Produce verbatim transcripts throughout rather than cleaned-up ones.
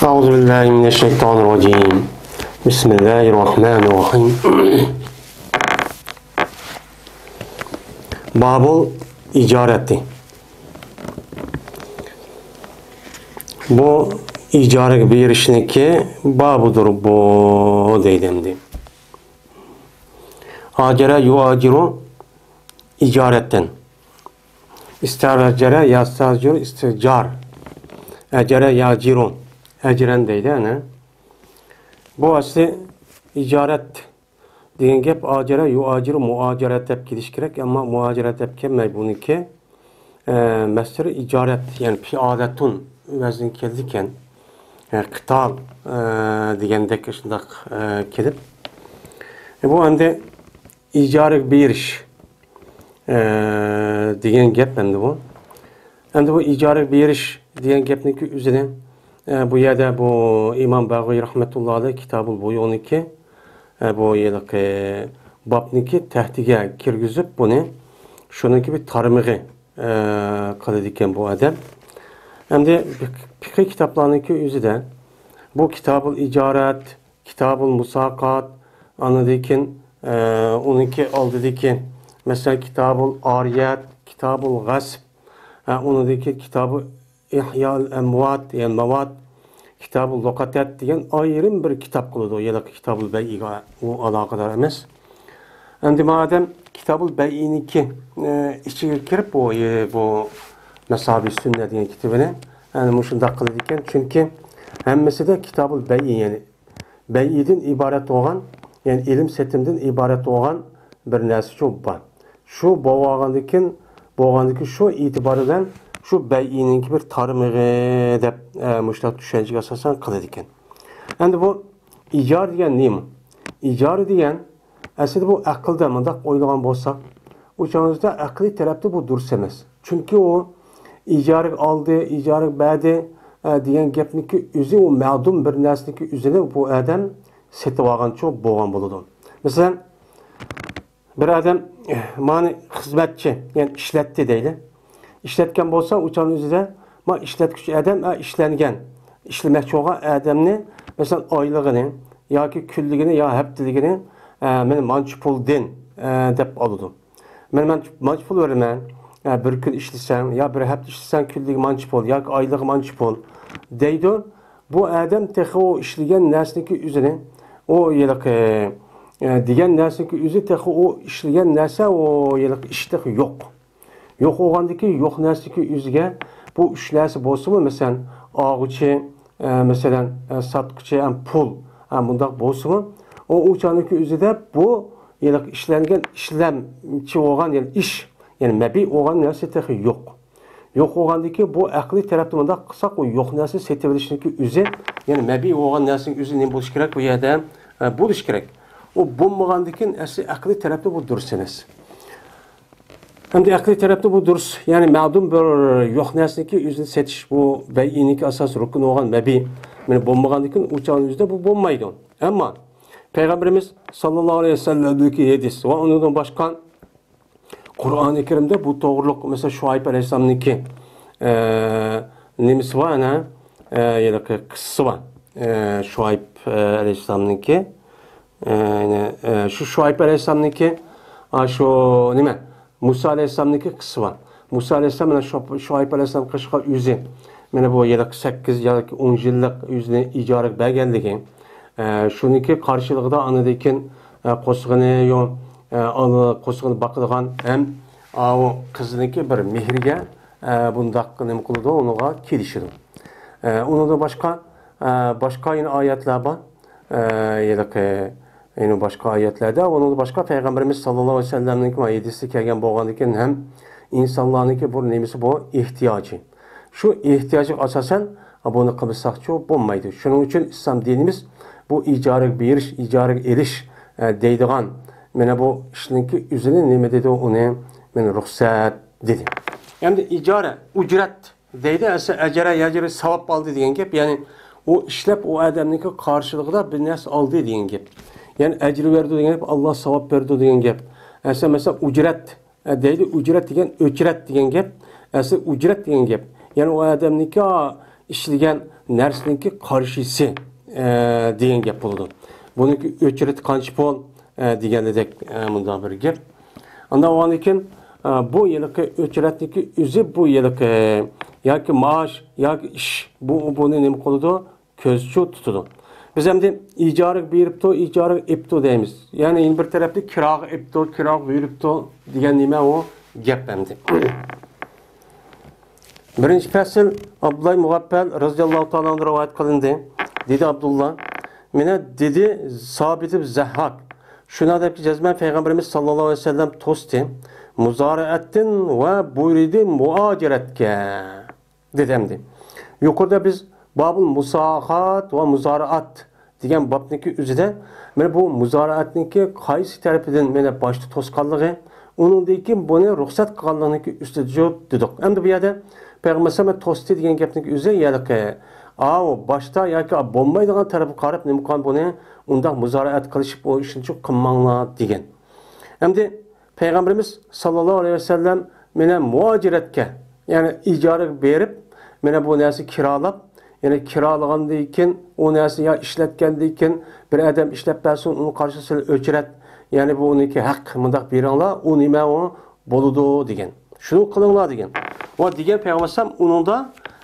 أعوذ بالله من الشيطان الرجيم. بسم الله الرحمن الرحيم. باب الإجارة. بۇ ئىجارىگە بېرىشنىڭكى بابىدۇر بۇ دەيدۇ ئەمدى. ئاجەرە يۇئاجىرۇ ئىجارەتەن. ئىستەئجەرە يەستەئجىرۇ ئىستىئجار. ئەجەرە يەئجىرۇ ئەجرەن دەيدۇ، ئەنە. بۇ ئەسلى ئىجارەت دېگەن گەپ ئاجەرە يۇئاجىرۇ مۇئاجەرەت دەپ كېلىشى كېرەك، ئەمما مۇئاجەرەت دەپ كەلمەي بۇنىڭكى. ئە، مەسدىرى ئىجارەت، يەنى پىئالەتۇن ۋەزنى كېلىدىكەن. ئە، قىتال، ئە، دېگەندەك شۇنداق، ئە، كېلىپ. ئە، بۇ ئەمدى ئىجارىگە بېرىش، ئە، دېگەن گەپ ئەمدى بۇ. ئەمدى بۇ ئىجارىگە بېرىش دېگەن گەپنىڭكى ئۆزىنى، ئە، بۇ يەردە بۇ ئىمام بەغۋىي رەھمەتۇللا ئەلەيھ كىتابۇل بۇيۇنىڭكى، ئە، بۇ ھېلىقى بابنىڭكى تەھتىگە كىرگۈزۈپ بۇنى، شۇنىڭكى بىر تارمىقى، ئە، قىلىدىكەن بۇ ئادەم. ئەمدى پىقھىي كىتابلارنىڭكى ئۆزىدە بۇ كىتابۇل ئىجارەت، كىتابۇل مۇساقات، ئاندىن كېيىن، ئە، ئۇنىڭكى ئالدىدىكى، مەسىلەن، كىتابۇل ئارىيەت، كىتابۇل غەسب، ئە، ئۇنىڭدىن كېيىن كىتابۇ ئىھيال ئەمۋات، يەنى ماۋات، كىتابۇل لوقاتەت دېگەن ئايرىم بىر كىتاب قىلىدۇ. يەنى كىتابۇل بەيئىگە ئۇ ئالاقىدار ئەمەس. ئەمدى مادەم كىتابۇل بەيئىنىڭكى، ئە، ئىچىگە كىرىپ، بۇ، ئە، بۇ مەسابىھ سۈننە دېگەن كىتابىنى، يەنى مۇشۇنداق قىلىدىكەن. چۈنكى ھەممىسىدە كىتابۇل بەيئى، يەنى بەيئىدىن ئىبارەت بولغان، يەنى ئېلىم سېتىمدىن ئىبارەت بولغان بىر نەرسە شۇ بار. شۇ بولغاندىكىن، بولغاندىكىن شۇ ئېتىبار بىلەن شۇ بەيئىنىڭكى بىر تارمىقى دەپ، ئە، مۇشۇنداق چۈشەنچىگە ئاساسەن قىلىدىكەن. ئەمدى بۇ ئىجارە دېگەن نېمە؟ ئىجارە دېگەن ئەسلىدە بۇ ئەقىلدە مۇنداق ئويلىغان بولساق، ئۇ چاغىمىزدا ئەقلىي تەرەپتە بۇ دۇرۇس ئەمەس. چۈنكى ئۇ ئىجارىگە ئالدى، ئىجارىگە بەردى، ئە، دېگەن گەپنىڭكى ئۆزى، ئۇ مەلۇم بىر نەرسىنىڭكى ئۆزىنى بۇ ئادەم سېتىۋالغانچە بولغان بولىدۇ. مەسىلەن، بىر ئادەم، ئە، مانى خىزمەتچى، يەنى ئىشلەتتى دەيلى. ئىشلەتكەن بولسا، ئۇ چاغنىڭ ئۆزىدە ما ئىشلەتكۈچى ئادەم، ئە، ئىشلەنگەن، ئىشلىمەكچى بولغان ئادەمنى، مەسىلەن، ئايلىقىنى ياكى كۈنلۈكىنى يا ھەپتىلىكىنى، ئە، مانا مانچە پۇلدىن، ئە، دەپ ئالىدۇ. مانا مەن مانچە پۇل بېرىمەن، ئە، بىر كۈن ئىشلىسەڭ يا بىر ھەپتە ئىشلىسەڭ كۈنلۈكى مانچە پۇل ياكى ئايلىقى مانچە پۇل دەيدۇ. بۇ ئادەم تېخى ئۇ ئىشلىگەن نەرسىنىڭكى ئۆزىنى، ئۇ ھېلىقى، ئە، دېگەن نەرسىنىڭكى ئۆزى تېخى ئۇ ئىشلىگەن نەرسە، ئۇ ھېلىقى ئىش تېخى يوق. يوق بولغاندىكى يوق نەرسىنىڭكى ئۆزىگە بۇ ئۈچ نەرسە بولسىمۇ، مەسىلەن، ئالغۇچى، ئە، مەسىلەن، ئە، ساتقۇچى ھەم پۇل، ئە، مۇنداق بولسىمۇ، ئۇ، ئۇ چاغنىڭكى ئۆزىدە بۇ ھېلىقى ئىشلەنگەن، ئىشلەمچى بولغان، يەنى ئىش، يەنى مەبىئ بولغان نەرسە تېخى يوق. يوق بولغاندىكى بۇ ئەقلىي تەرەپتە مۇنداق قىلساق، ئۇ يوق نەرسە سېتىۋېلىشنىڭكى ئۆزى، يەنى مەبىئ بولغان نەرسىنىڭ ئۆزى نېمە بولۇشى كېرەك؟ بۇ يەردە، ئە، بولۇشى كېرەك. ئۇ بولمىغاندىكىن ئەسلى ئەقلىي تەرەپتە بۇ دۇرۇس ئەمەس. ئەمدى ئەقلىي تەرەپتە بۇ دۇرۇس، يەنى مەلۇم بىر يوق نەرسىنىڭكى ئۆزىنى سېتىش، بۇ بەيئىنىڭكى ئاساسىي رۇكنى بولغان مەبىئ. مانا بولمىغاندىكىن ئۇ چاغنىڭ ئۆزىدە بۇ بولمايدۇ. ئەمما پەيغەمبىرىمىز ساللاللاھۇ ئەلەيھى ۋەسەللەمنىڭكى ھەدىس ۋە ئۇنىڭدىن باشقا قۇرئانى كەرىمدە بۇ توغرۇلۇق، مەسىلەن، شۇئايب ئەلەيھىسسالامنىڭكى، ئە، نېمىسى بار، ئەنە، ئە، ھېلىقى قىسسىسى بار. ئە، شۇئايب، ئە، ئەلەيھىسسالامنىڭكى، ئە، يەنى، ئە، شۇ شۇئايب ئەلەيھىسسالامنىڭكى، ئا، شۇ نېمە، مۇسا ئەلەيھىسسالامنىڭكى قىسسىسى بار. مۇسا ئەلەيھىسسالام مانا شۇ، شۇئايب ئەلەيھىسسالام قىلىشقا ئۆزى، مانا بۇ ھېلىقى سەككىز ياكى ئون يىللىق ئۆزىنى ئىجارىگە بەرگەنلىكى، ئە، شۇنىڭكى قارشىلىقىدا ئاندىن كېيىن، ئە، قوسىقىنى يو-، ئە، ئانا قوسىقىنى باقىدىغان ھەم ئاۋۇ قىزنىڭكى بىر مېھرىگە، ئە، بۇنداق نېمە قىلىدۇ، ئۇنىڭغا كېلىشىدۇ. ئە، ئۇنىڭدىن باشقا، ئە، باشقا يەنە ئايەتلەر بار. ئە، ھېلىقى، يەنە باشقا ئايەتلەردە، ئۇنىڭدىن باشقا پەيغەمبىرىمىز ساللاللاھۇ ئەلەيھى ۋەسەللەمنىڭكى ھەدىسى كەلگەن بولغاندىكىن ھەم ئىنسانلارنىڭكى بۇ نېمىسى بۇ ئېھتىياجى. شۇ ئېھتىياجغا ئاساسەن بۇنى قىلمىساقچۇ بولمايدۇ. شۇنىڭ ئۈچۈن ئىسلام دىنىمىز بۇ ئىجارىگە بېرىش، ئىجارىگە ئېلىش، ئە، دەيدىغان مانا بۇ ئىشنىڭكى ئۆزىنى نېمە دېدى؟ ئۇنى مانا رۇخسەت دېدى. ئەمدى ئىجارە، ئۈجرەت دەيدۇ، ئەسلى ئەجرە يەجرى، ساۋاب ئالدى دېگەن گەپ. يەنى ئۇ ئىشلەپ، ئۇ ئادەمنىڭكى قارشىلىقىدا بىر نەرسە ئالدى دېگەن گەپ. يەنى ئەجىر بەردى دېگەن گەپ، ئاللا ساۋاب بەردى دېگەن گەپ. ئەسلى مەسىلەن، ئۈجرەت، ئە، دەيدۇ، ئۈجرەت دېگەن، ئۆچرەت دېگەن گەپ. ئەسلى ئۈجرەت دېگەن گەپ. يەنى ئۇ ئادەمنىڭكى، ئا، ئىشلىگەن نەرسىنىڭكى قارشىسى، ئە، دېگەن گەپ بولىدۇ. بۇنىڭكى ئۆچرىتى قانچە پۇل، ئە، دېگەندەك، ئە، مۇنداق بىر گەپ. ئاندىن ئۇنىڭدىن كېيىن، ئە، بۇ ھېلىقى ئۆچرەتنىڭكى ئۆزى، بۇ ھېلىقى ياكى مائاش، ياكى ئىش، بۇ، بۇنى نېمە قىلىدۇ؟ كۆزچۇ تۇتىدۇ. بىز ئەمدى ئىجارىگە بېرىپتۇ، ئىجارىگە ئېپتۇ دەيمىز. يەنى يەنە بىر تەرەپتە كىراغا ئېپتۇ، كىراغا بېرىپتۇ دېگەن نېمە ئۇ گەپ ئەمدى. بىرىنچى پەسىل، ئابدۇللا مۇغەپپەل رەزىياللاھۇ تائالا ئەنھۇدىن رىۋايەت قىلىندى. دېدى ئابدۇللا، مېنى دېدى سابىت ئىبن زەھھاك، شۇنداق دەپكى، جەزمەن پەيغەمبىرىمىز ساللاللاھۇ ئەلەيھى ۋەسەللەم توستى، مۇزارەتتىن ۋە بۇيرۇدى مۇئاجىرەتكە. دېدى ئەمدى. يۇقىرىدا بىز بابۇل مۇساخات ۋە مۇزارىئات دېگەن بابنىڭكى ئۆزىدە مانا بۇ مۇزارىئاتنىڭكى قايسى تەرىپىدىن مانا باشتا توسقانلىقى، ئۇنىڭدىن كېيىن بۇنى رۇخسەت قىلغانلىقىنىڭكى ئۈستىدە جۇت دېدۇق. ئەمدى بۇ يەردە پەيغەمبەر ئەلەيھىسسالام توستى دېگەن گەپنىڭكى ئۆزى ھېلىقى، ئاۋۇ باشتا ياكى بولمايدىغان تەرەپكە قاراپ نېمە قىلغان بۇنى ئۇنداق مۇزارىئات قىلىشىپ ئۇ ئىشنى قىلماڭلار دېگەن. ئەمدى پەيغەمبىرىمىز ساللاللاھۇ ئەلەيھى ۋەسەللەم مانا مۇھاجىرەتكە، يەنى ئىجارىگە بېرىپ، مانا بۇ نەرسە كىرالاپ، يەنى كىرالىغاندىن كېيىن، ئۇ نەرسىنى يا ئىشلەتكەندىن كېيىن، بىر ئادەم ئىشلەپ بەرسۇن، ئۇنىڭ قارشىسىدا ئۆچرەت، يەنى بۇ ئۇنىڭكى ھەق، مۇنداق بېرىڭلار، ئۇ نېمە ئۇ بولىدۇ دېگەن. شۇنى قىلىڭلار دېگەن. ۋە دېگەن پەيغەمبەر ئەلەيھىسسالام ئۇنىڭدا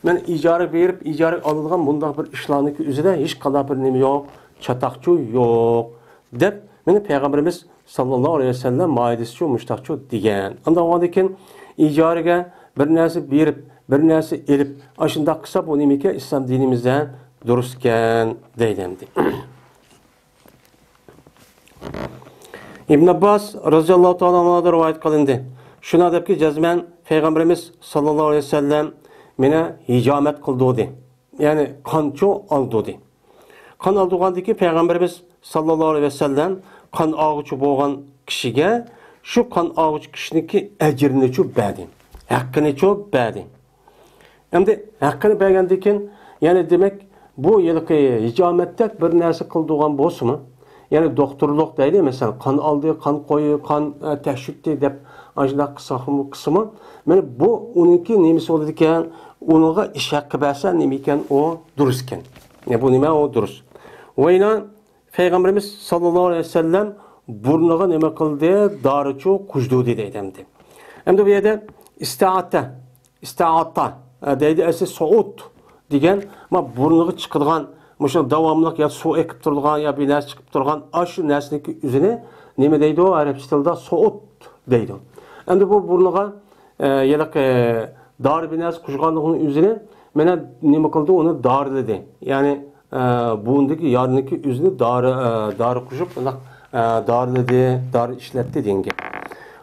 مەن ئىجارىگە بېرىپ، ئىجارىگە ئالىدىغان مۇنداق بىر ئىشلارنىڭكى ئۆزىدە ھېچقانداق بىر نېمە يوق، چاتاقچۇ يوق، دەپ، مانا پەيغەمبىرىمىز ساللاللاھۇ ئەلەيھى ۋەسەللەم مائىدىسىچۇ مۇشتاقچۇ دېگەن. ئاندىن ئۇنىڭدىن كېيىن ئىجارىگە بىر نەرسە بېرىپ، بىر نەرسە ئېلىپ، ئاشۇنداق قىلسا بۇ نېمىكەن؟ ئىسلام دىنىمىزدە دۇرۇسكەن دەيدۇ ئەمدى. ئىبن ئابباس رازىياللاھۇ تائالا ئەنھۇدىن رىۋايەت قىلىندى. شۇنداق دەپكى، جەزمەن پەيغەمبىرىمىز ساللاللاھۇ ئەلەيھى ۋەسەللەم مېنى ھىجامەت قىلدۇردى. يەنى قانچۇ ئالدۇردى. قان ئالدۇرغاندىن كېيىن پەيغەمبىرىمىز ساللاللاھۇ ئەلەيھى ۋەسەللەم قان ئالغۇچى بولغان كىشىگە شۇ قان ئالغۇچى كىشىنىڭكى ئەجرىنىچۇ بەردى، ھەققىنىچۇ بەردى. ئەمدى ھەققىنى بەرگەندىن كېيىن، يەنى دېمەك، بۇ ھېلىقى ھىجامەتتەك بىر نەرسە قىلدۇرغان بولسىمۇ، يەنى دوختۇرلۇق دەيلى، مەسىلەن، قان ئالدى، قان قويدى، قان، ئە، تەكشۈرتتى دەپ ئاشۇنداق قىلسا، قىلسىمۇ، مانا بۇ ئۇنىڭكى نېمىسى بولىدىكەن، ئۇنىڭغا ئىش ھەققى بەرسە نېمە ئىكەن ئۇ دۇرۇس ئىكەن. يا، بۇ نېمە ئۇ دۇرۇس. ۋە يەنە پەيغەمبىرىمىز ساللاللاھۇ ئەلەيھى ۋەسەللەم بۇرنىغا نېمە قىلدى؟ دارىچۇ قۇيدۇردى دەيدۇ ئەمدى. ئەمدى بۇ يەردە ئىستىئاتە، ئىستىئاتا، ئە، دەيدۇ، ئەسلى سوئۇت دېگەن، ما بۇرنىغا چىقىدىغان، مۇشۇ داۋاملىق يا سۇ ئېقىپ تۇرىدىغان يا بىر نەرسە چىقىپ تۇرغان، ئاشۇ نەرسىنىڭكى ئۆزىنى نېمە دەيدۇ؟ ئەرەبچە تىلدا سوئۇت دەيدۇ. ئەمدى بۇ بۇرنىغا ئە، ھېلىقى دارى بىر نەرسە قۇيغانلىقىنىڭ ئۆزىنى مانا نېمە قىلدى؟ ئۇنى دارىلىدى. يەنى، ئە، بۇرنىدىكى يارىنىڭكى ئۆزىنى دارى، ئە، دارى قۇيۇپ، ئۇنداق، ئە، دارىلىدى، دارى ئىشلەتتى دېگەن گەپ.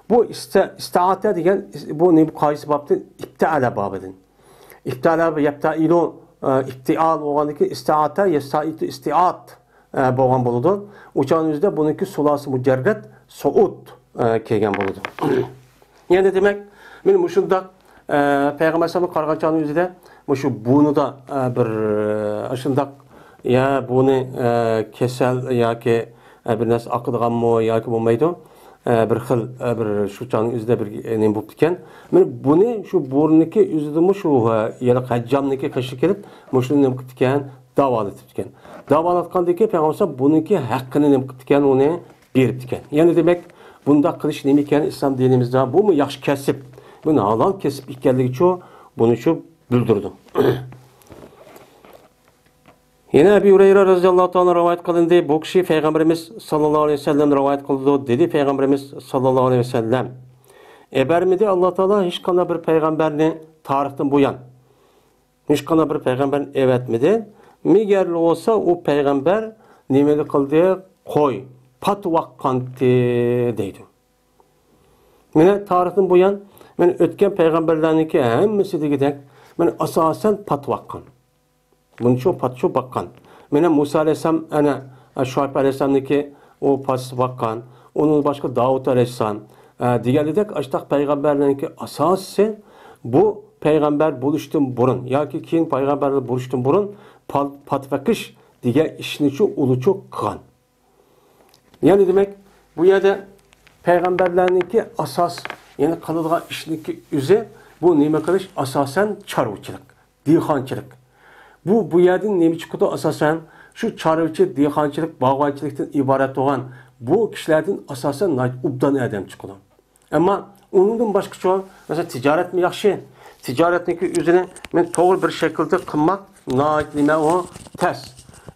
بۇ ئىستە-، ئىستىئاتە دېگەن، بۇ نېمە، قايسى بابتىن؟ ئىپتەئەلە بابىدىن. ئىپتەئەلە يەپتەئىلۇ، ئە، ئىپتىئال بولغاندىن كېيىن ئىستىئاتە، يەستەئىتۇ ئىستىئات. ئە، بولغان بولىدۇ. ئۇ چاغنىڭ ئۆزىدە بۇنىڭكى سۇلاسى مۇجەررەت سوئۇت، ئە، كەلگەن بولىدۇ. يەنى دېمەك، مانا مۇشۇنداق، ئە، پەيغەمبەر ئەلەيھىسسالامغا قارىغان چاغنىڭ ئۆزىدە مۇشۇ بۇرنىدا، ئە، بىر، ئە، ئاشۇنداق يا بۇنى، ئە، كېسەل ياكى، ئە، بىر نەرسە ئاقىدىغانمۇ ياكى بولمايدۇ. ئە، بىر خىل، ئە، بىر شۇ چاغنىڭ ئۆزىدە بىر، ئە، نېمە بوپتىكەن. مانا بۇنى شۇ بۇرنىكى ئۆزىدىمۇ شۇ، ئە، يەنە ھەججامنىكى قېشىغا كېلىپ مۇشۇنى نېمە قىپتىكەن؟ داۋالىتىپتىكەن. داۋالاتقاندىن كېيىن پەيغەمبەر بۇنىڭكى ھەققىنى نېمە قىپتىكەن، ئۇنى بېرىپتىكەن. يەنى دېمەك، بۇنداق قىلىش نېمە ئىكەن ئىسلام دىنىمىزدا؟ بۇمۇ ياخشى كەسىپ، بۇ ھالال كەسىپ ئىكەنلىكىچۇ، بۇنىچۇ بىلدۈرىدۇ. يەنە ئەبى ھۇرەيرە رەزىياللاھۇ تائالا رىۋايەت قىلىندى. بۇ كىشى پەيغەمبىرىمىز ساللاللاھۇ ئەلەيھى ۋەسەللەمدىن رىۋايەت قىلىدۇ. دېدى پەيغەمبىرىمىز ساللاللاھۇ ئەلەيھى ۋەسەللەم، ئەبەرمىدى ئاللا تائالا ھېچقانداق بىر پەيغەمبەرنى تارىختىن بۇيان. ھېچقانداق بىر پەيغەمبەرنى ئەۋەتمىدى. مېگەر بولسا ئۇ پەيغەمبەر نېمىنى قىلدى؟ قوي، پاتىۋاققانتى دەيدۇ. مانا تارىختىن بۇيان، مانا ئۆتكەن پەيغەمبەرلەرنىڭكى ھەممىسى دېگۈدەك، مانا ئاساسەن پاتىۋاققان. بۇنچۇ پاتىچۇ باققان. مانا مۇسا ئەلەيھىسسالام، ئەنە، شۇئەيب ئەلەيھىسسالامنىڭكى ئۇ پاتىسى باققان. ئۇنىڭ باشقا داۋۇت ئەلەيھىسسالام، ئە، دېگەندەك ئاشتاق پەيغەمبەرلەرنىڭكى ئاساسى بۇ پەيغەمبەر بولۇشتىن بۇرۇن ياكى كېيىن پەيغەمبەرلەر بولۇشتىن بۇرۇن پال-، پاتىۋېقىش دېگەن ئىشنىچۇ ئۇلىچۇ قىلغان. يەنى دېمەك، بۇ يەردە پەيغەمبەرلەرنىڭكى ئاساس، يەنى قىلىدىغان ئىشنىڭكى ئۆزى، بۇ نېمە قىلىش؟ ئاساسەن چارۋىچىلىق، دېھقانچىلىق. بۇ، بۇ يەردىن نېمە چىقىدۇ ئاساسەن؟ شۇ چارۋىچى، دېھقانچىلىق، باغۋەنچىلىكتىن ئىبارەت بولغان بۇ كىشىلەردىن ئاساسەن ناھايىتى ئوبدان ئادەم چىقىدۇ. ئەمما ئۇنىڭدىن باشقىچە، مەسىلەن، تىجارەتمۇ ياخشى. تىجارەتنىڭكى ئۆزىنى مەن توغرا بىر شەكىلدە قىلماق ناھايىتى نېمە ئۇ تەس.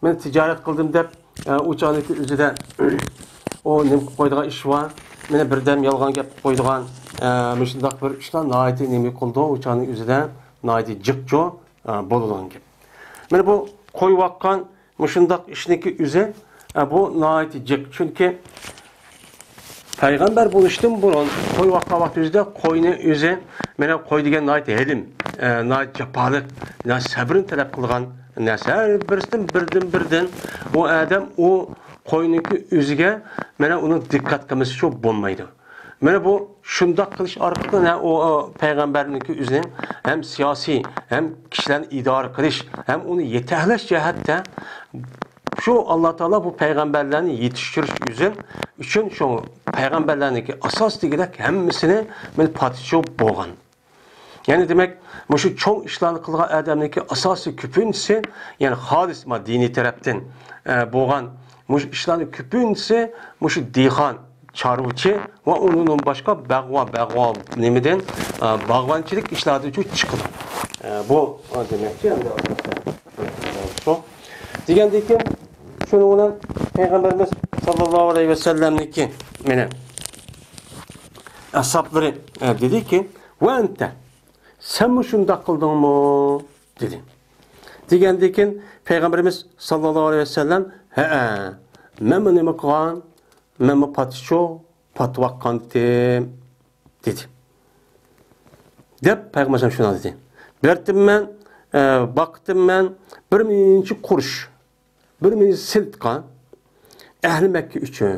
مەن تىجارەت قىلدىم دەپ، ئە، ئۇ چاغنىڭكى ئۆزىدە ئۇ نېمە قىلىپ قويىدىغان ئىش بار. مېنى بىردەم يالغان گەپ قىلىپ قويىدىغان، ئە، مۇشۇنداق بىر ئىشلار ناھايىتى نېمە قىلىدۇ، ئۇ چاغنىڭ ئۆزىدە ناھايىتى جىقچۇ، ئە، بولىدىغان گەپ. مانا بۇ قويۇۋاتقان مۇشۇنداق ئىشنىڭكى ئۆزى، ئە، بۇ ناھايىتى جىق. چۈنكى پەيغەمبەر بولۇشتىن بۇرۇن قويۇۋاتقان ۋاقتى ئۆزىدە قوينى ئۆزى، مانا قوي دېگەن ناھايىتى ھېلىم، ئە، ناھايىتى جاپالىق، ناھايىتى سەبرىنى تەلەپ قىلغان نەرسە. ھەر بىرسىدىن بىردىن بىردىن ئۇ ئادەم ئۇ قوينىڭكى ئۆزىگە مانا ئۇنىڭ دىققەت قىلمىسىچۇ بولمايدۇ. مانا بۇ شۇنداق قىلىش ئارقىلىق، ھە، ئۇ، ئۇ پەيغەمبەرنىڭكى ئۆزىنىڭ ھەم سىياسىي، ھەم كىشىلەرنى ئىدارە قىلىش، ھەم ئۇنى يېتەكلەش جەھەتتە شۇ ئاللا تائالا بۇ پەيغەمبەرلەرنى يېتىشتۈرۈش ئۈزۈن، ئۈچۈن شۇ پەيغەمبەرلەرنىڭكى ئاساس دېگۈدەك ھەممىسىنى مانا پاتىچۇ بولغان. يەنى دېمەك، مۇشۇ چوڭ ئىشلارنى قىلغان ئادەمنىڭكى ئاساسىي كۆپىنچىسى، يەنى خالىس ما دىنىي تەرەپتىن، ئە، بولغان مۇشۇ ئىشلارنىڭ كۆپىنچىسى مۇشۇ دېھقان، چارۋىچى ۋە ئۇنىڭدىن باشقا باغۋەن، باغۋەن نېمىدىن، ئە، باغۋەنچىلىك ئىشلاردىن چىقىدۇ. ئە، بۇ، ئە، دېمەكچى، ئەمدى شۇ. دېگەندىن كېيىن شۇنىڭ بىلەن پەيغەمبىرىمىز ساللاللاھۇ ئەلەيھى ۋەسەللەمنىڭكى مېنى ئەسھابلىرى، ئە، دېدىكى، ۋە ئەنتە، سەنمۇ شۇنداق قىلدىڭمۇ؟ دېدى. دېگەندىن كېيىن پەيغەمبىرىمىز ساللاللاھۇ ئەلەيھى ۋەسەللەم، ھەئە، مەنمۇ نېمە قىلغان؟ مەنمۇ پاتىچۇ پاتىۋاتقانتىم، دېدى. دەپ پەيغەمبەر شۇنداق دېدى. بېرىپتىممەن، ئە، باقتىممەن، بىر مىڭىنچە قۇرۇش، بىر مىڭىنچە سېلىتقا ئەھلى مەككە ئۈچۈن.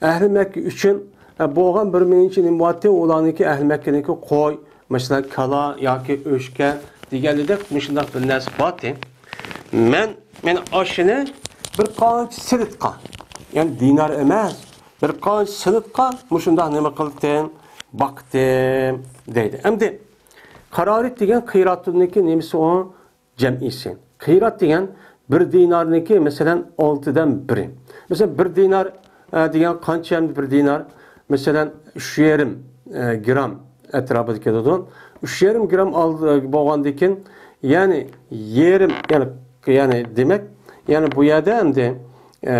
ئەھلى مەككە ئۈچۈن، ئە، بولغان بىر مىڭىنچە نېمە بارتى، ئۇلارنىڭكى ئەھلى مەككىنىڭكى قوي، مەسىلەن، كالا ياكى ئۆچكە دېگەندەك مۇشۇنداق بىر نەرسە بارتى. مەن، مەن ئاشۇنى بىر قانچە سېلىتقا، يەنى دىنار ئەمەس، بىر قانچە سېلىتقا مۇشۇنداق نېمە قىلدىم، باقتىم، دەيدۇ. ئەمدى قارارىت دېگەن قىراتىننىڭكى نېمىسى ئۇ؟ جەمئىيسى. قىرات دېگەن بىر دىنارنىڭكى، مەسىلەن، ئالتىدىن بىرى. مەسىلەن، بىر دىنار، ئە، دېگەن قانچە ئەمدى بىر دىنار؟ مەسىلەن، ئۈچ يېرىم، ئە، گرام ئەتراپىدا كېلىدۇ. ئۈچ يېرىم گرام ئال-، بولغاندىن كېيىن، يەنى يېرىم، يەنى، يەنى دېمەك، يەنى بۇ يەردە ئەمدى، ئە،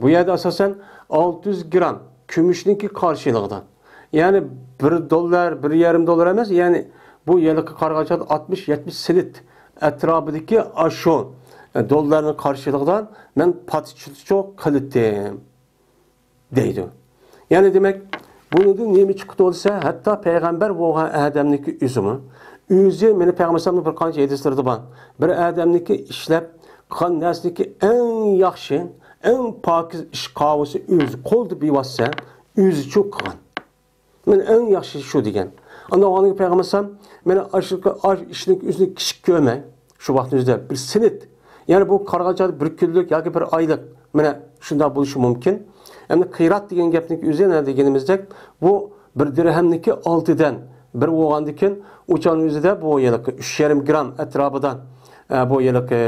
بۇ يەردە ئاساسەن ئالتە يۈز گرام كۈمۈشنىڭكى قارشىلىقىدا. يەنى بىر دوللار، بىر يېرىم دوللار ئەمەس، يەنى بۇ ھېلىقى قارىغانچە ئاتمىش، يەتمىش سېلىت ئەتراپىدىكى ئاشۇ، ئە، دوللارنىڭ قارشىلىقىدا مەن پاتىچۇ قىلىتتىم، دەيدۇ. يەنى دېمەك، بۇنىڭدىن نېمە چىقىدۇ دېسە، ھەتتا پەيغەمبەر بولغان ئادەمنىڭكى ئۆزىمۇ، ئۆزى، مېنى پەيغەمبەر ئەلەيھىسسالامنىڭ بىر قانچە ھەدىسلىرىدە بار. بىر ئادەمنىڭكى ئىشلەپ قىلغان نەرسىنىڭكى ئەڭ ياخشى، ئەڭ پاكىز ئىش قاۋىسى ئۆزى قولدا بىۋاسىتە ئۆزىچۇ قىلغان. مەن ئەڭ ياخشى شۇ دېگەن. ئاندىن ئۇنىڭ پەيغەمبەر ئەلەيھىسسالام، مەن ئاشۇ، ئاشۇ ئىشنىڭ ئۆزىنى كىچىك كۆرمەي، شۇ ۋاقىتنىڭ ئۆزىدە بىر سېلىت. يەنى بۇ قارىغانچە بىر كۈنلۈك ياكى بىر ئايلىق، مانا شۇنداق بولۇشى مۇمكىن. ئەمدى قىرات دېگەن گەپنىڭ ئۆزى، يەنە دېگىنىمىزدەك، بۇ بىر دىرھەمنىڭكى ئالتىدىن بىر بولغاندىكىن، ئۇ چاغنىڭ ئۆزىدە بۇ ھېلىقى ئۈچ يېرىم گرام ئەتراپىدا، ئە، بۇ ھېلىقى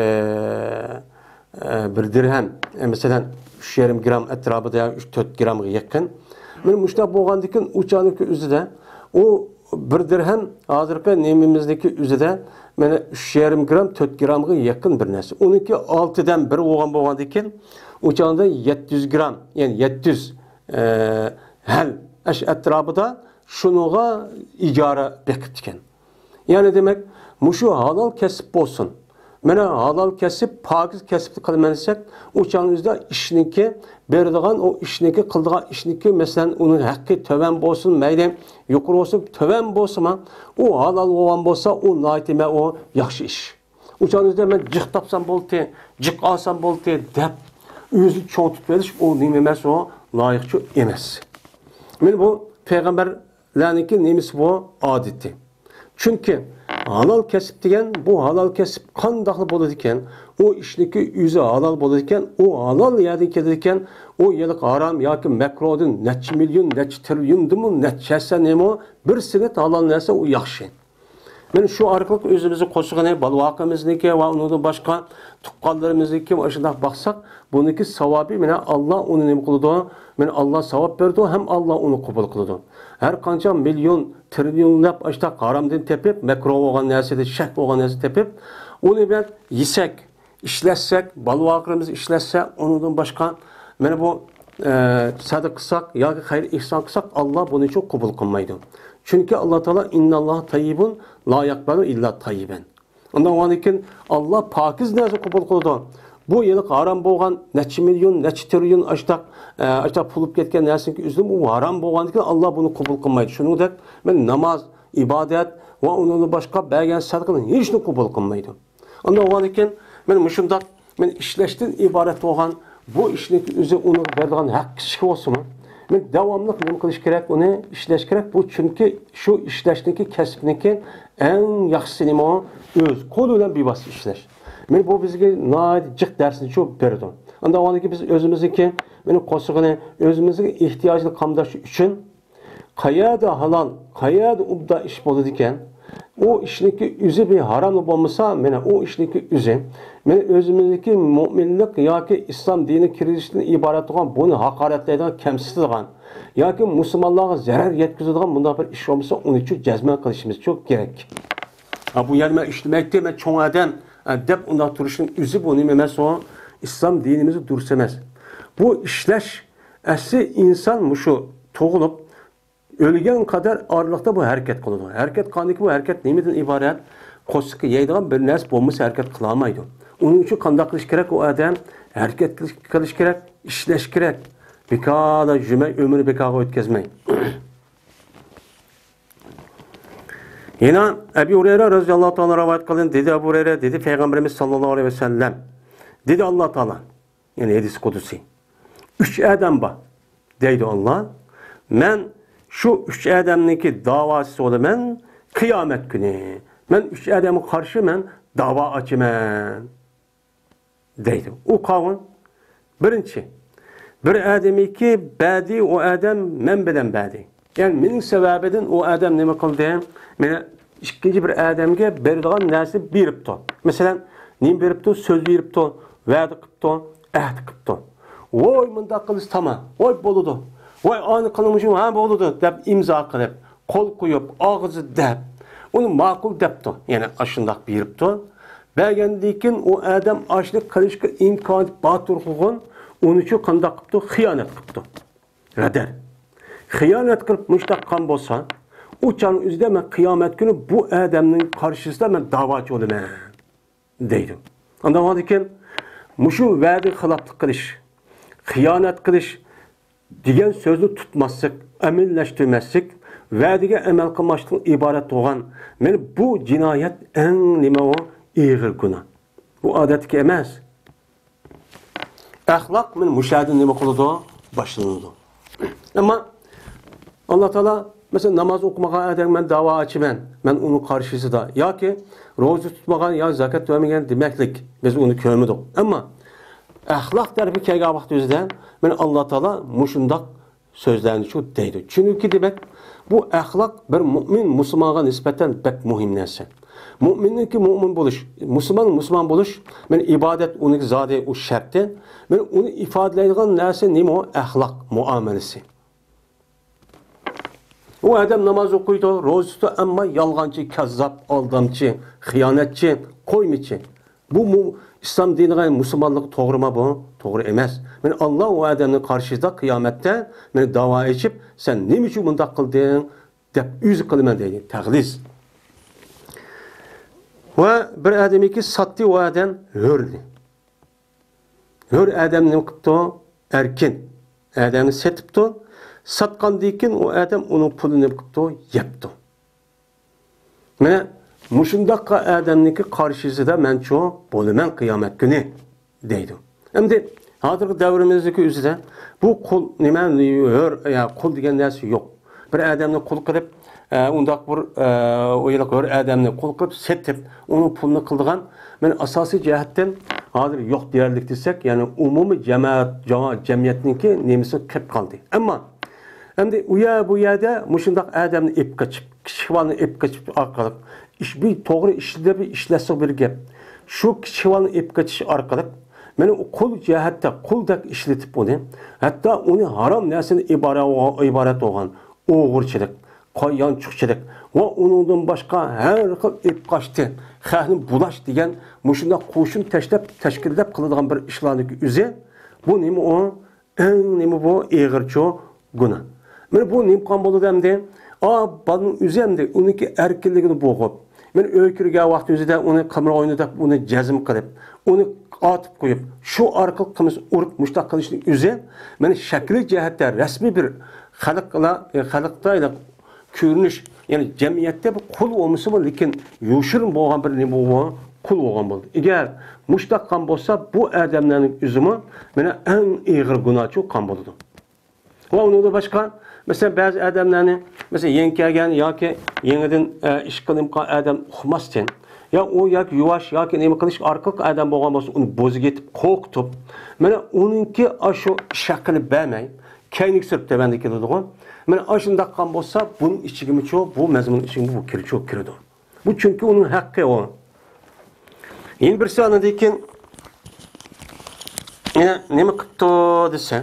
ئە، بىر دىرھەم، ئە، مەسىلەن، ئۈچ يېرىم گرام ئەتراپىدا يا ئۈچ، تۆت گرامغا يېقىن. مانا مۇشۇنداق بولغاندىكىن، ئۇ چاغنىڭكى ئۆزىدە، ئۇ بىر دىرھەم ھازىرقى نېمىمىزنىڭكى ئۆزىدە، مانا، ئۈچ يېرىم گرام، تۆت گرامغا يېقىن بىر نەرسە. ئۇنىڭكى ئالتىدىن بىر بولغان بولغاندىكىن، ئۇ چاغدا يەتتە يۈز گرام، يەنى يەتتە يۈز، ئە، ھەل ئەش ئەتراپىدا شۇنىڭغا ئىجارە بېقىپتىكەن. يەنى دېمەك، مۇشۇ ھالال كەسىپ بولسۇن. مانا ھالال كەسىپ، پاكىز كەسىپنى قىلىمەن دېسەك، ئۇ چاغنىڭ ئۆزىدە ئىشنىڭكى بېرىدىغان، ئۇ ئىشنىڭكى قىلىدىغان ئىشنىڭكى، مەسىلەن، ئۇنىڭ ھەققى تۆۋەن بولسۇن، مەيلى يۇقىرى بولسۇن، تۆۋەن بولسىمۇ، ئۇ ھالال بولغان بولسا، ئۇ ناھايىتى مە-، ئۇ ياخشى ئىش. ئۇ چاغنىڭ ئۆزىدە مەن جىق تاپسام بولدى، جىق ئالسام بولدى دەپ، ئۆزىنى چوڭ تۇتۇۋېلىش، ئۇ نېمە ئەمەس، ئۇ لايىقچۇ ئەمەس. مانا بۇ پەيغەمبەر لەرنىڭكى نېمىسى بۇ؟ ئادىتى. چۈنكى ھالال كەسىپ دېگەن، بۇ ھالال كەسىپ قانداقلا بولىدىكەن، ئۇ ئىشنىڭكى ئۆزى ھالال بولىدىكەن، ئۇ ھالال يەردىن كېلىدىكەن، ئۇ ھېلىقى ھارام ياكى مەكرۇدىن نەچچە مىليون، نەچچە تىرىليوندىنمۇ، نەچچە ھەسسە نېمە، بىر سېنىت ھالال نەرسە ئۇ ياخشى. مانا شۇ ئارقىلىق ئۆزىمىزنى قوشۇغىنى، بالىۋاقىمىزنىڭكى ۋە ئۇنىڭدىن باشقا تۇغقانلىرىمىزنىڭكى ئاشۇنداق باقساق، بۇنىڭكى ساۋابى مانا ئاللا ئۇنى نېمە قىلىدۇ؟ مانا ئاللا ساۋاب بېرىدۇ ھەم ئاللا ئۇنى قوبۇل قىلىدۇ. ھەر قانچە مىليون، تىرىليونلاپ ئاشۇنداق ھارامدىن تېپىپ، مەكرۇھ بولغان نەرسىدىن، شەرم بولغان نەرسە تېپىپ، ئۇنى بىلەن يېسەك، ئىشلەتسەك، بالىۋاقلىرىمىز ئىشلەتسە، ئۇنىڭدىن باشقا مانا بۇ، ئە، سەدىقە قىلساق ياكى خەير ئېھسان قىلساق، ئاللا بۇنى چوق قوبۇل قىلمايدۇ. چۈنكى ئاللا تائالا، «ئىنناللاھا تەييىبۇن لا يەقبەلۇ ئىللا تەييىبەن.» ئۇنداق بولغاندىن كېيىن ئاللا پاكىز نەرسە قوبۇل قىلىدۇ. بۇ ھېلىقى ھارام بولغان نەچچە مىليون، نەچچە تىرىليون ئاشتاق، ئە، ئاشتاق پۇل بولۇپ كەتكەن نەرسىنىڭكى ئۆزىدىن بۇ ھارام بولغاندىن كېيىن ئاللا بۇنى قوبۇل قىلمايدۇ. شۇنىڭدەك مانا ناماز، ئىبادەت ۋە ئۇنىڭدىن باشقا بەرگەن سەدىقىنىڭ ھېچنى قوبۇل قىلمايدۇ. ئاندىن بولغاندىكىن، مانا مۇشۇنداق، مانا ئىشلەشتىن ئىبارەت بولغان بۇ ئىشنىڭكى ئۆزى ئۇنىڭغا بېرىدىغان ھەق كىچىك بولسىمۇ، مانا داۋاملىق نېمە قىلىش كېرەك؟ ئۇنى ئىشلەش كېرەك. بۇ چۈنكى شۇ ئىشلەشنىڭكى، كەسىپنىڭكى ئەڭ ياخشىسى نېمە؟ ئۆز قولى بىلەن بىۋاسىتە ئىشلەش. مانا بۇ بىزگە ناھايىتى جىق دەرسنى شۇ بېرىدۇ. ئاندىن بولغاندىكىن بىز ئۆزىمىزنىڭكى، مانا قورسىقىنى، ئۆزىمىزنىڭ ئېھتىياجىنى قامداش ئۈچۈن، قەيەردە ھالال، قەيەردە ئوبدان ئىش بولىدىكەن، ئۇ ئىشنىڭكى ئۆزى بىر ھاراملا بولمىسا، مانا ئۇ ئىشنىڭكى ئۆزى، مانا ئۆزىمىزنىڭكى مۆمىنلىك ياكى ئىسلام دىنىغا كىرىشتىن ئىبارەت بولغان بۇنى ھاقارەتلەيدىغان، كەمسىتىدىغان ياكى مۇسۇلمانلارغا زەرەر يەتكۈزىدىغان مۇنداق بىر ئىش بولمىسا، ئۇنى شۇ جەزمەن قىلىشىمىز شۇ كېرەك. ھا، بۇ يەردە مەن ئىشلىمەيتتى، مەن چوڭ ئادەم، ھە، دەپ ئۇنداق تۇرۇشنىڭ ئۆزى بۇ نېمە ئەمەس، ئۇ ئىسلام دىنىمىزدا دۇرۇس ئەمەس. بۇ ئىشلەش ئەسلى ئىنسان مۇشۇ تۇغۇلۇپ، ئۆلگەن قەدەر ئارىلىقتا بۇ ھەرىكەت قىلىدۇ. ھەرىكەت قىلغاندىكىن بۇ ھەرىكەت نېمىدىن ئىبارەت؟ قورسىقى يەيدىغان بىر نەرسە بولمىسا ھەرىكەت قىلالمايدۇ. ئۇنىڭ ئۈچۈن قانداق قىلىش كېرەك ئۇ ئادەم؟ ھەرىكەت قىلىش، قىلىش كېرەك، ئىشلەش كېرەك. بىكاردا يۈرمەي، ئۆمرىنى بىكارغا ئۆتكۈزمەي. يەنە ئەبى ھۇرەيرە رەزىياللاھۇ تائالا رىۋايەت قىلدى، دېدى ئەبۇ ھۇرەيرە، دېدى پەيغەمبىرىمىز ساللاللاھۇ ئەلەيھى ۋەسەللەم، دېدى ئاللا تائالا، يەنى ھەدىس قۇدسى، «ئۈچ ئادەم بار، دەيدۇ ئاللا، مەن شۇ ئۈچ ئادەمنىڭكى داۋاسى بولىمەن قىيامەت كۈنى. مەن ئۈچ ئادەمگە قارشى مەن داۋا ئاچىمەن.» دەيدۇ. ئۇ قاۋۇل. بىرىنچى، بىر ئادەمكى بەردى، ئۇ ئادەم مەن بىلەن بەردى. يەنى مېنىڭ سەۋەبىدىن ئۇ ئادەم نېمە قىلدى؟ مانا ئىككىنچى بىر ئادەمگە بېرىدىغان نەرسە بېرىپتۇ. مەسىلەن، نېمە بېرىپتۇ؟ سۆز بېرىپتۇ، ۋەدە قىپتۇ، ئەھدى قىپتۇ. ۋوي، مۇنداق قىلسا تامام، ۋوي، بولىدۇ، ۋوي، ئانى قىلمىشىم، ھە، بولىدۇ، دەپ ئىمزا قىلىپ، قول قويۇپ، ئاغزى دەپ، ئۇنى ماقۇل دەپتۇ. يەنى ئاشۇنداق بېرىپتۇ. بەرگەندىن كېيىن ئۇ ئادەم ئاشۇنى قىلىشقا ئىمكانىيىتى بار تۇرغۇن، ئۇنى شۇ قانداق قىپتۇ؟ خىيانەت قىپتۇ. غەدەر. خىيانەت قىلىپ مۇشتاق قىلغان بولسا، ئۇ چاغنىڭ ئۆزىدە مەن قىيامەت كۈنى بۇ ئادەمنىڭ قارشىسىدا مەن داۋاچى بولىمەن. دەيدۇ. ئاندىن بولغاندىكىن مۇشۇ ۋەدىگە خىلاپلىق قىلىش، خىيانەت قىلىش، دېگەن سۆزنى تۇتماسلىق، ئەمەلىيلەشتۈرمەسلىك، ۋەدىگە ئەمەل قىلماسلىقتىن ئىبارەت بولغان، مانا بۇ جىنايەت ئەڭ نېمە ئۇ؟ ئېغىر گۇناھ. بۇ ئادەتتىكى ئەمەس. ئەخلاق مانا مۇشۇ يەردىن نېمە قىلىدۇ؟ باشلىنىدۇ. ئەمما ئاللا تائالا، مەسىلەن، ناماز ئوقۇمىغان ئادەمگە مەن داۋا ئاچىمەن، مەن ئۇنىڭ قارشىسىدا، ياكى روزا تۇتمىغان ياكى زاكات بەرمىگەن دېمەكلىك، بىز ئۇنى كۆرمىدۇق. ئەمما ئەخلاق تەرىپى كەلگەن ۋاقىت ئۆزىدە، مانا ئاللا تائالا مۇشۇنداق سۆزلەرنى شۇ دەيدۇ. چۈنكى دېمەك، بۇ ئەخلاق بىر مۆمىن مۇسۇلمانغا نىسبەتەن بەك مۇھىم نەرسە. مۆمىننىڭكى مۆمىن بولۇش، مۇسۇلمان مۇسۇلمان بولۇش، مانا ئىبادەت ئۇنىڭ زادى، ئۇ شەرتى. مانا ئۇنى ئىپادىلەيدىغان نەرسە نېمە ئۇ؟ ئەخلاق، مۇئامىلىسى. ئۇ ئادەم ناماز ئوقۇيدۇ، روزا تۇتىدۇ، ئەمما يالغانچى، كەززاپ، ئالدامچى، خىيانەتچى، قويمىچى. بۇ مۇ-، ئىسلام دىنىغا، مۇسۇلمانلىققا توغرىمۇ بۇ؟ توغرا ئەمەس. مانا ئاللا ئۇ ئادەمنىڭ قارشىسىدا قىيامەتتە مانا داۋا ئېچىپ، سەن نېمە ئۈچۈن بۇنداق قىلدىڭ؟ دەپ ئۆزى قىلىمەن دەيدۇ. تەغلىز. ۋە بىر ئادەمكى ساتتى ئۇ ئادەم ھۆرنى. ھۆر ئادەم نېمە قىپتۇ؟ ئەركىن ئادەمنى سېتىپتۇ. ساتقاندىن كېيىن ئۇ ئادەم ئۇنىڭ پۇلىنى نېمە قىپتۇ؟ يەپتۇ. مانا مۇشۇنداققا ئادەمنىڭكى قارشىسىدا مەنچۇ بولىمەن قىيامەت كۈنى دەيدۇ. ئەمدى ھازىرقى دەۋرىمىزدىكى ئۆزىدە بۇ قۇل نېمە، ھۆر، يا، قۇل دېگەن نەرسە يوق. بىر ئادەمنى قۇل قىلىپ، ئە، ئۇنداق بىر، ئە، ئۇ ھېلىقى ھۆر ئادەمنى قۇل قىلىپ سېتىپ، ئۇنىڭ پۇلىنى قىلىدىغان، مانا ئاساسىي جەھەتتىن ھازىر يوق دېيەرلىك دېسەك، يەنى ئومۇمىي جەمەت، جاما-، جەمئىيەتنىڭكى نېمىسى قېلىپ قالدى. ئەمما ئەمدى ئۇ يەر، بۇ يەردە مۇشۇنداق ئادەمنى ئېلىپ قېچىپ، كىچىك بالىنى ئېلىپ قېچىپ ئارقىلىق، ئىش، بىر توغرا ئىشلىتىپ ئىشلەتسە بىر گەپ. شۇ كىچىك بالىنى ئېلىپ كېتىش ئارقىلىق، مانا، ئۇ قۇل جەھەتتە، قۇلدەك ئىشلىتىپ ئۇنى، ھەتتا ئۇنى ھارام نەرسىدىن ئىبارە-، ئىبارەت بولغان ئوغرىچىلىق، قا-، يانچۇقچىلىق ۋە ئۇنىڭدىن باشقا ھەر خىل ئېلىپ قاچتى، خەقنى بۇلاش دېگەن مۇشۇنداق قوشۇن تەشكىللەپ، تەشكىللەپ قىلىدىغان بىر ئىشلاردىكى ئۆزى، بۇ نېمە ئۇ؟ ئەڭ نېمە بۇ؟ ئېغىرچۇ گۇناھ. مانا بۇ نېمە قىلغان بولىدۇ ئەمدى؟ ئا، بالىنىڭ ئۆزى ئەمدى ئۇنىڭكى ئەركىنلىكىنى بوغۇپ، مانا ئۆيگە كىرگەن ۋاقتى ئۆزىدە ئۇنى قىمار ئوينا دەپ ئۇنى جەزم قىلىپ، ئۇنى ئاتىپ قويۇپ، شۇ ئارقىلىق قىلمىش ئۇرۇپ مۇشتاق قىلىشنىڭ ئۆزى، مانا شەكلىي جەھەتتە رەسمىي بىر خەلقلا-، خەلقتە كۆرۈنۈش، يەنى جەمئىيەتتە بىر قۇل بولمىسىمۇ، لېكىن يوشۇرۇن بولغان بىر نېمە بولغان، قۇل بولغان بولدى. ئەگەر مۇشتاق قىلغان بولسا، بۇ ئادەملەرنىڭ ئۆزىمۇ مانا ئەڭ ئېغىر گۇناھچى قىلغان بولىدۇ. ۋە ئۇنىڭدىن باشقا، مەسىلەن، بەزى ئادەملەرنى، مەسىلەن، يېڭى كەلگەن ياكى يېڭىدىن، ئە، ئىش قىلىمقان ئادەم ئۇقماستىن، يا ئۇ ياكى يۇۋاش ياكى نېمە قىلىش ئارقىلىق ئادەم بولغان بولسا، ئۇنى بوزۇگە ئېتىپ، قورقۇتۇپ، مانا ئۇنىڭكى ئاشۇ ئىش ھەققىنى بەرمەي، كەينىگە سۈرۈپ تۆۋەندە كېلىدىغۇ. مانا ئاشۇنداق قىلغان بولسا، بۇنىڭ ئىچىگىمۇ، بۇ مەزمۇننىڭ ئىچىگىمۇ بۇ كىرىدۇ، كىرىدۇ. بۇ چۈنكى ئۇنىڭ ھەققى ئۇ. يەنە بىرسى ئاندىن كېيىن، يەنە نېمە قىپتۇ دېسە،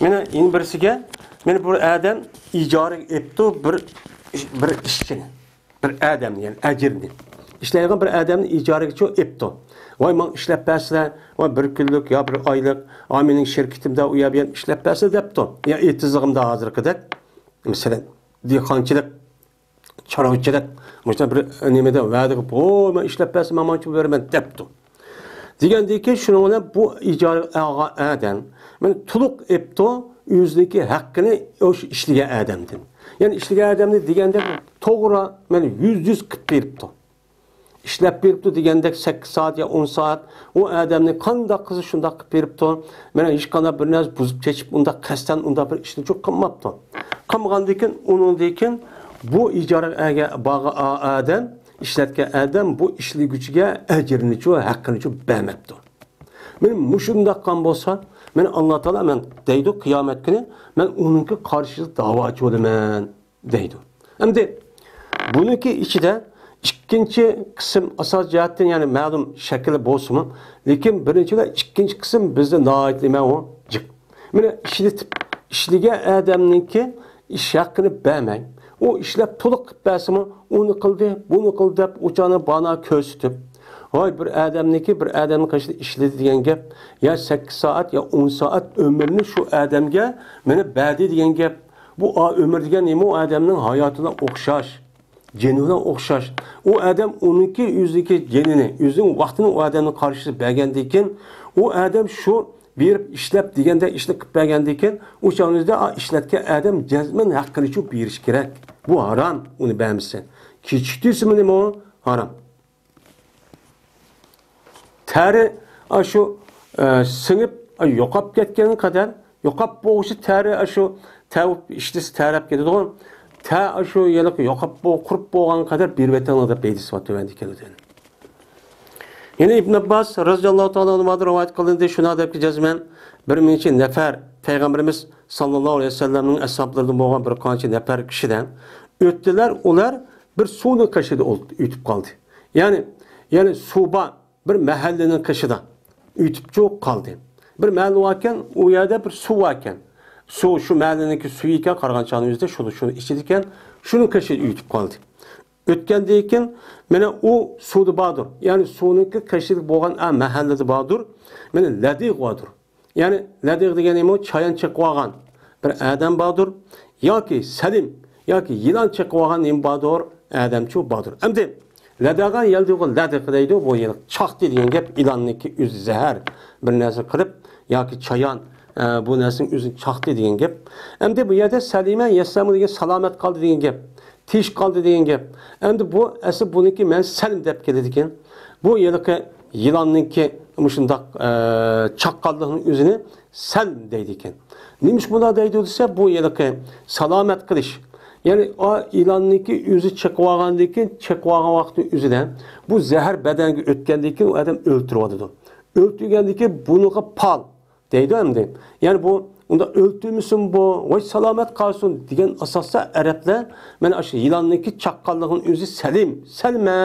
مانا يەنە بىرسىگە، مانا بىر ئادەم ئىجارىگە ئېپتۇ بىر، بىر ئىشچىنى، بىر ئادەمنى، يەنى ئەجىرنى. ئىشلەيدىغان بىر ئادەمنى ئىجارىگىچۇ ئېپتۇ. ۋاي، ماڭا ئىشلەپ بەرسىلە، ۋاي، بىر كۈنلۈك يا بىر ئايلىق، ئا، مېنىڭ شىركىتىمدە ئۇ يەر بۇ يەر ئىشلەپ بەرسىلە دەپتۇ. يا ئېتىزلىقىمدا ھازىرقىدەك، مەسىلەن، دېھقانچىلىق، چارۋىچىلىق، مۇشۇنداق بىر نېمىدە ۋەدىگە، بوي، مەن ئىشلەپ بەرسەم، ماڭا مانچە پۇل بېرىمەن دەپتۇ. دېگەندىكىن، شۇنىڭ بىلەن بۇ ئىجارە ئالغان ئادەم، مانا، تولۇق ئېپتۇ ئۆزىنىڭكى ھەققىنى ئوشۇ ئىشلىگەن ئادەمدىن. يەنى ئىشلىگەن ئادەمنى دېگەندە، توغرا، مانا، يۈز يۈز قىلىپ بېرىپتۇ. ئىشلەپ بېرىپتۇ دېگەندەك، سەككىز سائەت يا ئون سائەت ئۇ ئادەمنى قانداق قىلسا شۇنداق قىلىپ بېرىپتۇ. مانا، ھېچقانداق بىر نەرسە بۇزۇپ چېچىپ، ئۇنداق قەستەن ئۇنداق بىر ئىشنى چۇ قىلماپتۇ. قىلمىغاندىكىن، ئۇنىڭدىكىن بۇ ئىجارىگە بارغان ئا-، ئادەم، ئىشلەتكەن ئادەم بۇ ئىشلىگۈچىگە ئەجرىنىچۇ، ھەققىنىچۇ بەرمەپتۇ. مانا مۇشۇنداق قىلغان بولسا، مانا ئاللا تائالا مەن دەيدۇ، قىيامەت كۈنى مەن ئۇنىڭكى قارشىسىدا داۋاچى بولىمەن دەيدۇ. ئەمدى بۇنىڭكى ئىچىدە ئىككىنچى قىسىم ئاساس جەھەتتىن، يەنى مەلۇم شەكىل بولسىمۇ، لېكىن بىرىنچى بىلەن ئىككىنچى قىسىم بىزدە ناھايىتى نېمە ئۇ جىق. مانا ئىشلىتىپ، ئىشلىگەن ئادەمنىڭكى ئىش ھەققىنى بەرمەي، ئۇ ئىشلەپ تولۇق قىلىپ بەرسىمۇ، ئۇنى قىلدى، بۇنى قىلدى دەپ، ئۇ چاغنى بانا كۆرسىتىپ، ۋاي، بىر ئادەمنىكى، بىر ئادەمنىڭ قېشىدا ئىشلىدى دېگەن گەپ، يا سەككىز سائەت، يا ئون سائەت ئۆمرىنى شۇ ئادەمگە مانا بەردى دېگەن گەپ. بۇ ئا-، ئۆمۈر دېگەن نېمە؟ ئۇ ئادەمنىڭ ھاياتى بىلەن ئوخشاش، جېنى بىلەن ئوخشاش. ئۇ ئادەم ئۇنىڭكى ئۆزىنىڭكى جېنىنى، ئۆزىنىڭ ۋاقتىنى ئۇ ئادەمنىڭ قارشىسىدا بەرگەندىن كېيىن، ئۇ ئادەم شۇ بېرىپ ئىشلەپ دېگەندە ئىشنى قىلىپ بەرگەندىن كېيىن، ئۇ چاغنىڭدا، ئا، ئىشلەتكەن ئادەم جەزمەن ھەققىنى شۇ بېرىش كېرەك. بۇ ھارام، ئۇنى بەرمىسە. كېچىكتۈرسىمۇ نېمە ئۇ؟ ھارام. تەرى ئاشۇ، ئە، سىڭىپ، ئە، يوقاپ كەتكەن قەدەر، يوقاپ بولغۇچە تەرى ئاشۇ تەۋۇپ ئىشلىسە تەرەپ كېتىدىغۇ. تە ئاشۇ يەنە يوقاپ بول-، قۇرۇپ بولغان قەدەر بېرىۋېتىڭلار دەپ بەيدىسى بار تۆۋەندە كېلىدۇ. يەنە ئىبن ئابباس رەزىياللاھۇ تائالا ئەنھۇدىن رىۋايەت قىلىندى، شۇنداق دەپكى جەزمەن بىر مىڭچە نەپەر پەيغەمبىرىمىز ساللاللاھۇ ئەلەيھى ۋەسەللەمنىڭ ئەسھابلىرىدىن بولغان بىر قانچە نەپەر كىشىدە ئۆتتىلەر، ئۇلار بىر سۇنىڭ قېشىدا ئۆتۈپ قالدى. يەنى، يەنى سۇ بار، بىر مەھەللىنىڭ قېشىدا ئۆتۈپ چىقىپ قالدى. بىر مەھەللە باركەن، ئۇ يەردە بىر سۇ باركەن. سۇ، شۇ مەھەللىنىڭكى سۈيى ئىكەن، قارىغانچاغنىڭ ئۆزىدە شۇنى، شۇنى ئىچىدىكەن، شۇنىڭ قېشىدا ئۆتۈپ قالدى. ئۆتكەندىن كېيىن، مانا ئۇ سۇدا باردۇر. يەنى سۇنىڭكى قېشىدا بولغان ئا مەھەللىدە باردۇر. مانا لەدىغ باردۇر. يەنى لەدىغ دېگەن نېمە؟ چايان چېقىۋالغان بىر ئادەم باردۇر. ياكى سەلىم، ياكى يىلان چېقىۋالغان نېمە باردۇر؟ ئادەمچۇ باردۇر. ئەمدى لەدەغە يەلدىغۇ لەدىغ دەيدۇ. بۇ يەنى چاقتى دېگەن گەپ، يىلاننىڭكى ئۆزى زەھەر بىر نەرسە قىلىپ، ياكى چايان، ئە، بۇ نەرسىنىڭ ئۆزىنى چاقتى دېگەن گەپ. ئەمدى بۇ يەردە سەلىمە يەسسەمۇ دېگەن سالامەت قالدى دېگەن گەپ. تىنچ قالدى دېگەن گەپ. ئەمدى بۇ ئەسلى بۇنىڭكى مەنىسى سەلىم دەپ كېلىدىكەن. بۇ ھېلىقى يىلاننىڭكى مۇشۇنداق، ئە، چاققانلىقنىڭ ئۆزىنى سەلىم دەيدىكەن. نېمىشقا بۇنداق دەيدۇ دېسە، بۇ ھېلىقى سالامەت قىلىش. يەنى ئا، يىلاننىڭكى ئۆزى چېقىۋالغاندىن كېيىن، چېقىۋالغان ۋاقىتنىڭ ئۆزىدە بۇ زەھەر بەدەنگە ئۆتكەندىن كېيىن ئۇ ئادەم ئۆلتۈرۈۋاتىدۇ. ئۆلتۈرگەندىن كېيىن بۇنىڭغا پال دەيدۇ ئەمدى. يەنى بۇ ئۇنداق ئۆلتۈرمىسۇن بۇ، ۋاي سالامەت قالسۇن دېگەن ئاساستا ئەرەبلەر مانا ئاشۇ يىلاننىڭكى چاققانلىقىنىڭ ئۆزى سەلىم، سەلمە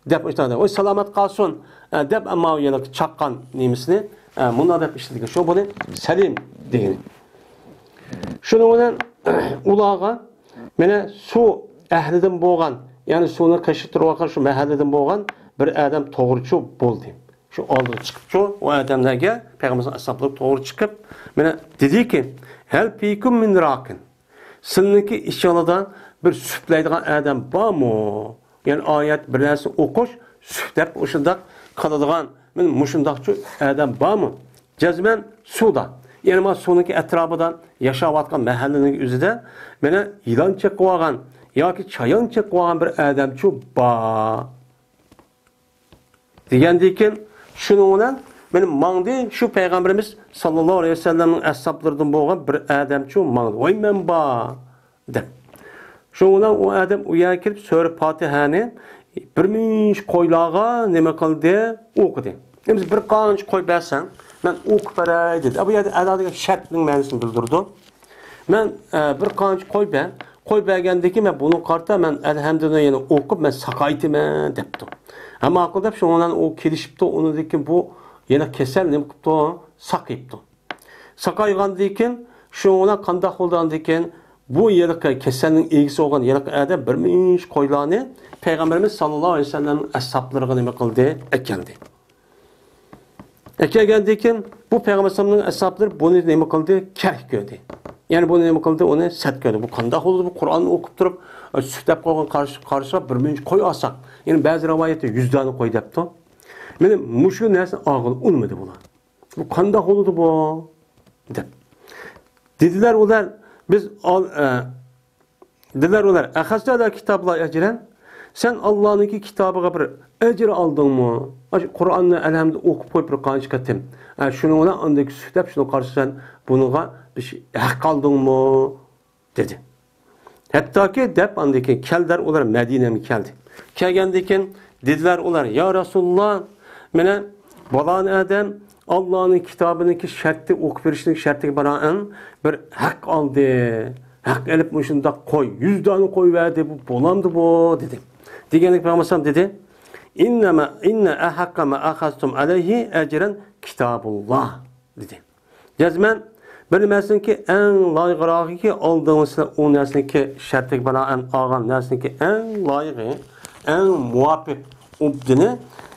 دەپ ئېيتىدۇ. ۋاي سالامەت قالسۇن، ئە، دەپ ئەمما يەنە چاققان نېمىسىنى، ئە، مۇنداق دەپ ئىشلىتىدىكەن. شۇ بۇنى سەلىم دېگىنى. شۇنىڭ بىلەن ئۇلارغا مانا سۇ ئەھلىدىن بولغان، يەنى سۇنى قېشىپ تۇرۇۋاتقان شۇ مەھەللىدىن بولغان بىر ئادەم توغرىچۇ بولدى. شۇ ئالدىغا چىقىپچۇ، ئۇ ئادەملەرگە پەيغەمبەر ئەسھابلىرى توغرا چىقىپ، مانا دېدىكى، ھەل فىكۇم مىن راقىن. سىلىنىڭكى ئىچىڭلاردا بىر سۈپلەيدىغان ئادەم بارمۇ؟ يەنى ئايەت بىر نەرسە ئوقۇش، سۈپلەپ ئۇشۇنداق قىلىدىغان، مانا مۇشۇنداقچۇ ئادەم بارمۇ؟ جەزمەن سۇدا. يەنى مانا سۇنىڭكى ئەتراپىدا ياشاۋاتقان مەھەللىنىڭ ئۆزىدە مانا يىلان چېقىۋالغان ياكى چايان چېقىۋالغان بىر ئادەمچۇ بار. دېگەندىن كېيىن شۇنىڭ بىلەن مانا ماڭدى شۇ پەيغەمبىرىمىز ساللاللاھۇ ئەلەيھى ۋەسەللەمنىڭ ئەسھابلىرىدىن بولغان بىر ئادەمچۇ ماڭدى. ۋاي مەن بار دەپ. شۇنىڭ بىلەن ئۇ ئادەم ئۇ يەرگە كىرىپ سۈرە پاتىھەنى بىر مىنچە قويلارغا نېمە قىلدى؟ ئوقۇدى. ئەمدى بىر قانچە قوي بەرسەڭ، مەن ئوقۇپ بېرەي دېدى. بۇ يەردە ئەلا دېگەن شەرتنىڭ مەنىسىنى بىلدۈرىدۇ. مەن، ئە، بىر قانچە قوي بەر. قوي بەرگەندىن كېيىن مەن بۇنىڭغا قارىتا مەن ئەلھەمدۇنى يەنە ئوقۇپ مەن ساقايتىمەن دەپتۇ. ھە ماقۇل دەپ شۇنىڭ بىلەن ئۇ كېلىشىپتۇ. ئۇنىڭدىن كېيىن بۇ يەنە كېسەل نېمە قىپتۇ؟ ساقىيىپتۇ. ساقايغاندىن كېيىن شۇنىڭ بىلەن قانداق بولدى ئاندىن كېيىن؟ بۇ ھېلىقى كېسەلنىڭ ئىگىسى بولغان ھېلىقى ئادەم بىر مىنچە قويلارنى پەيغەمبىرىمىز ساللاللاھۇ ئەلەيھى ۋەسەللەمنىڭ ئەسھابلىرىغا نېمە قىلدى؟ ئەكەلدى. ئەكەلگەندىن كېيىن بۇ پەيغەمبەر ئەلەيھىسسالامنىڭ ئەسھابلىرى بۇنى نېمە قىلدى؟ كەھ كۆردى. يەنى بۇنى نېمە قىلدى؟ ئۇنى سەت كۆردى. بۇ قانداق بولىدۇ؟ بۇ قۇرئاننى ئوقۇپ تۇرۇپ، سۈپلەپ قويغان قارشى، قارشىغا بىر مۇنچە قوي ئالساق، يەنى بەزى رىۋايەتتە يۈز دانە قوي دەپتۇ. مانا مۇشۇ نەرسىنى ئالغىلى ئۇنىمىدى بۇلار. بۇ قانداق بولىدۇ بۇ؟ دەپ. دېدىلەر ئۇلار، بىز ئال-، ئە، دېدىلەر ئۇلار، ئەخەزتە ئەلە كىتابىللا ئەجرەن؟ سەن ئاللانىڭكى كىتابىغا بىر ئەجىر ئالدىڭمۇ؟ ئاشۇ قۇرئاننى ئەلھەمدۇ ئوقۇپ قويۇپ بىر قانچە قېتىم. ئە، شۇنىڭ بىلەن ئاندىن كېيىن سۈپلەپ شۇنى قارىسا سەن بۇنىڭغا بىر شەي ھەق ئالدىڭمۇ؟ دېدى. ھەتتاكى دەپ ئاندىن كېيىن كەلدىلەر ئۇلار مەدىنەگە كەلدى. كەلگەندىن كېيىن دېدىلەر ئۇلار، يا رەسۇلاللا، مانا بالانى ئادەم ئاللانىڭ كىتابىنىڭكى شەرتى ئوقۇپ بېرىشنىڭ شەرتىگە بىنائەن بىر ھەق ئالدى. ھەق ئېلىپ مۇشۇنداق قوي، يۈز دانە قوي بەردى، بۇ بولامدۇ بۇ؟ دېدى. دېگەندىكىن پەيغەمبەر ئەلەيھىسسالام دېدى، ئىننەما، ئىننە ئەھەققە ما ئەخەزتۇم ئەلەيھى ئەجرەن كىتابۇللا دېدى. جەزمەن بىر نەرسىنىڭكى ئەڭ لايىقراقىكى ئالدىڭىز سىلەر ئۇ نەرسىنىڭكى شەرتىگە بىنائەن ئالغان نەرسىنىڭكى ئەڭ لايىقى، ئەڭ مۇۋاپىق ئوبدىنى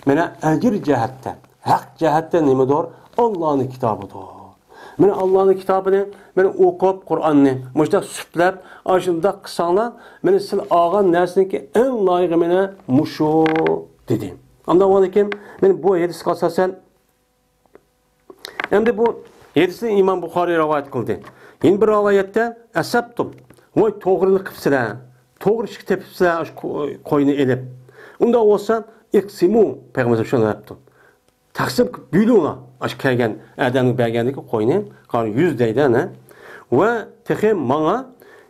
مانا ئەجىر جەھەتتە، ھەق جەھەتتە نېمىدۇر؟ ئاللانىڭ كىتابىدۇر. مانا ئاللانىڭ كىتابىنى مانا ئوقۇپ، قۇرئاننى مۇشۇنداق سۈپلەپ، ئاشۇنداق قىلساڭلار، مانا سىلەر ئالغان نەرسىنىڭكى ئەڭ لايىقى مانا مۇشۇ دېدى. ئاندىن ئۇنىڭدىن كېيىن مانا بۇ ھەدىسكە ئاساسەن ئەمدى بۇ ھەدىسنى ئىمام بۇخارىي رىۋايەت قىلدى. يەنە بىر رىۋايەتتە، ئەسەبتۇم، ۋاي توغرىنى قىپسىلەر، توغرا ئىشكە تېپىپسىلەر ئاشۇ قو-، قوينى ئېلىپ. ئۇنداق بولسا، ئىقسىمۇ، پەيغەمبەر شۇنداق دەپتۇ. تەقسىم قىلىپ بۆلۈڭلار. ئاشۇ كەلگەن ئادەمگە بەرگەندىكى قوينى، قارا يۈز دەيدۇ، ئەنە. ۋە تېخى ماڭا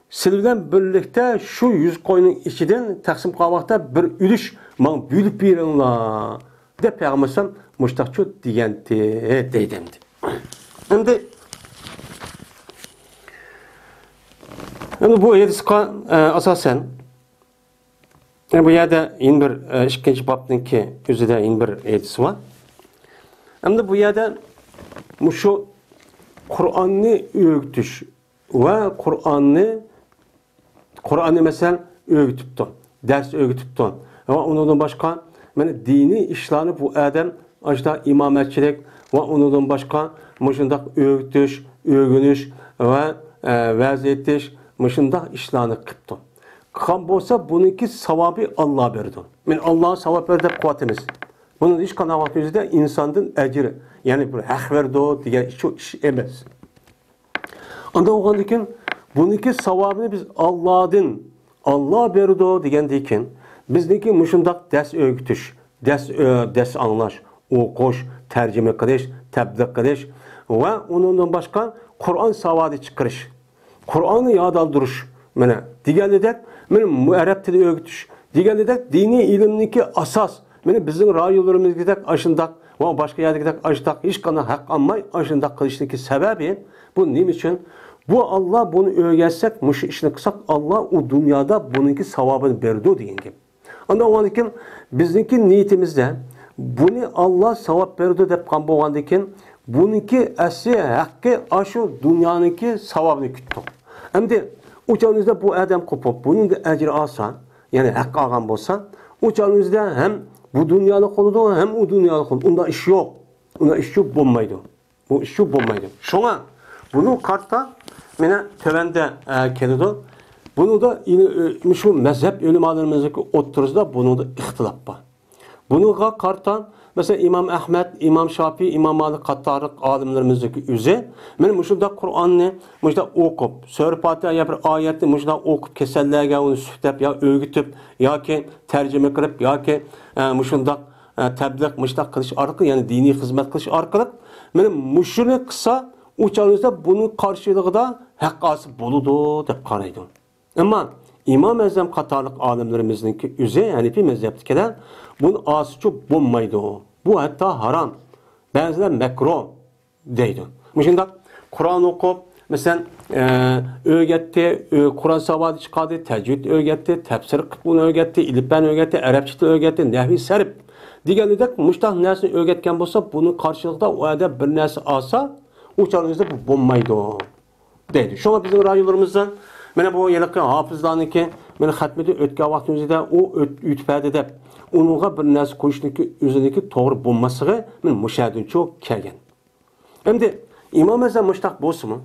سىلەر بىلەن بىرلىكتە شۇ يۈز قوينىڭ ئىچىدىن تەقسىم قىلغان ۋاقىتتا بىر ئۈلۈش ماڭا بۆلۈپ بېرىڭلار، دەپ پەيغەمبەر ئەلەيھىسسالام مۇشتاقچۇ دېگەنتى، دەيدۇ ئەمدى. ئەمدى، ئەمدى بۇ ھەدىسقا، ئە، ئاساسەن، ئە، بۇ يەردە يەنە بىر، ئە، ئىككىنچى بابنىڭكى ئۆزىدە يەنە بىر ھەدىس بار. ئەمدى بۇ يەردە مۇشۇ قۇرئاننى ئۆگىتىش ۋە قۇرئاننى، قۇرئاننى مەسىلەن ئۆگىتىپتۇ، دەرس ئۆگىتىپتۇ. ۋە ئۇنىڭدىن باشقا مانا دىنىي ئىشلارنى بۇ ئادەم ئاشۇنداق ئىمامەتچىلىك ۋە ئۇنىڭدىن باشقا مۇشۇنداق ئۆگىتىش، ئۆگىنىش ۋە، ئە، ۋەز ئېيتىش مۇشۇنداق ئىشلارنى قىپتۇ. قىلغان بولسا بۇنىڭكى ساۋابى ئاللا بېرىدۇ. مانا ئاللا ساۋاب بېرىدۇ دەپ قىلىۋاتىمىز. بۇنىڭ ھېچقانداق ۋاقىت ئۆزىدە ئىنساندىن ئەجىر، يەنى بىر ھەق بېرىدۇ دېگەن ئىش، ئىش ئەمەس. ئانداق بولغاندىكىن، بۇنىڭكى ساۋابىنى بىز ئاللادىن، ئاللا بېرىدۇ دېگەندىكىن، بىزنىڭكى مۇشۇنداق دەرس ئۆگىتىش، دەرس ئۆ-، دەرس ئاڭلاش، ئوقۇش، تەرجىمە قىلىش، تەبلىغ قىلىش ۋە ئۇنىڭدىن باشقا قۇرئان ساۋادى چىقىرىش، قۇرئاننى يادالدۇرۇش، مانا دېگەنلىدەك، مانا مۇ-، ئەرەب تىلى ئۆگىتىش دېگەنلىدەك دىنىي ئىلىمنىڭكى ئاساس، مانا بىزنىڭ رايونلىرىمىزدىكىدەك ئاشۇنداق ۋە باشقا يەردىكىدەك ئاشۇنداق ھېچقانداق ھەق ئالماي، ئاشۇنداق قىلىشنىڭكى سەۋەبى بۇ نېمە ئۈچۈن؟ بۇ ئاللا بۇنى ئۆگەتسەك، مۇشۇ ئىشنى قىلساق، ئاللا ئۇ دۇنيادا بۇنىڭكى ساۋابىنى بېرىدۇ دېگەن گەپ. ئاندىن ئۇنىڭدىن كېيىن بىزنىڭكى نىيىتىمىزدە بۇنى ئاللا ساۋاب بېرىدۇ دەپ قالغان بولغاندىن كېيىن، بۇنىڭكى ئەسلى ھەققى ئاشۇ دۇنيانىڭكى ساۋابىنى كۈتتۇق. ئەمدى ئۇ چاغنىڭىزدا بۇ ئادەم قوپۇپ، بۇنىڭدا ئەجىر ئالسا، يەنى ھەق ئالغان بولسا، ئۇ چاغنىڭىزدا ھەم بۇ دۇنيانى قىلىدۇ، ھەم ئۇ دۇنيانى قىلىدۇ. ئۇنداق ئىش يوق. ئۇنداق ئىش بولمايدۇ. بۇ ئىش بولمايدۇ. شۇڭا بۇنىڭ قارىتا مانا تۆۋەندە، ئە، كېلىدۇ. بۇنىڭدا ئى-، ئى، شۇ مەزھەپ ئۆلىمالىرىمىزنىڭ ئوتتۇرىسىدا بۇنىڭدا ئىختىلاپ بار. بۇنىڭغا قارىتا، مەسىلەن، ئىمام ئەھمەد، ئىمام شاپىي، ئىمام مالىك قاتارلىق ئالىملىرىمىزنىڭ ئۆزى مانا مۇشۇنداق قۇرئاننى مۇشۇنداق ئوقۇپ، سۈرە پاتىھە يا بىر ئايەتنى مۇشۇنداق ئوقۇپ، كېسەللەرگە ئۇنى سۈپەتلەپ يا ئۆگىتىپ ياكى تەرجىمە قىلىپ ياكى، ئە، مۇشۇنداق ئە، تەبلىغ مۇشۇنداق قىلىش ئارقىلىق، يەنى دىنىي خىزمەت قىلىش ئارقىلىق، مانا مۇشۇنى قىلسا، ئۇ چاغدا بۇنىڭ قارشىلىقىدا ھەق ئالسا بولىدۇ دەپ قارايدۇ. ئەمما ئىمام ئەزەم قاتارلىق ئالىملىرىمىزنىڭكى ئۆزى، ھەنىپىي مەزھەپتىكىلەر، بۇنى ئالسىچۇ بولمايدۇ. بۇ ھەتتا ھارام. بەزىلەر مەكرۇھ دەيدۇ. مۇشۇنداق قۇرئان ئوقۇپ، مەسىلەن، ئە، ئۆگەتتى، ئۆ-، قۇرئان ساۋاتى چىقاردى، تەجۋىد ئۆگەتتى، تەپسىر قىلىپ ئۇنى ئۆگەتتى، ئېلىپبەنى ئۆگەتتى، ئەرەبچە تىل ئۆگەتتى، نەھۋى سەرپ دېگەندەك مۇشۇنداق نەرسىنى ئۆگەتكەن بولسا، بۇنىڭ قارشىلىقىدا ئۇ ئادەم بىر نەرسە ئالسا، ئۇ چاغنىڭىزدا بۇ بولمايدۇ دەيدۇ. شۇڭا بىزنىڭ رايونلىرىمىزدا مانا بۇ ھېلىقى ھاپىزلارنىڭكى مانا خەتمىدىن ئۆتكەن ۋاقتىمىزدا ئۇ ئۆت-، ئۆتۈپ بەردى دەپ، ئۇنىڭغا بىر نەرسە قويۇشنىڭكى ئۆزىنىڭكى توغرا بولماسلىقى مانا مۇشۇ يەردىنچۇ كەلگەن. ئەمدى ئىمام ئەزەم مۇشۇنداق بولسىمۇ،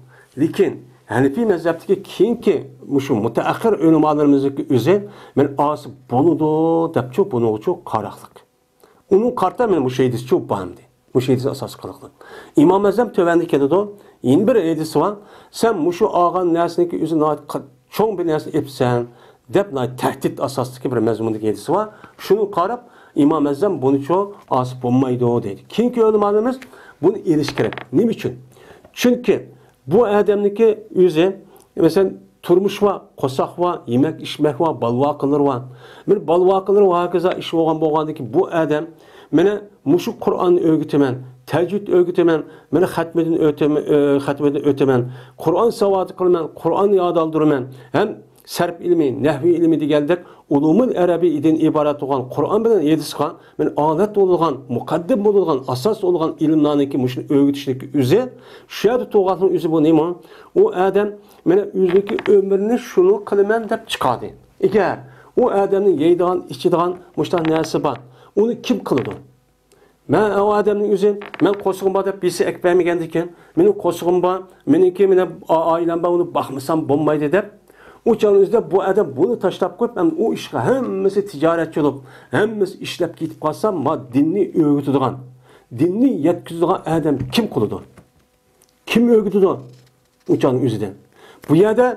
لېكىن ھەنىپىي مەزھەپتىكى كېيىنكى مۇشۇ مۇتەئەخخىر ئۆلىمالىرىمىزنىڭكى ئۆزى مانا ئالسا بولىدۇ دەپچۇ، بۇنىڭغىچۇ قاراقلىق. ئۇنىڭ قارىتا مانا مۇشۇ ھەدىسچۇ بارمىدى؟ مۇشۇ ھەدىس ئاساس قىلىقلىق. ئىمام ئەزەم تۆۋەندە كېلىدۇ. يەنە بىر ھەدىس بار. سەن مۇشۇ ئالغان نەرسىنىڭكى ئۆزى ناھايىتى قا-، چوڭ بىر نەرسىنى ئېپسەن دەپ ناھايىتى تەھدىت ئاساسىدىكى بىر مەزمۇندىكى ھەدىس بار. شۇنى قاراپ ئىمام ئەزەم بۇنىچۇ ئالسا بولمايدۇ دەيدۇ. كېيىنكى ئۆلىمالىرىمىز بۇنى ئېلىش كېرەك. نېمە ئۈچۈن؟ چۈنكى بۇ ئادەمنىڭكى ئۆزى، مەسىلەن، تۇرمۇش بار، قورساق بار، يېمەك ئىچمەك بار، بالا-ۋاقىلىرى بار. بىر بالا-ۋاقىلىرى ۋە ھاكازا ئىش بولغان بولغاندىكىن بۇ ئادەم مانا مۇشۇ قۇرئاننى ئۆگىتىمەن، تەجۋىد ئۆگىتىمەن، مانا خەتمىدىن ئۆتىمەن، ئۆ، خەتمىدىن ئۆتىمەن، قۇرئان ساۋاتى قىلىمەن، قۇرئان يادالدۇرىمەن، ھەم سەرپ ئىلمى، نەھۋى ئىلمى دېگەندەك ئۇلۇمۇل ئەرەبىيدىن ئىبارەت بولغان قۇرئان بىلەن ھەدىسقا مانا ئالەت بولىدىغان، مۇقەددىم بولىدىغان، ئاساس بولىدىغان ئىلىملارنىڭكى مۇشۇنى ئۆگىتىشنىڭكى ئۆزى، شۇ يەردە تۇرغاننىڭ ئۆزى بۇ نېمە؟ ئۇ ئادەم مانا ئۆزىنىڭكى ئۆمرىنى شۇنى قىلىمەن دەپ چىقاردى. ئەگەر ئۇ ئادەمنىڭ يەيدىغان، ئىچىدىغان مۇشۇنداق نەرسە بار، ئۇنى كىم قىلىدۇ؟ مەن ئۇ ئادەمنىڭ ئۆزى، مەن قورسىقىم بار دەپ بىرسى ئەكىپ بەرمىگەندىكىن، مېنىڭ قورسىقىم بار، مېنىڭكى مانا ئا-، ئائىلەم بار، ئۇنى باقمىسام بولمايدۇ دەپ، ئۇ چاغنىڭ ئۆزىدە بۇ ئادەم بۇنى تاشلاپ قويۇپ، ئەمدى ئۇ ئىشقا ھەممىسى تىجارەتچى بولۇپ، ھەممىسى ئىشلەپ كېتىپ قالسا، ما دىننى ئۆگىتىدىغان، دىننى يەتكۈزىدىغان ئادەم كىم قىلىدۇ؟ كىم ئۆگىتىدۇ؟ ئۇ چاغنىڭ ئۆزىدە. بۇ يەردە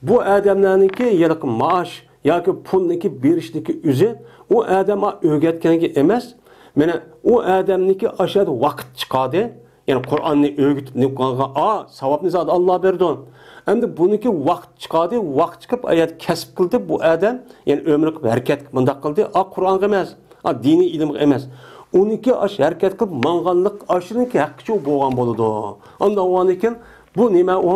بۇ ئادەملەرنىڭكى ھېلىقى مائاش ياكى پۇلنىڭكى بېرىشنىڭكى ئۆزى ئۇ ئادەم ئۆگەتكەنگە ئەمەس، مانا ئۇ ئادەمنىڭكى ئاشۇ يەردە ۋاقىت چىقاردى. يەنى قۇرئاننى ئۆگىتىپ نېمە قىلغانغا، ئا، ساۋابنى زادى ئاللا بېرىدۇ. ئەمدى بۇنىڭكى ۋاقىت چىقاردى، ۋاقىت چىقىرىپ ئايەت كەسىپ قىلدى بۇ ئادەم، يەنى ئۆمرى قىلىپ ھەرىكەت قىلىپ مۇنداق قىلدى، ئا، قۇرئانغا ئەمەس، ئا، دىنىي ئىلىمغا ئەمەس. ئۇنىڭكى ئاشۇ ھەرىكەت قىلىپ ماڭغانلىق ئاشۇنىڭكى ھەققىچۇ بولغان بولىدۇ. ئاندىن ئۇنىڭدىن كېيىن بۇ نېمە ئۇ؟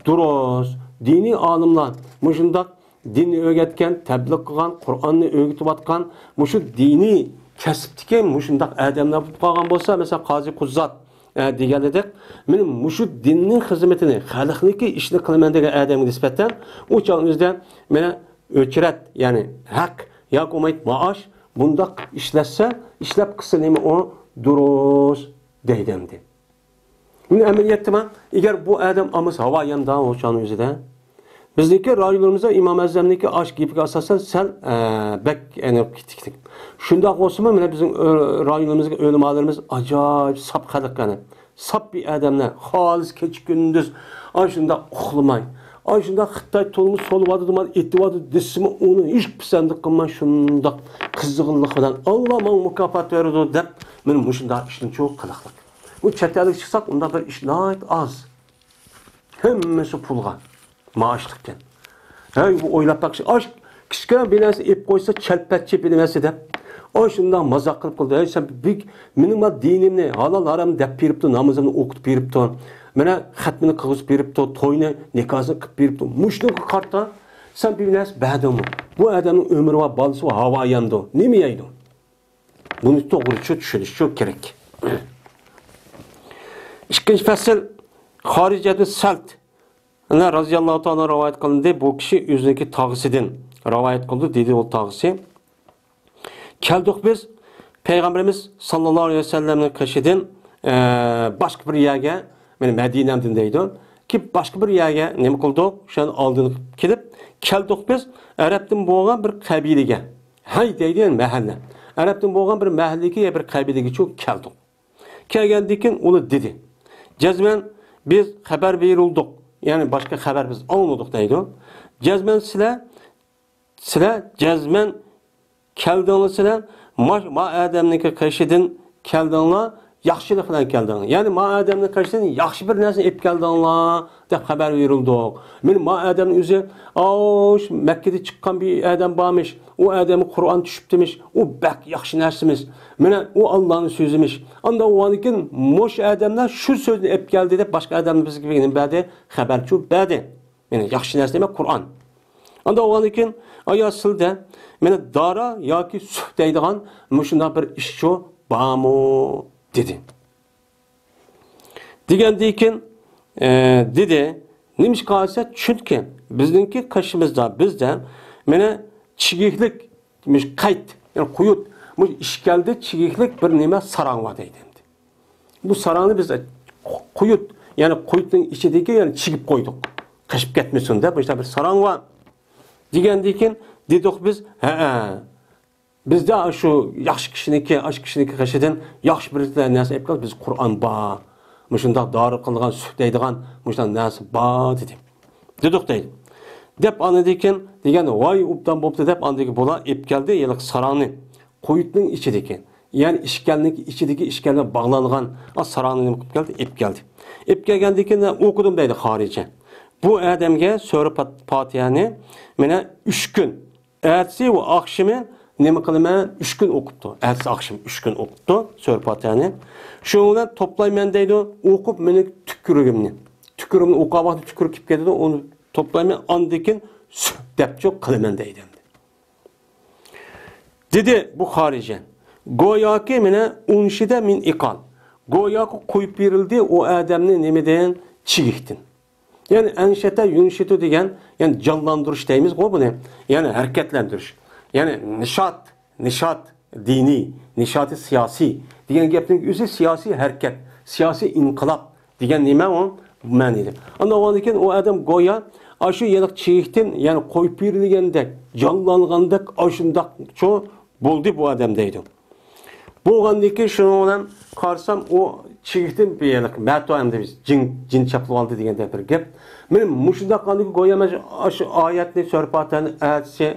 دۇرۇس. دىنىي ئالىملار مۇشۇنداق دىننى ئۆگەتكەن، تەبلىغ قىلغان، قۇرئاننى ئۆگىتىۋاتقان مۇشۇ دىنىي كەسىپتىكى مۇشۇنداق ئادەملەر بولۇپ قالغان بولسا، مەسىلەن، قازى قۇززات، ئە، دېگەنلىدەك، مانا مۇشۇ دىننىڭ خىزمىتىنى، خەلقنىڭكى ئىشىنى قىلىمەن دېگەن ئادەمگە نىسبەتەن ئۇ چاغنىڭ ئۆزىدە مانا ئۆچرەت، يەنى ھەق ياكى بولمايدۇ مائاش، بۇنداق ئىشلەتسە، ئىشلەپ قىلسا نېمە ئۇ دۇرۇس دەيدۇ ئەمدى. مانا ئەمەلىيەتتە ما، ئەگەر بۇ ئادەم ئالمىسا ھاۋا ياندا ئۇ چاغنىڭ ئۆزىدە. بىزنىڭكى رايونىمىزدا ئىمام ئەزەمنىڭكى ئاش گېپىگە ئاساسەن سەل، ئە، بەك ئەنە كېتىكلىك. شۇنداق بولسىمۇ، مانا بىزنىڭ، ئە، رايونىمىزدىكى ئۆلىمالىرىمىز ئاجايىپ ساپ خەلق قېنى. ساپ بىر ئادەملەر، خالىس كېچە-كۈندۈز ئاشۇنداق ئۇخلىماي، ئاشۇنداق خىتاي تولىمۇ سولىۋاتىدۇ، مانا ئېتىۋاتىدۇ دېسىمۇ، ئۇنى ھېچ پىسەندە قىلماي، شۇنداق قىزغىنلىق بىلەن، «ئاللا ماڭا مۇكاپات بېرىدۇ» دەپ، مانا مۇشۇنداق ئىشنى چوڭ قىلىقلىق. بۇ چەت ئەلگە چىقساق، ئۇنداق بىر ئىش ناھايىتى ئاز. ھەممىسى پۇلغا، مائاشلىقكەن. ھەي، بۇ ئويلاپ باقىش، ئاش كىچىككىنە بىر نەرسە ئېلىپ قويسا، چەلپەتچى بىر نەرسە دەپ، ئاشۇنداق مازاق قىلىپ قىلدى. ھەي، سەن بىك-، مېنىڭ ما دىنىمنى ھالال ھارام دەپ بېرىپتۇ، نامىزىمنى ئوقۇتۇپ بېرىپتۇ، مانا خەتمىنى قىلغۇزۇپ بېرىپتۇ، توينى، نىكاھسىنى قىلىپ بېرىپتۇ. مۇشۇنىڭغا قارىتا سەن بىر نەرسە بەردىڭمۇ؟ بۇ ئادەمنىڭ ئۆمرى بار، بالىسى بار، ھاۋا يەمدۇ. نېمە يەيدۇ؟ بۇنى توغرىچە چۈشىنىشى كېرەك. ئىككىنچى پەسىل، خارىجەتۇ سەلت رازىياللاھۇ تائالا رىۋايەت قىلىندى. بۇ كىشى ئۆزىنىڭكى تاغىسىدىن رىۋايەت قىلدى، دېدى ئۇ تاغىسى. كەلدۇق بىز پەيغەمبىرىمىز ساللاللاھۇ ئەلەيھى ۋەسەللەمنىڭ قېشىدىن، ئە، باشقا بىر يەرگە، مانا مەدىنەمدىن دەيدۇ، كېلىپ باشقا بىر يەرگە نېمە قىلدۇق؟ شۇنىڭ ئالدىنى كېلىپ، كەلدۇق بىز ئەرەبتىن بولغان بىر قەبىلىگە. ھەي دەيدۇ، يەنى مەھەللە. ئەرەبتىن بولغان بىر مەھەللىگە يا بىر قەبىلىگىچۇ كەلدۇق. كەلگەندىن كېيىن ئۇلار دېدى، جەزمەن بىز خەۋەر بېرىلدۇق، يەنى باشقا خەۋەر بىز ئاڭلىمىدۇق دەيدۇ. جەزمەن سىلەر، سىلەر جەزمەن كەلدىڭلار، سىلەر ما، ما ئادەمنىڭكى قېشىدىن كەلدىڭلار، ياخشىلىق بىلەن كەلدىڭلار. يەنى ما ئادەمنىڭ قېشىدىن ياخشى بىر نەرسىنى ئېلىپ كەلدىڭلار دەپ خەۋەر بېرىلدۇق. مانا ما ئادەمنىڭ ئۆزى، ئاۋۇ شۇ مەككىدە چىققان بىر ئادەم بارمىش، ئۇ ئادەمگە قۇرئان چۈشۈپتىمىش، ئۇ بەك ياخشى نەرسىمىش، مانا ئۇ ئاللانى سۆزىمىش. ئاندىن ئۇنىڭدىن كېيىن مۇشۇ ئادەملەر شۇ سۆزنى ئېلىپ كەلدى دەپ باشقا ئادەملەر بىزگە نېمە بەردى؟ خەۋەرچۇ بەردى. مانا ياخشى نەرسە دېمەك قۇرئان. ئاندىن ئۇنىڭدىن كېيىن، ئايا سىلدە مانا دارا ياكى سۇھ دەيدىغان مۇشۇنداق بىر ئىشچۇ بارمۇ؟ دېدى. دېگەندىن كېيىن، ئە، دېدى، نېمىشقا دېسە، چۈنكى بىزنىڭكى قېشىمىزدا، بىزدە مانا چىگىكلىك، مۇشۇ قەيت، يەنى قۇيۇت، مۇشۇ ئىشكەلدە چىگىكلىك بىر نېمە ساراڭ بار دەيدۇ ئەمدى. بۇ ساراڭنى بىز قۇيۇت، يەنى قۇيۇتنىڭ ئىچىدىكى، يەنى چىگىپ قويدۇق. قېچىپ كەتمىسۇن دەپ، مۇشۇنداق بىر ساراڭ بار. دېگەندىن كېيىن دېدۇق بىز، ھەئە. بىزدە شۇ ياخشى كىشىنىڭكى، ئاشۇ كىشىنىڭكى قېشىدىن ياخشى بىر نەرسە ئېلىپ كەل، بىز قۇرئان بار، مۇشۇنداق دارى قىلىدىغان، سۈھ دەيدىغان مۇشۇنداق نەرسە بار دېدى. دېدۇق دەيدۇ. دەپ ئاندىن كېيىن دېگەن، ۋاي ئوبدان بوپتۇ دەپ ئاندىن كېيىن بۇلار ئېلىپ كەلدى ھېلىقى ساراڭنى. قۇيۇتنىڭ ئىچىدىكى، يەنى ئىشكەلنىڭكى ئىچىدىكى ئىشكەلگە باغلانغان، ئا، ساراڭنى نېمە قىلىپ كەلدى؟ ئېلىپ كەلدى. ئېلىپ كەلگەندىن كېيىن ئوقۇدۇم دەيدۇ خارىجە. بۇ ئادەمگە سۈرە پات-، پاتىھەنى مانا ئۈچ كۈن ئەتىسى ۋە ئاخشىمى نېمە قىلىمەن؟ ئۈچ كۈن ئوقۇپتۇ. ئەتىسى ئاخشىمى ئۈچ كۈن ئوقۇپتۇ سۈرە پاتىھەنى. شۇنىڭ بىلەن توپلايمەن دەيدۇ، ئوقۇپ مېنىڭ تۈكرۈگۈمنى. تۈكرۈگۈمنى ئوقۇغان ۋاقتىدا تۈكرۈك كېلىپ كېتىدۇ، ئۇنى توپلايمەن، ئاندىن كېيىن سۈھ دەپچۇ قىلىمەن دەيدۇ ئەمدى. دېدى بۇ خارىجە. گوياكى مانا ئۇنشىدە مىن ئىقال. گوياكى قويۇپ بېرىلدى ئۇ ئادەمنى نېمىدىن؟ چىگىكتىن. يەنى ئەنشەتە يۇنشىتۇ دېگەن، يەنى جانلاندۇرۇش دەيمىزغۇ بۇنى. يەنى ھەرىكەتلەندۈرۈش. يەنى نىشات، نىشات، دىنىي، نىشاتى سىياسىي دېگەن گەپنىڭ ئۆزى سىياسىي ھەرىكەت، سىياسىي ئىنقىلاب دېگەن نېمە ئۇ؟ مەنىدە. ئاندىن ئۇنىڭدىن كېيىن ئۇ ئادەم گويا ئاشۇ يەنە چىگىكتىن، يەنى قويۇپ بېرىلگەندەك، جانلانغاندەك، ئاشۇنداقچۇ بولدى بۇ ئادەم دەيدۇ. بولغاندىن كېيىن شۇنىڭ بىلەن قارىسام، ئۇ چىگىكتىن بىر يەرلىك مەتۇ ئەمدى بىز جىن، جىن چاپلىۋالدى دېگەندەك بىر گەپ. مانا مۇشۇنداق قىلغاندىن كېيىن گويا مەن ئاشۇ ئايەتنى سۈرە پاتىھەنى ئەتىسى،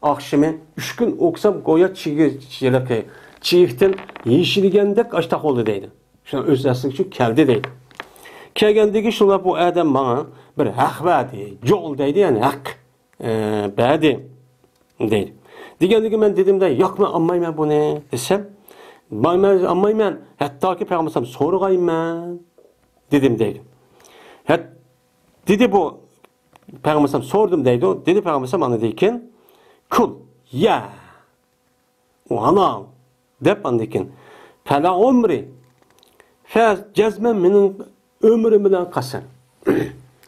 ئاخشىمى ئۈچ كۈن ئوقۇسام، گويا چىگىك، چىگىكتىن يېشىلگەندەك ئاشتاق بولدى دەيدۇ. شۇنىڭ ئۆز ئەسلىگە كەلدى دەيدۇ. كەلگەندىن كېيىن شۇلار بۇ ئادەم ماڭا بىر ھەق بەردى، جوغ دەيدۇ، يەنى ھەق، ئە، بەردى دەيدۇ. دېگەندىن كېيىن مەن دېدىم دە، ياق، مەن ئالمايمەن بۇنى دېسەم، مەن ئالمايمەن، ھەتتاكى پەيغەمبەر سورىغايمەن دېدىم دەيدۇ. ھەت-، دېدى بۇ پەيغەمبەر سورىدىم دەيدۇ. دېدى پەيغەمبەر ئاندىن كېيىن، كۇل، يە. ئۇ ھالال دەپ ئاندىن كېيىن، پەلە ئۆمرى، فەز جەزمەن مېنىڭ ئۆمرۈم بىلەن قەسەم.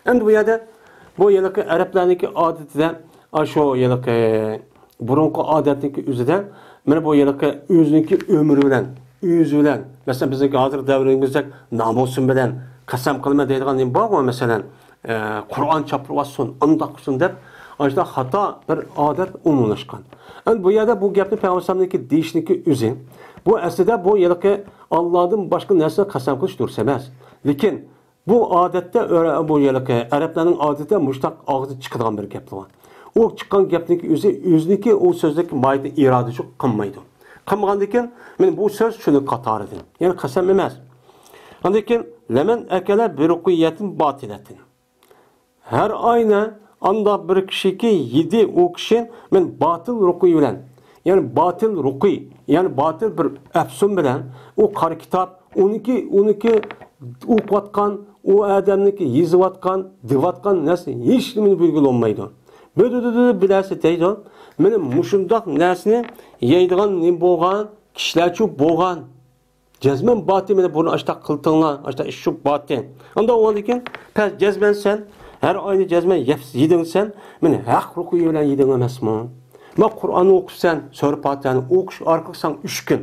ئەمدى بۇ يەردە بۇ ھېلىقى ئەرەبلەرنىڭكى ئادىتىدە، ئاشۇ ھېلىقى بۇرۇنقى ئادەتنىڭكى ئۆزىدە، مانا بۇ ھېلىقى ئۆزىنىڭكى ئۆمرى بىلەن، ئۆزى بىلەن، مەسىلەن، بىزنىڭكى ھازىر دەۋرىمىزدەك نامۇسۇم بىلەن قەسەم قىلىمەن دەيدىغان نېمە بارغۇ، مەسىلەن، ئە، قۇرئان چاپلىۋاتسۇن، ئانداق قىلسۇن دەپ، ئاشۇنداق خاتا بىر ئادەت ئومۇملاشقان. ئەمدى بۇ يەردە بۇ گەپنى پەيغەمبەر ئەلەيھىسسالامنىڭكى دېيىشنىڭكى ئۆزى، بۇ ئەسلىدە بۇ ھېلىقى ئاللادىن باشقا نەرسىگە قەسەم قىلىش دۇرۇس ئەمەس. لېكىن بۇ ئادەتتە ئۆ-، بۇ ھېلىقى ئەرەبلەرنىڭ ئادىتىدە مۇشۇنداق ئاغزىدىن چىقىدىغان بىر گەپلەر بار. ئۇ چىققان گەپنىڭكى ئۆزى، ئۆزىنىڭكى ئۇ سۆزدىكى ماھىيىتىنى ئىرادىچۇ قىلمايدۇ. قىلمىغاندىن كېيىن، مانا بۇ سۆز شۇنىڭ قاتارىدىن. يەنى قەسەم ئەمەس. ئاندىن كېيىن، لەمەن ئەكەلە بىرۇقىيەتىن باتىلەتىن. ھەر ئاينى ئانداق بىر كىشىكى يېدى، ئۇ كىشى مەن باتىل رۇقى بىلەن، يەنى باتىل رۇقى، يەنى باتىل بىر ئەپسۇن بىلەن ئۇ قارا كىتاب، ئۇنىڭكى، ئۇنىڭكى ئوقۇۋاتقان، ئۇ ئادەمنىڭكى يېزىۋاتقان، دېۋاتقان نەرسە ھېچ نېمىنى بىلگىلى بولمايدۇ. بىر، بىر، بىر، بىر نەرسە دەيدۇ. مانا مۇشۇنداق نەرسىنى يەيدىغان نېمە بولغان، كىشىلەرچۇ بولغان. جەزمەن باتىل، مانا بۇرۇن ئاشتاق قىلتىڭلار، ئاشتاق ئىش شۇ باتىل. ئاندىن ئۇنىڭدىن كېيىن پەس جەزمەن سەن ھەر ئاينى جەزمەن يەپ يېدىڭ سەن، مانا ھەق رۇقى بىلەن يېدىڭ ئەمەسمۇ؟ ما قۇرئاننى ئوقۇپسەن، سۈرە پاتىھەنى ئوقۇش ئارقىلىق ساڭا ئۈچ كۈن.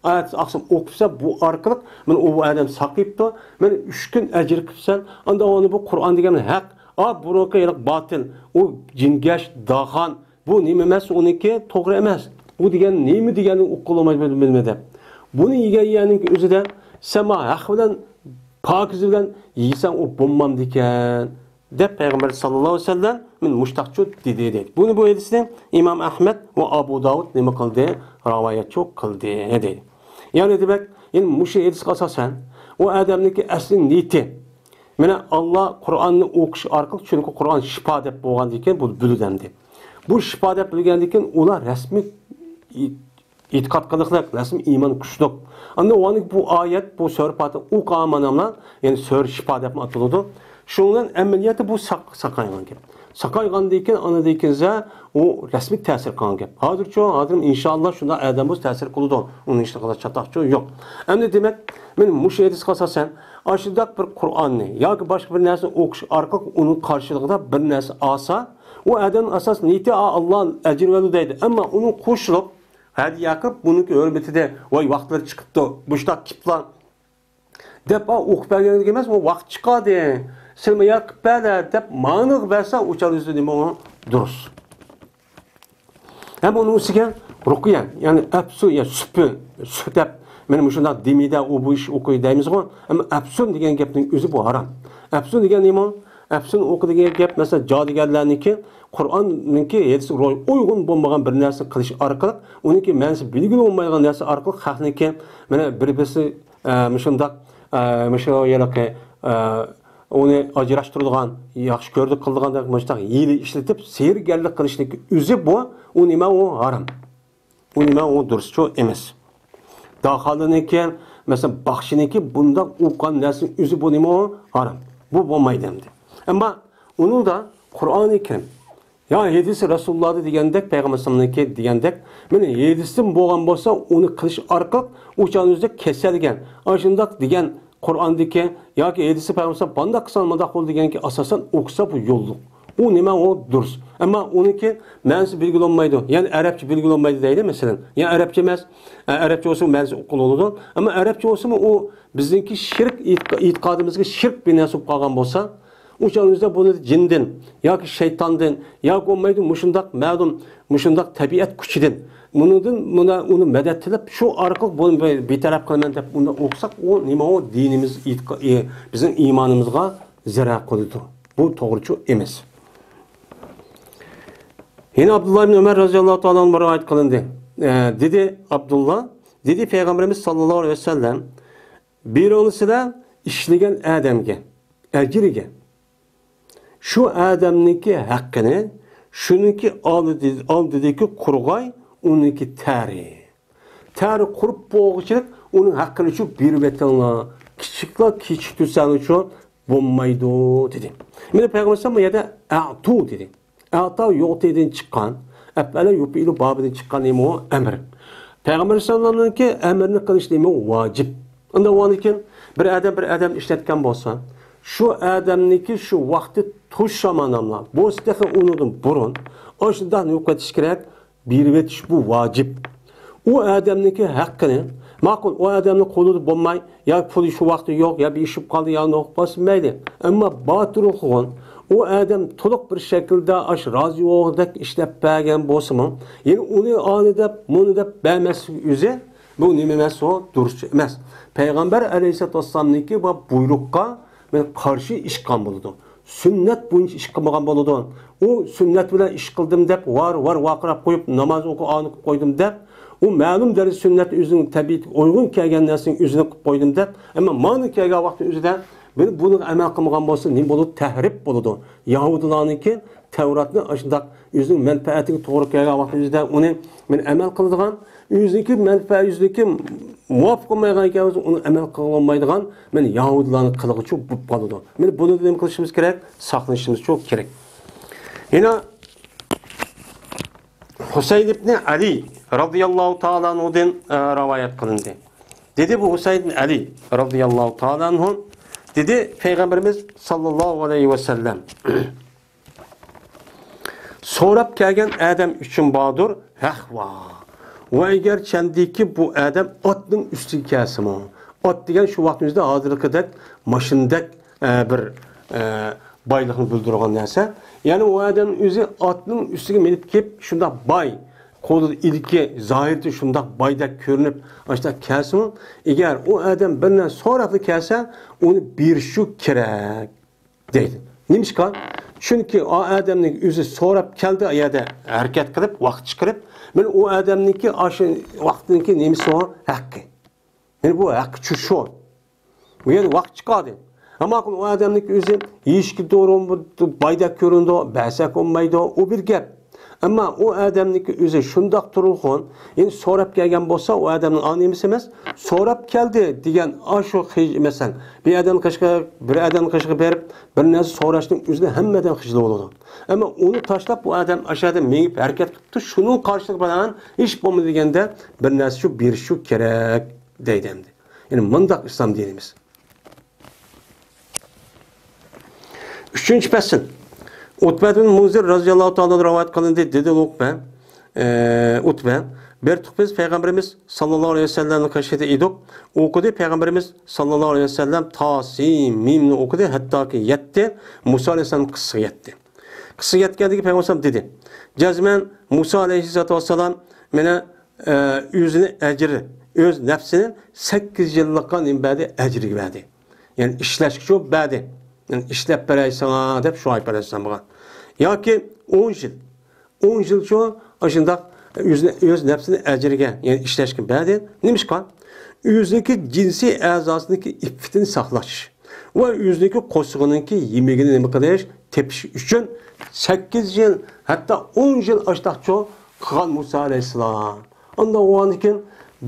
ئەتىسى ئاقشام ئوقۇپسەن، بۇ ئارقىلىق مانا ئۇ ئادەم ساقىيىپتۇ، مانا ئۈچ كۈن ئەجىر قىپسەن. ئاندىن ئۇنى بۇ قۇرئان دېگەن ھەق، ئا، بۇرۇنقى ھېلىقى باتىل، ئۇ جىنگەش، داخان، بۇ نېمە ئەمەس، ئۇنىڭكى توغرا ئەمەس. ئۇ دېگەن نېمە دېگەننى ئۇققىلى بولمايدۇ، بىلمەيدۇ دەپ. بۇنى يېگەن يەرنىڭكى ئۆزىدە سەن ما ھەق بىلەن، پاكىزە بىلەن يېسەڭ ئۇ بولمامدىكەن دەپ پەيغەمبەر ساللاللاھۇ ئەلەيھى ۋەسەللەم مەن مۇشتاقچۇ دېدى دەيدۇ. بۇنى، بۇ ھەدىسنى ئىمام ئەھمەد ۋە ئابۇ داۋۇد نېمە قىلدى؟ راۋايەتچۇ قىلدى دەيدۇ. يەنى دېمەك، يەنى مۇشۇ ھەدىسكە ئاساسەن ئۇ ئادەمنىڭكى ئەسلى نىيىتى، مانا، ئاللا قۇرئاننى ئوقۇش ئارقىلىق، چۈنكى قۇرئان شىپا دەپ بولغاندىن كېيىن بۇ بىلىدۇ ئەمدى. بۇ شىپا دەپ بىلگەندىن كېيىن ئۇلار رەسمىي ئېتىقاد قىلىقلىق، رەسمىي ئىمان كۈچلۈك. ئاندىن ئۇنىڭ بۇ ئايەت، بۇ سۈرە پاتىھە ئوقۇغان ئادەملەر، يەنى سۈرە شىپا دەپمۇ ئاتىلىدۇ. شۇنىڭ بىلەن ئەمەلىيەتتە بۇ ساق-، ساقايغان گەپ. ساقايغاندىن كېيىن، ئاندىن كېيىن ئۇ رەسمىي تەسىر قىلغان گەپ. ھازىرچۇ، ھازىر ئىنشائاللا شۇنداق ئادەم بولسا تەسىر قىلىدۇ. ئۇنىڭ ھېچقانداق چاتاقچۇ يوق. ئەمدى دېمەك، مەن مۇشۇ ھەدىسكە ئاساسەن، ئاشۇنداق بىر قۇرئاننى ياكى باشقا بىر نەرسىنى ئوقۇش ئارقىلىق ئۇنىڭ قارشىلىقىدا بىر نەرسە ئالسا، ئۇ ئادەمنىڭ ئاساسىي نىيىتى، ئا، ئاللا ئەجىر بەردى دەيدۇ. ئەمما ئۇنىڭ قوشۇلۇپ، ھەدىيە قىلىپ، بۇنىڭكى ھۆرمىتىدە، ۋاي، ۋاقىتلىرى چىقىپتۇ، مۇشۇنداق كېپىللا دەپ، ئا، ئوقۇپ بەرگەنلىك ئەمەس، ئۇ ۋاقىت چىقاردى، سىلمۇ يار قىلىپ بەردى دەپ، ماڭىغا بەرسە، ئۇ چاغدا ئۆزى نېمە ئۇ دۇرۇس. ھەم ئۇنىڭ ئۈستىگە رۇقيە، يەنى ئەپسۇ، يا سۈپۈ، سۈ دەپ، مانا مۇشۇنداق دېمىدە، ئۇ بۇ ئىش ئوقۇي دەيمىزغۇ. ئەمما ئەپسۇن دېگەن گەپنىڭ ئۆزى بۇ ھارام. ئەپسۇن دېگەن نېمە؟ ئەپسۇن ئوقۇ دېگەن گەپ، مەسىلەن، جادۇگەرلەرنىڭكى قۇرئاننىڭكى ھەدىسىگە روي ئۇيغۇن بولمىغان بىر نەرسە قىلىش ئارقىلىق، ئۇنىڭكى مەنىسى بىلگىلى بولمايدىغان نەرسە ئارقىلىق خەقنىڭكى، مانا، بىر-بىرسى، ئە، مۇشۇنداق، ئە، مۇشۇ ھېلىقى، ئە، ئۇنى ئاجراشتۇرىدىغان، ياخشى كۆرىدۇ قىلىدىغان مۇشۇنداق ھىيلە ئىشلىتىپ، سېھىرگەرلىك قىلىشنىڭكى ئۆزى بۇ، ئۇ نېمە، ئۇ ھارام. ئۇ نېمە، ئۇ دۇرۇسچۇ ئەمەس. داخالىنىڭكى، مەسىلەن، باخشىنىڭكى بۇنداق ئوقۇغان نەرسىنىڭ ئۆزى بۇ نېمە، ئۇ ھارام. بۇ بولمايدۇ ئەمدى. ئەمما ئۇنىڭدا قۇرئانى كەرىم يا ھەدىسى رەسۇلۇللاھدا دېگەندەك، پەيغەمبەر ئەلەيھىسسالامنىڭكى دېگەندەك، مانا ھەدىسىدىن بولغان بولسا، ئۇنى قىلىش ئارقىلىق ئۇ چاغنىڭ ئۆزىدە كېسەلگەن، ئاشۇنداق دېگەن قۇرئاندىكى ياكى ھەدىسى پەيغەمبەر ئەلەيھىسسالام بۇنداق قىلسا مۇنداق بولىدۇ دېگەنكى ئاساسەن ئوقۇسا بۇ يوللۇق. ئۇ نېمە، ئۇ دۇرۇس. ئەمما ئۇنىڭكى مەنىسى بىلگىلى بولمايدۇ. يەنى ئەرەبچە بىلگىلى بولمايدۇ دەيلى، مەسىلەن. يەنى ئەرەبچە ئەمەس، ئە، ئەرەبچە بولسا مەنىسى ئوقۇلىدۇ. ئەمما ئەرەبچە بولسىمۇ ئۇ بىزنىڭكى شىرك ئېتىقا-، ئېتىقادىمىزغا شىرك بىناسى بولۇپ قالغان بولسا، ئۇ چاغنىڭ ئۆزىدە بۇنى جىندىن ياكى شەيتاندىن ياكى بولمايدۇ مۇشۇنداق مەلۇم، مۇشۇنداق تەبىئەت كۈچىدىن، بۇنىڭدىن مۇنى، ئۇنى مەدەت تىلەپ، شۇ ئارقىلىق بۇنى بى-، بىتەرەپ قىلىمەن دەپ ئۇنداق ئوقۇساق، ئۇ نېمە، ئۇ دىنىمىز، ئېتىقا-، ئى، بىزنىڭ ئىمانىمىزغا زەرەر قىلىدۇ. بۇ توغرىچۇ ئەمەس. يەنە ئابدۇللا ئىبن ئۆمەر رەزىياللاھۇ تائالا ئانھۇ رىۋايەت قىلىندى. ئە، دېدى ئابدۇللا، دېدى پەيغەمبىرىمىز ساللاللاھۇ ئەلەيھى ۋەسەللەم، بېرىڭلار سىلەر ئىشلىگەن ئادەمگە، ئەجرىگە. شۇ ئادەمنىڭكى ھەققىنى، شۇنىڭكى ئالدى-، ئالدىدىكى قۇرغاي، ئۇنىڭكى تەرى. تەرى قۇرۇپ بولغۇچىلىك ئۇنىڭ ھەققىنى شۇ بېرىۋېتىڭلار. كىچىكلا كېچىكتۈرسەڭلار شۇ بولمايدۇ، دېدى. مانا پەيغەمبەر بۇ يەردە ئەتۇ دېدى. ئەتا يۇئتىدىن چىققان، ئەپئەلە يۇپئىلۇ بابىدىن چىققان نېمە ئۇ؟ ئەمىر. پەيغەمبەر ئەلەيھىسسالامنىڭكى ئەمرىنى قىلىش نېمە ئۇ؟ ۋاجىپ. ئۇنداق بولغاندىكىن، بىر ئادەم بىر ئادەم ئىشلەتكەن بولسا، شۇ ئادەمنىڭكى شۇ ۋاقتى توشۇشى ماناملا بولسا، تېخى ئۇنىڭدىن بۇرۇن ئاشۇنداق نېمە قىلىۋېتىش كېرەك، بېرىۋېتىش بۇ ۋاجىپ. ئۇ ئادەمنىڭكى ھەققىنى، ماقۇل، ئۇ ئادەمنىڭ قولىدا بولماي، ياكى پۇلى شۇ ۋاقىتتا يوق، يا بىر ئىش بولۇپ قالدى، يا نېمە بولۇپ قالسا مەيلى. ئەمما باتۇرلۇق قىلغان، ئۇ ئادەم تولۇق بىر شەكىلدە ئاشۇ رازى بولغۇدەك ئىشلەپ بەرگەن بولسىمۇ، يەنە ئۇنى ئانى دەپ، مۇنى دەپ بەرمەسلىك ئۆزى، بۇ نېمە ئەمەس، ئۇ دۇرۇس ئەمەس. پەيغەمبەر ئەلەيھىسسالاتۇ ۋەسسالامنىڭكى بۇ بۇيرۇققا مەن قارشى ئىش قىلغان بولىدۇ. سۈننەت بويىچە ئىش قىلمىغان بولىدۇ. ئۇ سۈننەت بىلەن ئىش قىلدىم دەپ، ۋار-ۋار ۋارقىراپ قويۇپ، ناماز ئوقۇپ، ئانى قىلىپ قويدۇم دەپ، ئۇ مەلۇم دەرىجىدە سۈننەت ئۆزىنىڭ تەبىئىتىگە ئۇيغۇن كەلگەن نەرسىنى ئۆزىنى قىلىپ قويدۇم دەپ، ئەمما مانا كەلگەن ۋاقىتنىڭ ئۆزىدە بۇنى، بۇنى ئەمەل قىلمىغان بولسا نېمە بولىدۇ؟ تەھرىپ بولىدۇ. يەھۇدىيلارنىڭكى تەۋراتنى ئاشۇنداق ئۆزىنىڭ مەنپەئەتىگە توغرا كەلگەن ۋاقتىدا ئۇنى مەن ئەمەل قىلىدىغان، ئۆزىنىڭكى مەنپەئەت، ئۆزىنىڭكى مۇۋاپىق بولمايدىغان ئىكەن، ئۇنى ئەمەل قىلالمايدىغان مەن يەھۇدىيلارنىڭ قىلىغۇچى بولۇپ قالىدۇ. مەن بۇنى نېمە قىلىشىمىز كېرەك؟ ساقلىنىشىمىز چوق كېرەك. يەنە ھۈسەين ئىبنى ئەلى رەزىياللاھۇ تائالا ئەنھۇدىن، ئە، رىۋايەت قىلىندى. دېدى بۇ ھۈسەين ئىبنى ئەلى رەزىياللاھۇ تائالا ئەنھۇ، دېدى پەيغەمبىرىمىز ساللاللاھۇ ئەلەيھى ۋەسەللەم، سوراپ كەلگەن ئادەم ئۈچۈن باردۇر ھەق ۋا. ۋە ئەگەر چەندىكى بۇ ئادەم ئاتنىڭ ئۈستىگە كەلسىمۇ، ئات دېگەن شۇ ۋاقىتنىڭ ئۆزىدە ھازىرقىدەك ماشىنىدەك، ئە، بىر، ئە، بايلىقنى بىلدۈرىدىغان نەرسە. يەنى ئۇ ئادەمنىڭ ئۆزى ئاتنىڭ ئۈستىگە مىنىپ كېلىپ، شۇنداق باي، قولىدا ئىلكى، زاھىرىدە شۇنداق بايدەك كۆرۈنۈپ، ئاشۇنداق كەلسىمۇ، ئەگەر ئۇ ئادەم بىر نەرسە سوراپلا كەلسە، ئۇنى بېرىشى كېرەك. دەيدۇ. نېمىشقا؟ چۈنكى ئا ئادەمنىڭ ئۆزى سوراپ كەلدى، ئا يەردە ھەرىكەت قىلىپ، ۋاقىت چىقىرىپ، مانا ئۇ ئادەمنىڭكى ئاشۇ ۋاقتىنىڭكى نېمىسى ئۇ؟ ھەققى. مانا بۇ ھەققى چۈشۈ. بۇ يەردە ۋاقىت چىقاردى. ئەمما ئۇ ئادەمنىڭكى ئۆزى ھېچكى دورۇم بايدەك كۆرۈنىدۇ، بەرسەك بولمايدۇ، ئۇ بىر گەپ. ئەمما ئۇ ئادەمنىڭكى ئۆزى شۇنداق تۇرغۇن، يەنى سوراپ كەلگەن بولسا، ئۇ ئادەمنىڭ ئا نېمىسى ئەمەس، سوراپ كەلدى دېگەن ئاشۇ خىج-، مەسىلەن، بىر ئادەم قېشىغا، بىر ئادەم قېشىغا بېرىپ، بىر نەرسە سوراشنىڭ ئۆزىدە ھەممە ئادەم خىجىل بولىدۇ. ئەمما ئۇنى تاشلاپ، ئۇ ئادەم ئاشۇ يەردە مېڭىپ ھەرىكەت قىلىپتۇ، شۇنىڭ قارشىلىقى بىلەن ھېچ بولمىدى دېگەندە بىر نەرسە شۇ بېرىشى كېرەك دەيدۇ ئەمدى. يەنى مۇنداق ئىسلام دىنىمىز. ئۈچىنچى پەسىل. ئۇتبە بىن مۇنزىر رەزىياللاھۇ تائالا رىۋايەت قىلىندى، دېدى ئۇتبە، ئە، ئۇتبە، بىر تۇغ بىز پەيغەمبىرىمىز ساللاللاھۇ ئەلەيھى ۋەسەللەمنىڭ قېشىدا ئىدۇق. ئوقۇدى پەيغەمبىرىمىز ساللاللاھۇ ئەلەيھى ۋەسەللەم تاسىم مىمنى ئوقۇدى، ھەتتاكى يەتتى، مۇسا ئەلەيھىسسالام قىسسىسىغا يەتتى. قىسسىغا يەتكەندىكى پەيغەمبەر دېدى، جەزمەن مۇسا ئەلەيھىسسالاتۇ ۋەسسالام مانا، ئە، ئۆزىنى ئەجرى، ئۆز نەپسىنى سەككىز يىللىققا نېمە بەردى؟ ئەجرىگە بەردى. يەنى ئىشلەشكە شۇ بەردى. يەنى ئىشلەپ بەرەي ساڭا دەپ شۇ ئايەت ئەلەيھىسسالام بولغان. ياكى ئون يىل. ئون يىلچۇ ئاشۇنداق ئۆزىنى، ئۆز نەپسىنى ئەجرىگە، يەنى ئىشلەشكە بەردى. نېمىشقا؟ ئۆزىنىڭكى جىنسىي ئەزاسىنىڭكى ئىپپىتىنى ساقلاش ۋە ئۆزىنىڭكى قورسىقىنىڭكى يېمىكىنى نېمە قىلىش، تېپىش ئۈچۈن سەككىز يىل، ھەتتا ئون يىل ئاشتاقچۇ قىلغان مۇسا ئەلەيھىسسالام. ئاندىن ئۇنىڭدىن كېيىن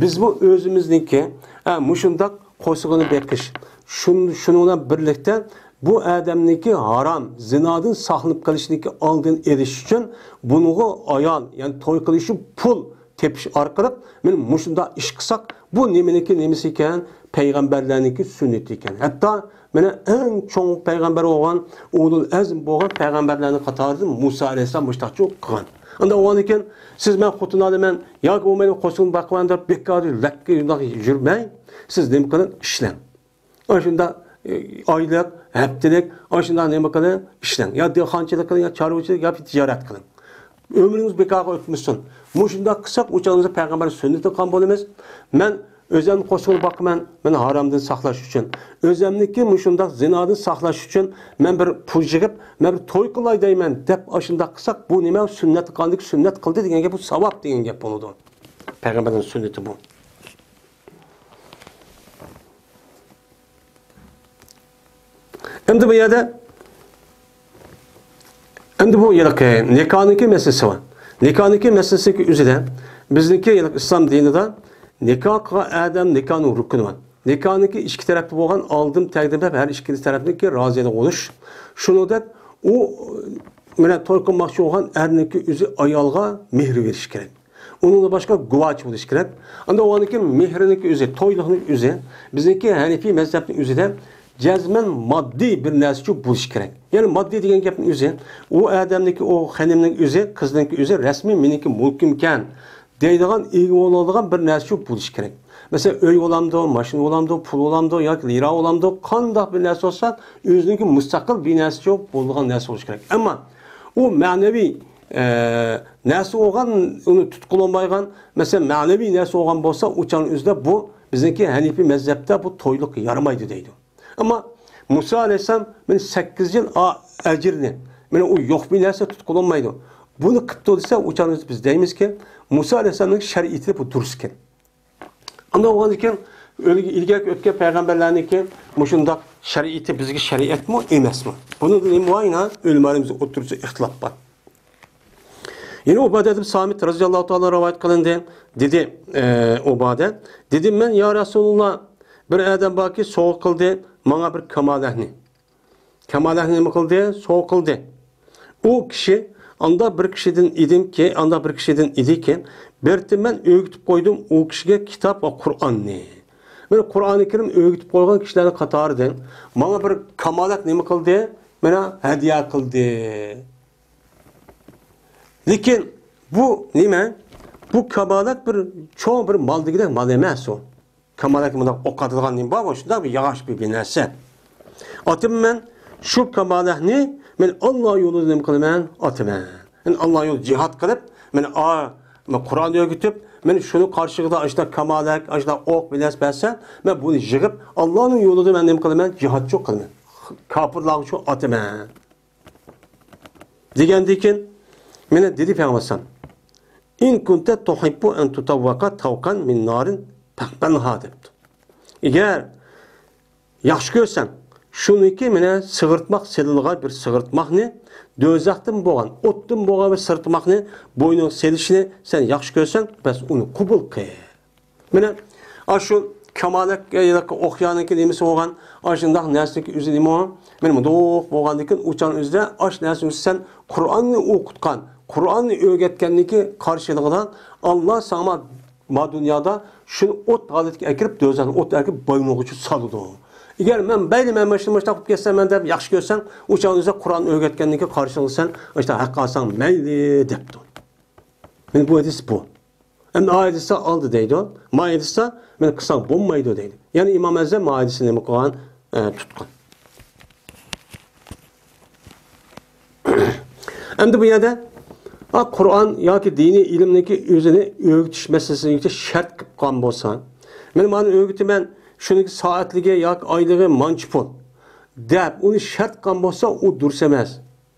بىزمۇ ئۆزىمىزنىڭكى، ئە، مۇشۇنداق قورسىقىنى بېقىش، شۇن-، شۇنىڭ بىلەن بىرلىكتە بۇ ئادەمنىڭكى ھارام زىنادىن ساقلىنىپ قېلىشنىڭكى ئالدىنى ئېلىش ئۈچۈن بۇنىڭغا ئايال، يەنى توي قىلىشى پۇل تېپىش ئارقىلىق مانا مۇشۇنداق ئىش قىلساق، بۇ نېمىنىڭكى نېمىسى ئىكەن؟ پەيغەمبەرلەرنىڭكى سۈننىتى ئىكەن. ھەتتا مانا ئەڭ چوڭ پەيغەمبەر بولغان، ئۇلۇل ئەزم بولغان پەيغەمبەرلەرنىڭ قاتارىدىن مۇسا ئەلەيھىسسالام مۇشۇنداقچۇ قىلغان. ئاندىن ئۇنىڭدىن كېيىن سىز مەن خوتۇن ئالىمەن ياكى بولمايدۇ قورسىقىنى باقىمەن دەپ بىكار لەككە يۈرمەي، سىز نېمە قىلىڭ؟ ئىشلەڭ. ئاشۇنداق، ئە، ئايلىق، ھەپتىلىك، ئاشۇنداق نېمە قىلىڭ؟ ئىشلەڭ. يا دېھقانچىلىق قىلىڭ، يا چارۋىچىلىق، يا تىجارەت قىلىڭ. ئۆمرىڭىز بىكارغا ئۆتمىسۇن. مۇشۇنداق قىلساق، ئۇ چاغدا پەيغەمبەر سۈننىتىنى قىلغان بولىمىز. مەن ئۆزۈمنى قورسىقىنى باقىمەن، مەن ھارامدىن ساقلاش ئۈچۈن. ئۆزۈمنىڭكى مۇشۇنداق زىنادىن ساقلاش ئۈچۈن مەن بىر پۇل يىغىپ، مەن بىر توي قىلاي دەيمەن دەپ ئاشۇنداق قىلساق، بۇ نېمە؟ سۈننەت قىلغاندىكى سۈننەت قىلدى دېگەن گەپ، بۇ ساۋاب دېگەن گەپ بولىدۇ. پەيغەمبەرنىڭ سۈننىتى بۇ. ئەمدى بۇ يەردە، ئەمدى بۇ ھېلىقى نىكاھنىڭكى مەسىلىسى بار. نىكاھنىڭكى مەسىلىسىنىڭكى ئۆزىدە بىزنىڭكى ھېلىقى ئىسلام دىنىدا نىكاھ قىلغان ئادەم نىكاھنىڭ رۇكنى بار. نىكاھنىڭكى ئىككى تەرەپتە بولغان ئالدىن تەقدىم دەپ ھەر ئىككىلى تەرەپنىڭكى رازىلىقى بولۇش. شۇنىڭدەك ئۇ مانا توي قىلماقچى بولغان ئەرنىڭكى ئۆزى ئايالغا مېھىر بېرىشى كېرەك. ئۇنىڭدىن باشقا گۇۋاچى بولۇشى كېرەك. ئاندىن ئۇنىڭدىن كېيىن مېھرىنىڭكى ئۆزى، تويلۇقنىڭ ئۆزى، بىزنىڭكى ھەنىفىي مەزھەپنىڭ ئۆزىدە جەزمەن ماددىي بىر نەرسىچۇ بولۇشى كېرەك. يەنى ماددىي دېگەن گەپنىڭ ئۆزى، ئۇ ئادەمنىڭكى، ئۇ خېنىمنىڭ ئۆزى، قىزنىڭكى ئۆزى رەسمىي مېنىڭكى مۈلكۈمكەن دەيدىغان، ئىگە بولىدىغان بىر نەرسىچۇ بولۇشى كېرەك. مەسىلەن، ئۆي بولامدۇ، ماشىنا بولامدۇ، پۇل بولامدۇ ياكى لىرا بولامدۇ، قانداق بىر نەرسە بولسا، ئۆزىنىڭكى مۇستەقىل بىر نەرسىچۇ بولىدىغان نەرسە بولۇشى كېرەك. ئەمما ئۇ مەنىۋى ئە، نەرسە بولغان، ئۇنى تۇتقىلى بولمايدىغان، مەسىلەن، مەنىۋى نەرسە بولغان بولسا، ئۇ چاغنىڭ ئۆزىدە بۇ بىزنىڭكى ھەنىفىي مەزھەپتە بۇ تويلۇق يارىمايدۇ دەيدۇ. ئەمما مۇسا ئەلەيھىسسالام مانا سەككىز يىل ئا-، ئەجىرنى، مانا ئۇ يوق بىر نەرسە تۇتقىلى بولمايدۇ. بۇنى قىپتۇ دېسە، ئۇ چاغنىڭ ئۆزىدە بىز دەيمىزكى، مۇسا ئەلەيھىسسالامنىڭ شەرىئىتى بۇ دۇرۇس ئىكەن. ئاندىن بولغاندىن كېيىن، ئۆلگە-، ئىلگەركى ئۆتكەن پەيغەمبەرلەرنىڭكى مۇشۇنداق شەرىئىتى بىزگە شەرىئەتمۇ ئەمەسمۇ؟ بۇنىڭدا نېمە بار؟ يەنە ئۆلىمالىرىمىزنىڭ ئوتتۇرىسىدا ئىختىلاپ بار. يەنە ئۇبادە ئىبن سامىت رەزىياللاھۇ تائالا رىۋايەت قىلىندى. دېدى، ئە، ئۇبادە، دېدىم مەن، يا رەسۇلۇللا، بىر ئادەم باركى، سوۋغا قىلدى ماڭا بىر كامالەتنى. كامالەتنى نېمە قىلدى؟ سوۋغا قىلدى. ئۇ كىشى ئاندا بىر كىشىدىن ئىدىمكى، ئاندا بىر كىشىدىن ئىدىكى، بىرتى مەن ئۆگىتىپ قويدۇم ئۇ كىشىگە كىتاب ۋە قۇرئاننى. مەن قۇرئانى كەرىم ئۆگىتىپ قويغان كىشىلەرنىڭ قاتارىدىن ماڭا بىر كامالەت نېمە قىلدى؟ مانا ھەدىيە قىلدى. لېكىن بۇ نېمە؟ بۇ كامالەت بىر چوڭ بىر مال دېگۈدەك مال ئەمەس ئۇ. كامالەتكە مۇنداق ئوق ئاتىدىغان نېمە بارغۇ، شۇنداق بىر ياغاچ بىر، بىر نەرسە. ئاتىمەن شۇ كامالەتنى، مەن ئاللا يولىدا نېمە قىلىمەن؟ ئاتىمەن. مەن ئاللا يولىدا جىھاد قىلىپ، مەن ئا-، مەن قۇرئان ئۆگىتىپ، مەن شۇنىڭ قارشىلىقىدا ئاشۇنداق كامالەت، ئاشۇنداق ئوق، بىر نەرسە بەرسە، مەن بۇنى يىغىپ، ئاللانىڭ يولىدا مەن نېمە قىلىمەن؟ جىھادچۇ قىلىمەن. كاپىرلارغا شۇ ئاتىمەن. دېگەندىن كېيىن مانا دېدى پەيغەمبەر ئەلەيھىسسالام، «ئىن كۇنتە تۇھىببۇ ئەن تۇتەۋۋەقە تەۋقەن مىن نارىن فەقبەلھا» دەپتۇ. ئەگەر ياخشى كۆرسەڭ، شۇنىڭكى مانا سىغىرتماق سېلىنغان بىر سىغىرتماقنى، دوزاختىن بولغان، ئوتتىن بولغان بىر سىغىرتماقنى بوينۇڭغا سېلىشنى سەن ياخشى كۆرسەڭ، بەس، ئۇنى قوبۇل قىل. مانا ئاشۇ كامالەت ياكى ئوقيانىڭكى نېمىسى بولغان، ئاشۇنداق نەرسىنىڭكى ئۆزى نېمە؟ مانا مۇنداق بولغاندىكىن ئۇ چاغنىڭ ئۆزىدە ئاشۇ نەرسىنى سەن قۇرئاننى ئوقۇتقان، قۇرئاننى ئۆگەتكەننىڭكى قارشىلىقىدا ئاللا ساڭا ما دۇنيادا شۇنى ئوت ھالىتىگە ئەكىرىپ، دوزاخنى ئوت ئەكىرىپ بوينۇڭغا شۇ سالىدۇ. ئەگەر مەن مەيلى، مەن مۇشۇنى مۇشۇنداق قىلىپ كەتسەم مەن دەپ ياخشى كۆرسەڭ، ئۇ چاغنىڭ ئۆزىدە قۇرئان ئۆگەتكەننىڭكى قارشىلىقىدا سەن ئاشۇنداق ھەق ئالساڭ مەيلى دەپتۇ. مانا بۇ ھەدىس بۇ. ئەمدى ئايەت دېسە ئالدى دەيدۇ. ما دېسە مانا قىلساڭ بولمايدۇ دەيدۇ. يەنى ئىمام ئەزەم ما دېسە نېمە قىلغان؟ ئە، تۇتقان. ئەمدى بۇ يەردە، ئا، قۇرئان ياكى دىنىي ئىلىمنىڭكى ئۆزىنى ئۆگىتىش مەسىلىسىنى شەرت قىلىپ قالغان بولسا، مەن مانا ئۆگىتىمەن، شۇنىڭكى سائەتلىكى ياكى ئايلىقى مانچە پۇل دەپ ئۇنى شەرت قىلغان بولسا، ئۇ دۇرۇس ئەمەس.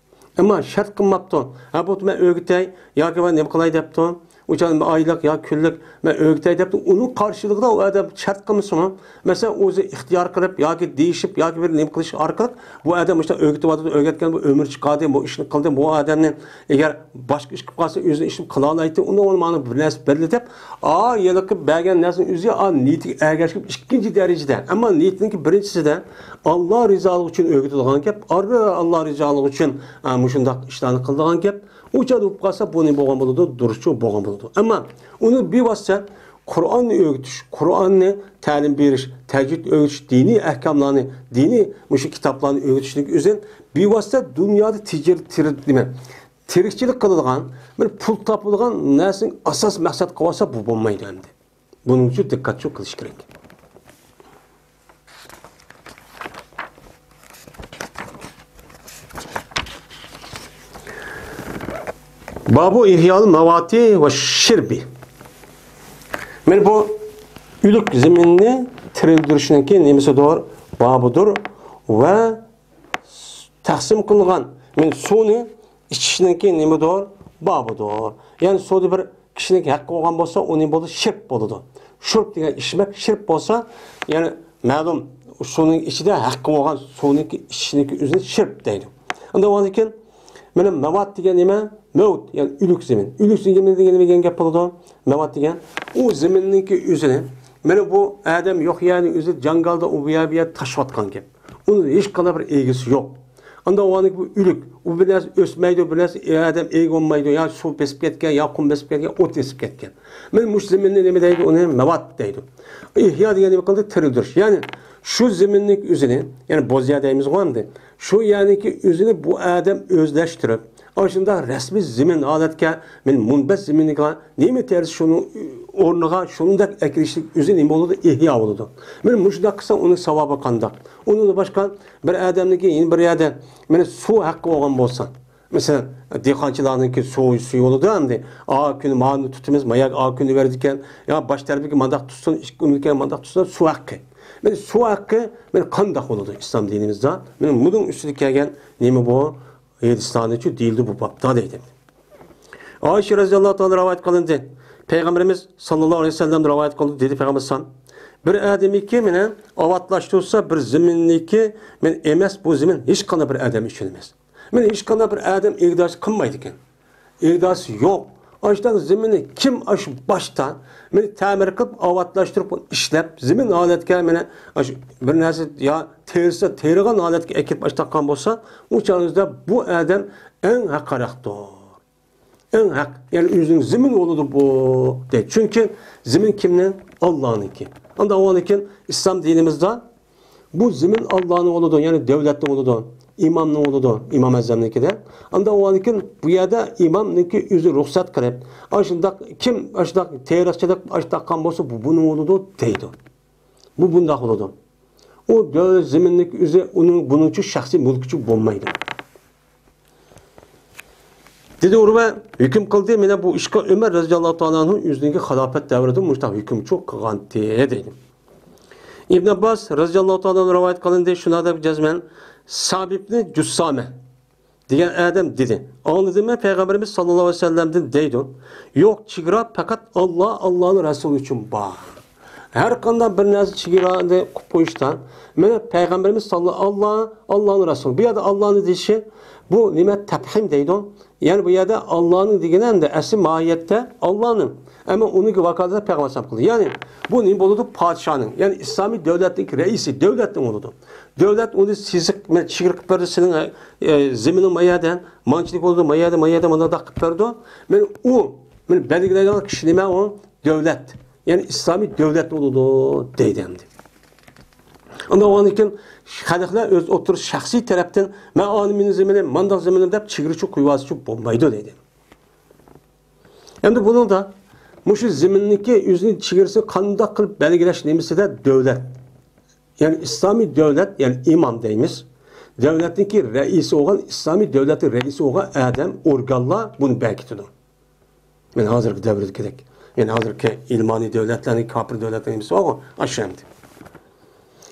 ئەمما شەرت قىلماپتۇ. ھە، بولدى، مەن ئۆگىتەي ياكى مەن نېمە قىلاي دەپتۇ. ئۇ چاغدا مەن ئايلىق ياكى كۈنلۈك مەن ئۆگىتەي دەپتۇ. ئۇنىڭ قارشىلىقىدا ئۇ ئادەم شەرت قىلمىسىمۇ، مەسىلەن، ئۆزى ئىختىيار قىلىپ ياكى دېيىشىپ ياكى بىر نېمە قىلىش ئارقىلىق بۇ ئادەم مۇشۇنداق ئۆگىتىۋاتىدۇ، ئۆگەتكەن، بۇ ئۆمۈر چىقاردى، بۇ ئىشنى قىلدى، بۇ ئادەمنى ئەگەر باشقا ئىش قىلىپ قالسا، ئۆزىنىڭ ئىشىنى قىلالايتتى، ئۇنىڭ ماڭا بىر نەرسە بەرلى دەپ، ئا، ھېلىقى بەرگەن نەرسىنىڭ ئۆزى، ئا، نىيىتىگە ئەگەشكەن ئىككىنچى دەرىجىدە. ئەمما نىيىتىنىڭكى بىرىنچىسىدە ئاللا رىزالىقى ئۈچۈن ئۆگىتىدىغان گەپ، ئارىدا ئاللا رىزالىقى ئۈچۈن، ئا، مۇشۇنداق ئىشلارنى قىلىدىغان گەپ. ئۇ چاغدا بولۇپ قالسا، بۇ نېمە بولغان بولىدۇ؟ دۇرۇسچۇ بولغان بولىدۇ. ئەمما ئۇنى بىۋاسىتە قۇرئاننى ئۆگىتىش، قۇرئاننى تەلىم بېرىش، تەجۋىد ئۆگىتىش، دىنىي ئەھكاملارنى، دىنىي مۇشۇ كىتابلارنى ئۆگىتىشنىڭ ئۆزى بىۋاسىتە دۇنيادا تىجارەت، تىر-، نېمە، تىرىكچىلىك قىلىدىغان، بىر پۇل تاپىدىغان نەرسىنى ئاساس مەقسەت قىلىۋالسا، بۇ بولمايدۇ ئەمدى. بۇنىڭ ئۈچۈن دىققەتچۇ قىلىش كېرەك. بابۇ ئىھيال مەۋاتى ۋە شىربى. مانا بۇ ئۆلۈك زېمىننى تىرىلدۈرۈشنىڭكى نېمىسىدۇر؟ بابىدۇر ۋە تەقسىم قىلىنغان، مانا سۇنى ئىچىشنىڭكى نېمىدۇر؟ بابىدۇر. يەنى سۇدا بىر كىشىنىڭ ھەققى بولغان بولسا، ئۇنى بولدى، شىرب بولىدۇ. شۇرب دېگەن ئىچمەك، شىرب بولسا، يەنى مەلۇم سۇنىڭ ئىچىدە ھەققى بولغان سۇنىڭكى ئىچىشنىڭكى ئۆزىنى شىرب دەيدۇ. ئۇنداق بولغاندىكىن، مانا مەۋات دېگەن نېمە؟ مەۋت، يەنى ئۆلۈك زېمىن. ئۆلۈك زېمىن دېگەن نېمە دېگەن گەپ بولىدۇ؟ مەۋات دېگەن ئۇ زېمىننىڭكى ئۆزىنى، مانا بۇ ئادەم يوق يەرنى ئۆزى جاڭگالدا ئۇ بۇ يەر، بۇ يەر تاشلىۋاتقان گەپ. ئۇنىڭ ھېچقانداق بىر ئىگىسى يوق. ئاندىن ئۇنىڭ بۇ ئۆلۈك، ئۇ بىر نەرسە ئۆسمەيدۇ، بىر نەرسە ئادەم ئىگە بولمايدۇ، يا سۇ بېسىپ كەتكەن، يا قۇم بېسىپ كەتكەن، ئوت بېسىپ كەتكەن. مانا مۇشۇ زېمىننى نېمە دەيدۇ؟ ئۇنى مەۋات دەيدۇ. ئىھيا دېگەن نېمە قىلدى؟ تىرىلدۈرۈش. يەنى شۇ زېمىننىڭ ئۆزىنى، يەنى بوز يەر دەيمىزغۇ ئەمدى. شۇ يەرنىڭكى ئۆزىنى بۇ ئادەم ئۆزلەشتۈرۈپ، ئاشۇ شۇنداق رەسمىي زېمىن ھالەتكە، مانا مۇنبەت زېمىنگە نېمە تەرز شۇنىڭ ئورنىغا شۇنداق ئەكىرىشلىك ئۆزى نېمە بولىدۇ؟ ئىھيا بولىدۇ. مانا مۇشۇنداق قىلسا ئۇنىڭ ساۋابى قانداق؟ ئۇنىڭدىن باشقا بىر ئادەمنىڭكى يەنە بىر يەردە مانا سۇ ھەققى بولغان بولسا، مەسىلەن، دېھقانچىلارنىڭكى سۇ، سۇ يولىدا ئەمدى، ئا كۈنى مانى تۇتىمىز، ماياك ئا كۈنى بېرىدىكەن، يا باش تەرىپىگە مانداق تۇتسۇن، ئىككى كۈندىكى مانداق تۇتسۇن، سۇ ھەققى. مانا سۇ ھەققى، مانا قانداق بولىدۇ ئىسلام دىنىمىزدا؟ مانا مۇنىڭ ئۈستىدە كەلگەن نېمە بۇ؟ ھەدىسلەرنىچۇ دېيىلدى بۇ بابتا دەيدۇ. ئائىشە رەزىياللاھۇ تائالا رىۋايەت قىلىندى. پەيغەمبىرىمىز ساللاللاھۇ ئەلەيھى ۋەسەللەم رىۋايەت قىلدى، دېدى پەيغەمبەر سان، بىر ئادەمنىكى مېنى ئاۋاتلاشتۇرسا، بىر زېمىننىكى مېنى ئەمەس، بۇ زېمىن ھېچقانداق بىر ئادەم ئۈچۈن ئەمەس. مېنى ھېچقانداق بىر ئادەم ئىگىدارچى قىلمايدىكەن. ئىگىدارچىسى يوق. ئاشۇنداق زېمىننى كىم ئاشۇ باشتا مېنى تەمىر قىلىپ، ئاۋاتلاشتۇرۇپ، ئۇنى ئىشلەپ، زېمىن ھالەتكە مېنى ئاشۇ بىر نەرسە يا تېرىسا تېرىغان ھالەتكە ئەكىرىپ ئاشتاققان بولسا، ئۇ چاغىمىزدا بۇ ئادەم ئەڭ ھەققارەقتۇر. ئەڭ ھەق، يەنى ئۆزىنىڭ زېمىنى بولىدۇ بۇ، دەيدۇ. چۈنكى زېمىن كىمنىڭ؟ ئاللانىڭكى. ئاندىن ئاۋۋالدىن كېيىن ئىسلام دىنىمىزدا بۇ زېمىن ئاللانىڭ بولىدۇ، يەنى دۆلەتنىڭ بولىدۇ، ئىمامنىڭ بولىدۇ، ئىمام ئەزەمنىڭكىدە. ئاندىن ئاۋۋالدىن كېيىن بۇ يەردە ئىمامنىڭكى ئۆزى رۇخسەت قىلىپ، ئاشۇنداق كىم ئاشۇنداق تېرىقچىلىق ئاشتاققان بولسا، بۇ بۇنىڭ بولىدۇ، دەيدۇ. بۇ بۇنداق بولىدۇ. ئۇ دۆلەت زېمىننىڭ ئۆزى ئۇنىڭ، بۇنىڭچۇ شەخسىي مۈلكىچۇ بولمايدۇ. دېدى ئۇرۋە، ھۆكۈم قىلدى، مانا بۇ ئىشقا ئۆمەر رەزىياللاھۇ تائالا ئەنھۇ ئۆزىنىڭكى خىلاپەت دەۋرىدە مۇشۇنداق ھۆكۈمچۇ قىلغانتى، دەيدۇ. ئىبن ئابباس رەزىياللاھۇ تائالا ئەنھۇ رىۋايەت قىلىندى، شۇنداق دەپ جەزمەن سابىبنى جۇسسامە دېگەن ئادەم دېدى، ئاڭلىدىممەن پەيغەمبىرىمىز ساللاللاھۇ ئەلەيھى ۋەسەللەمدىن دەيدۇ. يوق، چېگرا پەقەت ئاللا، ئاللانىڭ رەسۇلى ئۈچۈن بار. ھەر قانداق بىر نەرسە چېگرانى قويۇپ قويۇشتا، مانا پەيغەمبىرىمىز ساللا-، ئاللا، ئاللانىڭ رەسۇلى. بۇ يەردە ئاللانى دېيىشى، بۇ نېمە، تەپھىم دەيدۇ. يەنى بۇ يەردە ئاللانىڭ دېگىنى ئەمدى ئەسلى ماھىيەتتە ئاللانىڭ. ئەمما ئۇنىڭكى ۋاكالىتىنى پەيغەمبەر ئەلەيھىسسالام قىلدى. يەنى بۇ نېمە بولىدۇ؟ پادىشاھنىڭ، يەنى ئىسلامىي دۆلەتنىڭ رەئىسى، دۆلەتنىڭ بولىدۇ. دۆلەت ئۇنى سىزىق، مانا چېگرا قىلىپ بەردى، سېنىڭ، ئە، زېمىنىڭ ما يەردە، مانچىلىك بولىدۇ، ما يەردە، ما يەردە، مانداق قىلىپ بەردى. مانا ئۇ، مانا بەلگىلەيدىغان كىشى نېمە ئۇ؟ دۆلەت، يەنى ئىسلامىي دۆلەت بولىدۇ دەيدۇ ئەمدى. ئۇنداق بولغاندىن كېيىن خەلقلەر ئۆز ئوتتۇرىسى شەخسىي تەرەپتىن، مەن ئانا مېنىڭ زېمىنىم، مانداق زېمىنىم دەپ چېگرىچۇ قويۇۋالسىچۇ بولمايدۇ دەيدۇ. ئەمدى بۇنىڭدا مۇشۇ زېمىننىڭكى ئۆزىنىڭ چېگرىسىنى قانداق قىلىپ بەلگىلەش نېمىسىدە دۆلەت، يەنى ئىسلامىي دۆلەت، يەنى ئىمام دەيمىز. دۆلەتنىڭكى رەئىسى بولغان، ئىسلامىي دۆلەتنىڭ رەئىسى بولغان ئادەم، ئورگانلار بۇنى بەكىتىدۇ. مانا ھازىرقى دەۋردىكىدەك. يەنى ھازىرقى ئىلمانىي دۆلەتلەرنىڭ، كاپىر دۆلەتلەرنىڭ نېمىسى بارغۇ، ئاشۇ ئەمدى.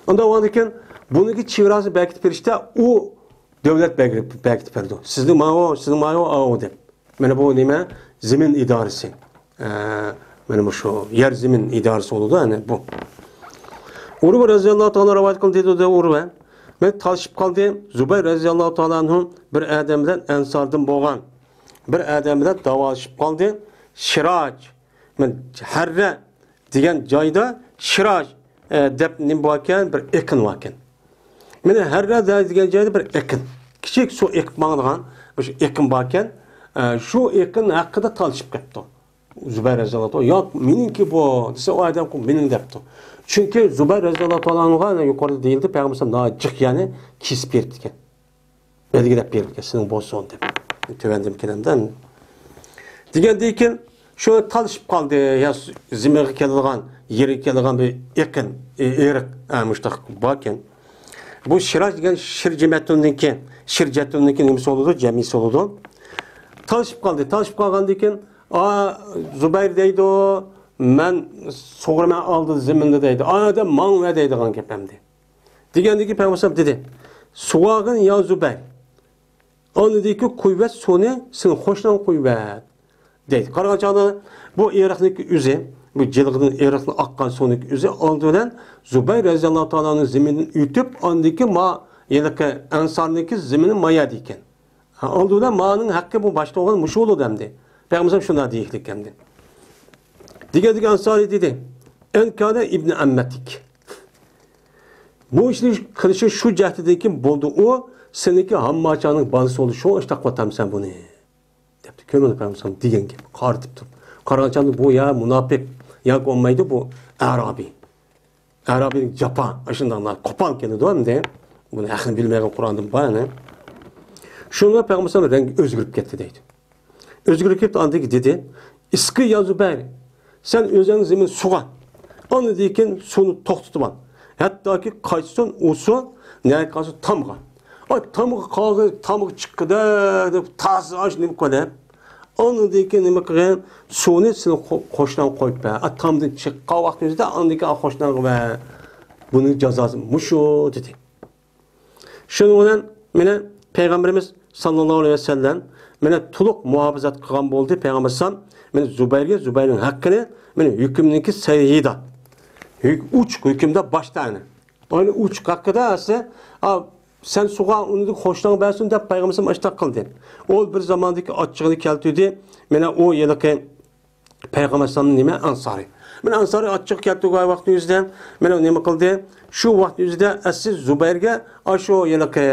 ئۇنداق بولغاندىكىن، بۇنىڭكى چېگراسىنى بەكىتىپ بېرىشتە ئۇ دۆلەت بەكىتىپ بېرىدۇ. سىزنىڭ ماۋۇ، سىزنىڭ ماۋۇ، ئاۋۇ دەپ. مانا بۇ نېمە؟ زېمىن ئىدارىسى. ئە، مانا مۇشۇ يەر زېمىن ئىدارىسى بولىدۇ، ئەنە بۇ. ئۇرۋە رەزىياللاھۇ تائالا رىۋايەت قىلدى، دېدى ئۇرۋە. مەن تالىشىپ قالدىم. زۇبەير رەزىياللاھۇ تائالا ئەنھۇ بىر ئادەم بىلەن، ئەنساردىن بولغان بىر ئادەم بىلەن داۋالىشىپ قالدى. شىراج، مەن ھەررە دېگەن جايدا شىراج، ئە، دەپ نېمە باركەن؟ بىر ئېقىن باركەن. مانا ھەررە دە-، دېگەن جايدا بىر ئېقىن. كىچىك سۇ ئېقىپ ماڭىدىغان بىر ئېقىن باركەن. ئە، شۇ ئېقىن ھەققىدە تالىشىپ قېپتۇ. زۇبەير رەزىياللاھۇ تائالا، ياق، مېنىڭكى بۇ، دېسە، ئۇ ئادەم، مېنىڭ دەپتۇ. چۈنكى زۇبەير رەزىياللاھۇ تائالا ئەنھۇغا يۇقىرىدا دېيىلدى، پەيغەمبەر ئەلەيھىسسالام ناھايىتى جىق، يەنى كېسىپ بېرىپتىكەن. بەلگىلەپ بېرىپتىكەن، سېنىڭ بولسۇن دەپ. تۆۋەندىن كېلەمدە. دېگەندىن كېيىن شۇ تالىشىپ قالدى، يا زېمىنغا كېلىدىغان، يېرىگە كېلىدىغان بىر ئېقىن، ئېرىق، ئە، مۇشتاق باركەن. بۇ شىراج دېگەن شىرجەتۇننىڭكى، شىرجەتۇننىڭكى نېمىسى بولىدۇ، جەمئىسى بولىدۇ. تالىشىپ قالدى. تالىشىپ قالغاندىن كېيىن، ئا، زۇبەير دەيدۇ، مەن سۇغۇرىمەن ئالدى زېمىندا دەيدۇ. ئا، ئادەم ماڭ ۋە دەيدىغان گەپ ئەمدى. دېگەندىن كېيىن پەيغەمبەر ئەلەيھىسسالام دېدى، سۇۋاغىن يا زۇبەير. ئاندىن كېيىن قويۇۋەت سۇنى، سېنىڭ قوشناڭغا قويۇۋەت. دەيدۇ. قارىغان چاغدا بۇ ئېرىقنىڭكى ئۆزى، بۇ جىلغىدىن ئېرىقنىڭ ئاققان سۇنىڭكى ئۆزى ئالدى بىلەن زۇبەير رەزىياللاھۇ تائالا ئەنھۇ زېمىندىن ئۆتۈپ، ئاندىن كېيىن ما ھېلىقى ئەنسارنىڭكى زېمىنى ما يەردە ئىكەن. ھە، ئالدى بىلەن مانىڭ ھەققى بۇ باشتا بولغان مۇشۇ بولىدۇ ئەمدى. پەيغەمبەر شۇنداق دېيىكلىكەن دېدى. دېگەندىكىن ئەنسارى دېدى، ئەن كانە ئىبنى ئەممەتىك. بۇ ئىشنى قىلىشى شۇ جەھەتتىنكى بولدى، ئۇ سېنىڭكى ھامماچاڭنىڭ بالىسى بولدى، شۇڭا ئىش تاقىۋاتامسەن بۇنى. دەپتۇ. كۆرمىدىڭ پەيغەمبەر دېگەن گەپ، قارىتىپ تۇرۇپ. قارىغان چاغدا بۇ يا مۇناپىق، يا بولمايدۇ بۇ ئەرابىي. ئەرابىينىڭ جاپا، ئاشۇنداق قوپال كېلىدۇ ئەمدى. بۇنى ھەقنى بىلمەيدىغان قۇرئاندىن بار يەنە. شۇنىڭ بىلەن پەيغەمبەر رەڭگى ئۆزگىرىپ كەتتى دەيدۇ. ئۆزگىرىپ كېتىپ، ئاندىن كېيىن دېدى، ئىسقى يا زۇبەير، سەن ئۆزۈڭنىڭ زېمىنىنى سۇغار. ئاندىن كېيىن سۇنى توختىتىۋال. ھەتتاكى قايتسۇن ئۇ سۇ، نەگە قالسۇن تامغا. ئاي، تامغا قالدى، تامغا چىققىدە دەپ، تازا ئاش نېمە قىلىپ. ئاندىن كېيىن نېمە قىلغىن؟ سۇنى سېنىڭ قو-، قوشناڭغا قويۇپ بەر. ئا، تامدىن چىققان ۋاقتىمىزدا ئاندىن كېيىن قوشناڭغا بەر. بۇنىڭ جازاسى مۇشۇ، دېدى. شۇنىڭ بىلەن مانا پەيغەمبىرىمىز ساللاللاھۇ ئەلەيھى ۋەسەللەم مانا تولۇق مۇھاپىزەت قىلغان بولدى. پەيغەمبەر ئەلەيھىسسالام مانا زۇبەيرگە، زۇبەيرنىڭ ھەققىنى مانا ھۆكۈمنىڭكى سەييىدا، ھۆك-، ئوچۇق ھۆكۈمدە باشتا ئەنە. ئەنە ئوچۇق ھەققىدە ئەسلى، ئا، سەن سۇغا ئۇنى خوشلاڭ بەرسۇن دەپ پەيغەمبەر ئاشۇنداق قىلدى. ئۇ بىر زاماندىكى ئاچچىقىنى كەلتۈردى. مانا ئۇ ھېلىقى پەيغەمبەر ئەلەيھىسسالام نېمە ئەنسارى. مانا ئەنسارى ئاچچىق كەلتۈرگەن ۋاقتى يۈزىدە، مانا نېمە قىلدى؟ شۇ ۋاقىت يۈزىدە ئەسلى زۇبەيرگە ئاشۇ ھېلىقى